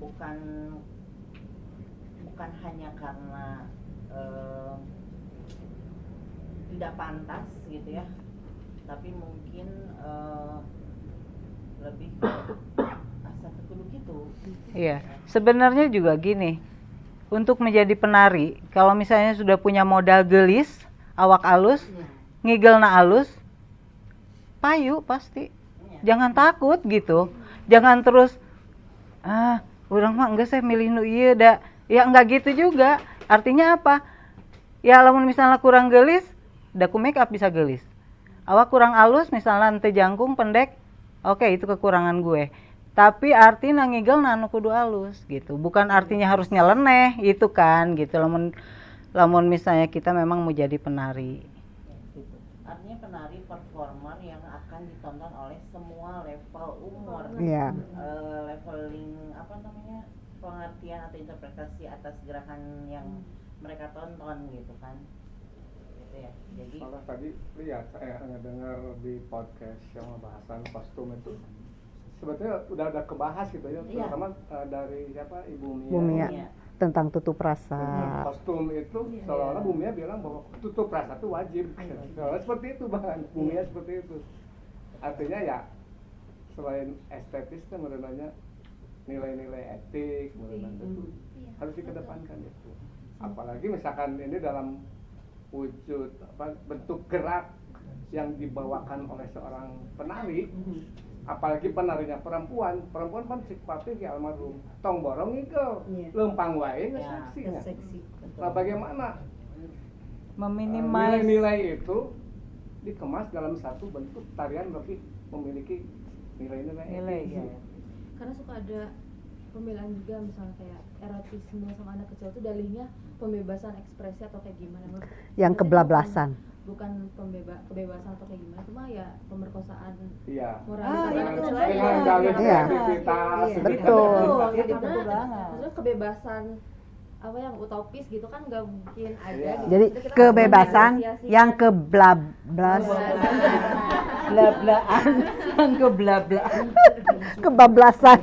bukan hanya karena tidak pantas gitu ya, tapi mungkin lebih ke asa kudu gitu. Iya, sebenarnya juga gini, untuk menjadi penari, kalau misalnya sudah punya modal gelis, awak alus, ngigelna alus, payu pasti. Jangan takut gitu. Jangan terus urang mah enggak saya milih nu ieu da. Ya enggak gitu juga. Artinya apa? Ya lamun misalnya kurang gelis, da ku make up bisa gelis. Awak kurang alus misalnya ente jangkung pendek, oke itu kekurangan gue. Tapi artinya ngigel anu kudu alus gitu. Bukan artinya harus nyeleneh itu kan gitu. Lamun misalnya kita memang mau jadi penari. Artinya penari performer yang akan ditonton oleh semua level umur. Iya. Leveling apa namanya? Pengertian atau interpretasi atas gerakan yang mereka tonton gitu kan. Gitu ya. Jadi malah tadi lihat saya ngedengar di podcast yang pembahasan kostum itu sebetulnya udah ada kebahas gitu ya, terutama dari siapa Ibu Mia. Bu Mia. Tentang tutup rasa. Kostum itu seolah-olah Bu Mia bilang bahwa tutup rasa itu wajib. Seolah-olah seperti itu bahkan Bu Mia seperti itu. Artinya ya selain estetis kan merenanya nilai-nilai etik, merenanya itu Harus dikedepankan itu. Apalagi misalkan ini dalam wujud apa, bentuk gerak yang dibawakan oleh seorang penari, apalagi penarinya perempuan, perempuan kan sifatnya ki almarhum tong borong ngigel, lempang wae geus seksi. Nah, bagaimana meminimais nilai-nilai itu dikemas dalam satu bentuk tarian lebih memiliki nilai-nilai nilai ya. Karena suka ada pembelaan juga misalnya kayak erotisme sama anak kecil itu dalihnya pembebasan ekspresi atau kayak gimana. Yang kebablasan. Bukan kebebasan atau kayak gimana, cuma ya pemerkosaan. Iya. Moralitas. Dengan dalih kreativitas. Betul. Karena maksudnya kebebasan apa yang utopis gitu kan nggak mungkin ada. Gitu. Jadi kebebasan yang keblablas. Blablaan, yang keblablaan. Kebablasan.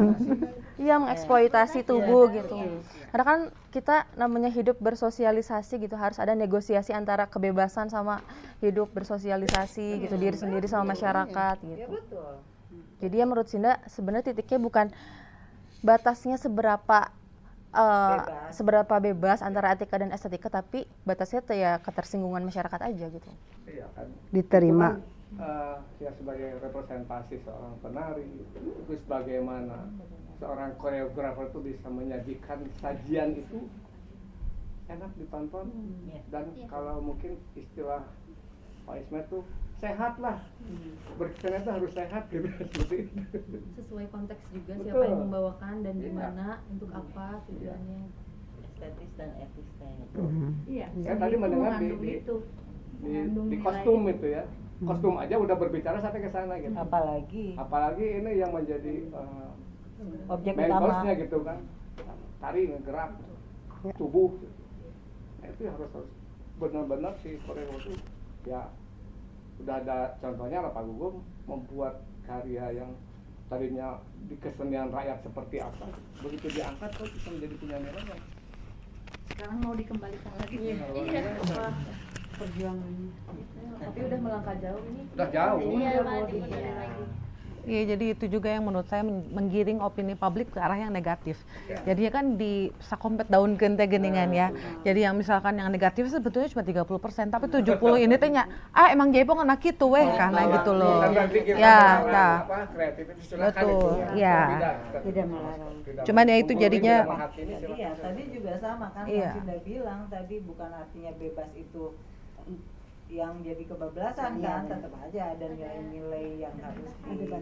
Iya, mengeksploitasi tubuh gitu. Karena kan kita namanya hidup bersosialisasi gitu, harus ada negosiasi antara kebebasan sama hidup bersosialisasi gitu, diri sendiri sama masyarakat gitu. Jadi ya menurut Sinda sebenarnya titiknya bukan batasnya seberapa seberapa bebas antara etika dan estetika, tapi batasnya tuh ya ketersinggungan masyarakat aja gitu. Iya kan. Diterima. Itu kan, ya sebagai representasi seorang penari, terus bagaimana seorang koreografer itu bisa menyajikan sajian itu enak ditonton, dan kalau mungkin istilah Pak Ismet tuh sehat lah, berkesenian itu harus sehat gitu, seperti itu. Sesuai konteks juga. Betul. Siapa yang membawakan dan di mana, untuk apa tujuannya. Estetis dan etis. Iya. Saya tadi mendengar di kostum itu ya, kostum aja udah berbicara sampai ke sana gitu. Apalagi ini yang menjadi objek main utama course-nya gitu kan, tari, gerak, tubuh gitu. Nah, itu harus benar-benar si koreografer itu ya udah ada contohnya lah Pak Gugum membuat karya yang tadinya di kesenian rakyat seperti apa, begitu diangkat kok bisa menjadi punya nilai yang sekarang mau dikembalikan lagi. Iya. Perjuangannya. Tapi udah melangkah jauh ini. Udah jauh. Iya, lagi. Iya, jadi itu juga yang menurut saya menggiring opini publik ke arah yang negatif. Ya. Jadinya kan di sakompet daun gente geningan ya. Jadi yang misalkan yang negatif sebetulnya cuma 30%, tapi 70 ini tehnya ah emang jaipongan mah kitu weh karena gitu loh. Ya, nah. Betul. Iya. Tidak melarang. Cuman ya itu jadinya iya, tadi juga sama kan iya. Cinda bilang tadi bukan artinya bebas itu yang jadi kebablasan kan, tetap aja ada nilai-nilai yang harus dibikin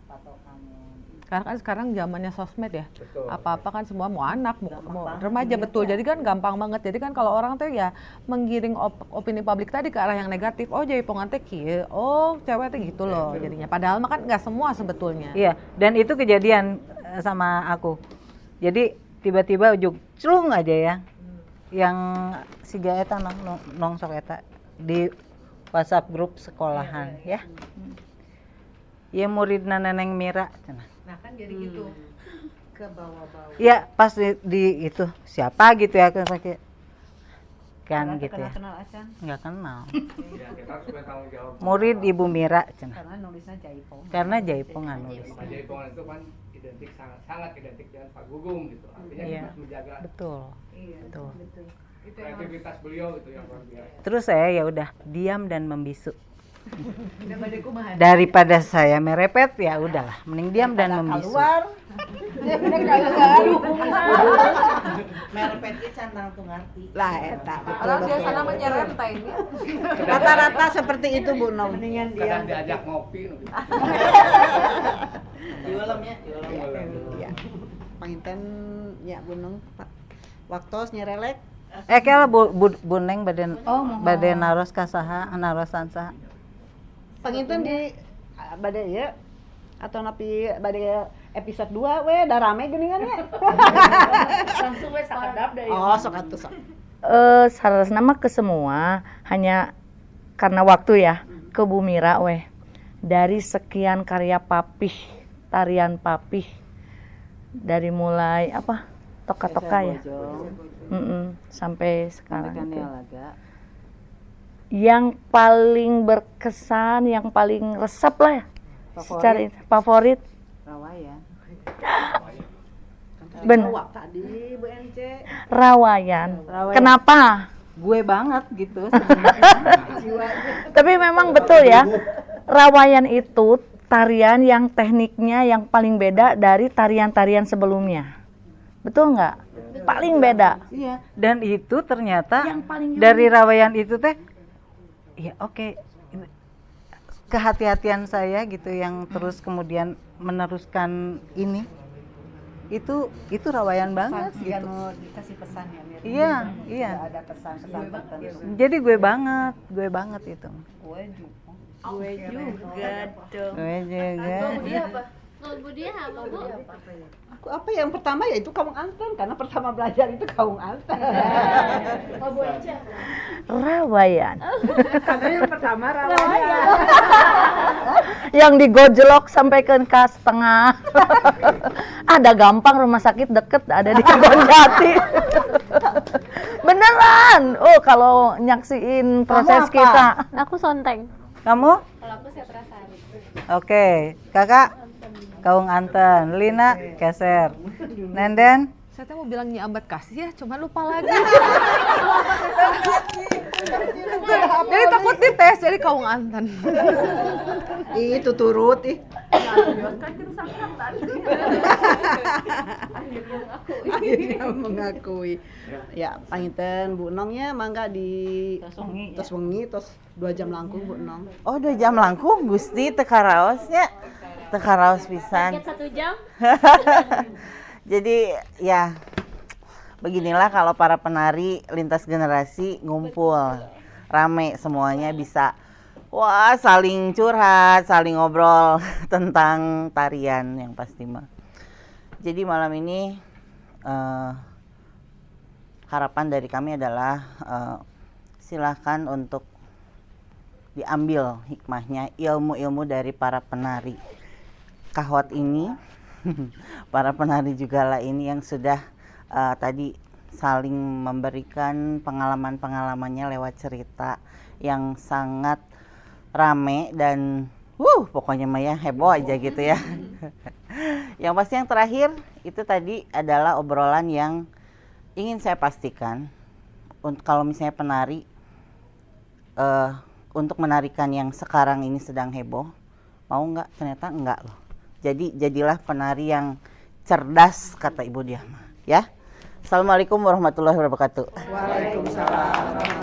patokannya. Karena kan sekarang zamannya sosmed ya, apa-apa kan semua mau anak, mau remaja, betul. Jadi kan gampang banget. Jadi kan kalau orang tuh ya menggiring opini publik tadi ke arah yang negatif. Oh jaipongan teh kieu, oh cewek teh gitu loh jadinya. Padahal mah kan nggak semua sebetulnya. Iya, dan itu kejadian sama aku. Jadi tiba-tiba ujug celung aja ya. Yang si Gaeta nongsok eta di WhatsApp grup sekolahan ya. Ya muridna Neneng Mira cenah. Nah kan jadi gitu. Ke bawah-bawah. Ya pas di itu siapa gitu ya kan karena gitu ya. Kenal acan. Enggak kenal. Ya, kita harus bertanggung jawab. Murid Ibu Mira cenah. Karena nulisnya jaipongan. Karena jaipongan nulisnya. Jaipongan itu kan identik sangat identik dengan Pak Gugum gitu. Artinya iya, kita harus menjaga. Betul. Iya, betul. Betul. Kreativitas beliau itu yang luar biasa. Terus saya ya udah diam dan membisu. Daripada saya merepet ya udahlah, mending diam dan membisu. Keluar. Merepet ge can langsung ngarti. Lah eta. Orang biasana mah nyerenteng. Rata-rata seperti itu Bu Nom. Mendingan diam. Kadang diajak ngopi. Diulam ya, diulam. Iya. Panginten ya Bu Nong waktos nyerelek. Kela Bu Neng bade naros ka saha, narosan saha. Panginten di bade ieu atau napi bade episode 2 we da rame geuningan nya. Langsung we sakedap da ieu. Oh, sok atuh sok. Saleresna mah ke semua, hanya karena waktu ya, ke Bu Mira weh. Dari sekian karya papih, tarian papih dari mulai apa? Toka-toka ya. Sampai sekarang itu. Yang paling berkesan, yang paling resep lah ya, secara favorit. Rawayan. Bener. Tadi Bu NC. Rawayan. Rawayan. Kenapa? Gue banget gitu. Tapi memang betul ya. Rawayan itu tarian yang tekniknya yang paling beda dari tarian-tarian sebelumnya. Betul nggak? Paling beda. Iya. Dan itu ternyata Yang paling unik. dari rawayan itu teh, ya oke, kehati-hatian saya gitu yang terus kemudian meneruskan ini, itu rawayan banget gitu. Dikasih pesan ya, Mir. Iya, iya. Nggak ada pesan-pesan tertentu. Jadi gue banget itu. Gue juga. Gue juga dong. Gue juga. Kalau Bu Dia apa? Kalau Bu Dia apa, Bu? Aku apa yang pertama ya itu Kawung Anten, karena pertama belajar itu Kawung Anten. Kalau Bu Ence apa? Rawayan. Karena yang pertama rawayan. Yang digojlok sampai ke kas setengah. Ada gampang, rumah sakit deket, ada di Kebon Jati. Beneran. Oh, kalau nyaksiin proses apa? kita. Aku sonteng. Kamu? Kalau aku Setra Sari. Oke, kakak Kawung Anten, Lina Keser, Nenden. Saya tuh mau bilang Nyi Ambat Kasih ya, cuma lupa lagi. Jadi takut dites, jadi Kawung Anten. Ih, itu turut ih. Akhirnya mengakui. Ya, panginten Bu Nong ya, mangga di tos wengi, tos 2 jam langkung Bu Nong. Oh, 2 jam langkung Gusti teu karaosnya. Teu karaos pisan. Target 1 jam. Jadi ya beginilah kalau para penari lintas generasi ngumpul rame semuanya bisa wah saling curhat, saling ngobrol tentang tarian yang pasti mah. Jadi malam ini harapan dari kami adalah silahkan untuk diambil hikmahnya, ilmu-ilmu dari para penari kahwat ini, para penari Jugala ini yang sudah tadi saling memberikan pengalaman-pengalamannya lewat cerita yang sangat rame dan pokoknya mah ya heboh aja gitu ya. Yang pasti yang terakhir itu tadi adalah obrolan yang ingin saya pastikan untuk kalau misalnya penari untuk menarikan yang sekarang ini sedang heboh, mau nggak? Ternyata enggak loh. Jadi jadilah penari yang cerdas kata Ibu Diama ya. Assalamualaikum warahmatullahi wabarakatuh. Waalaikumsalam.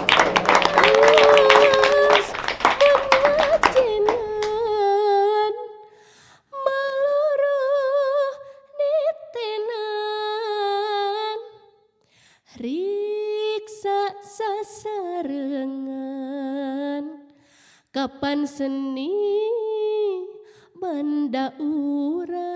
Riksa sasarengan kapan seni banda urang.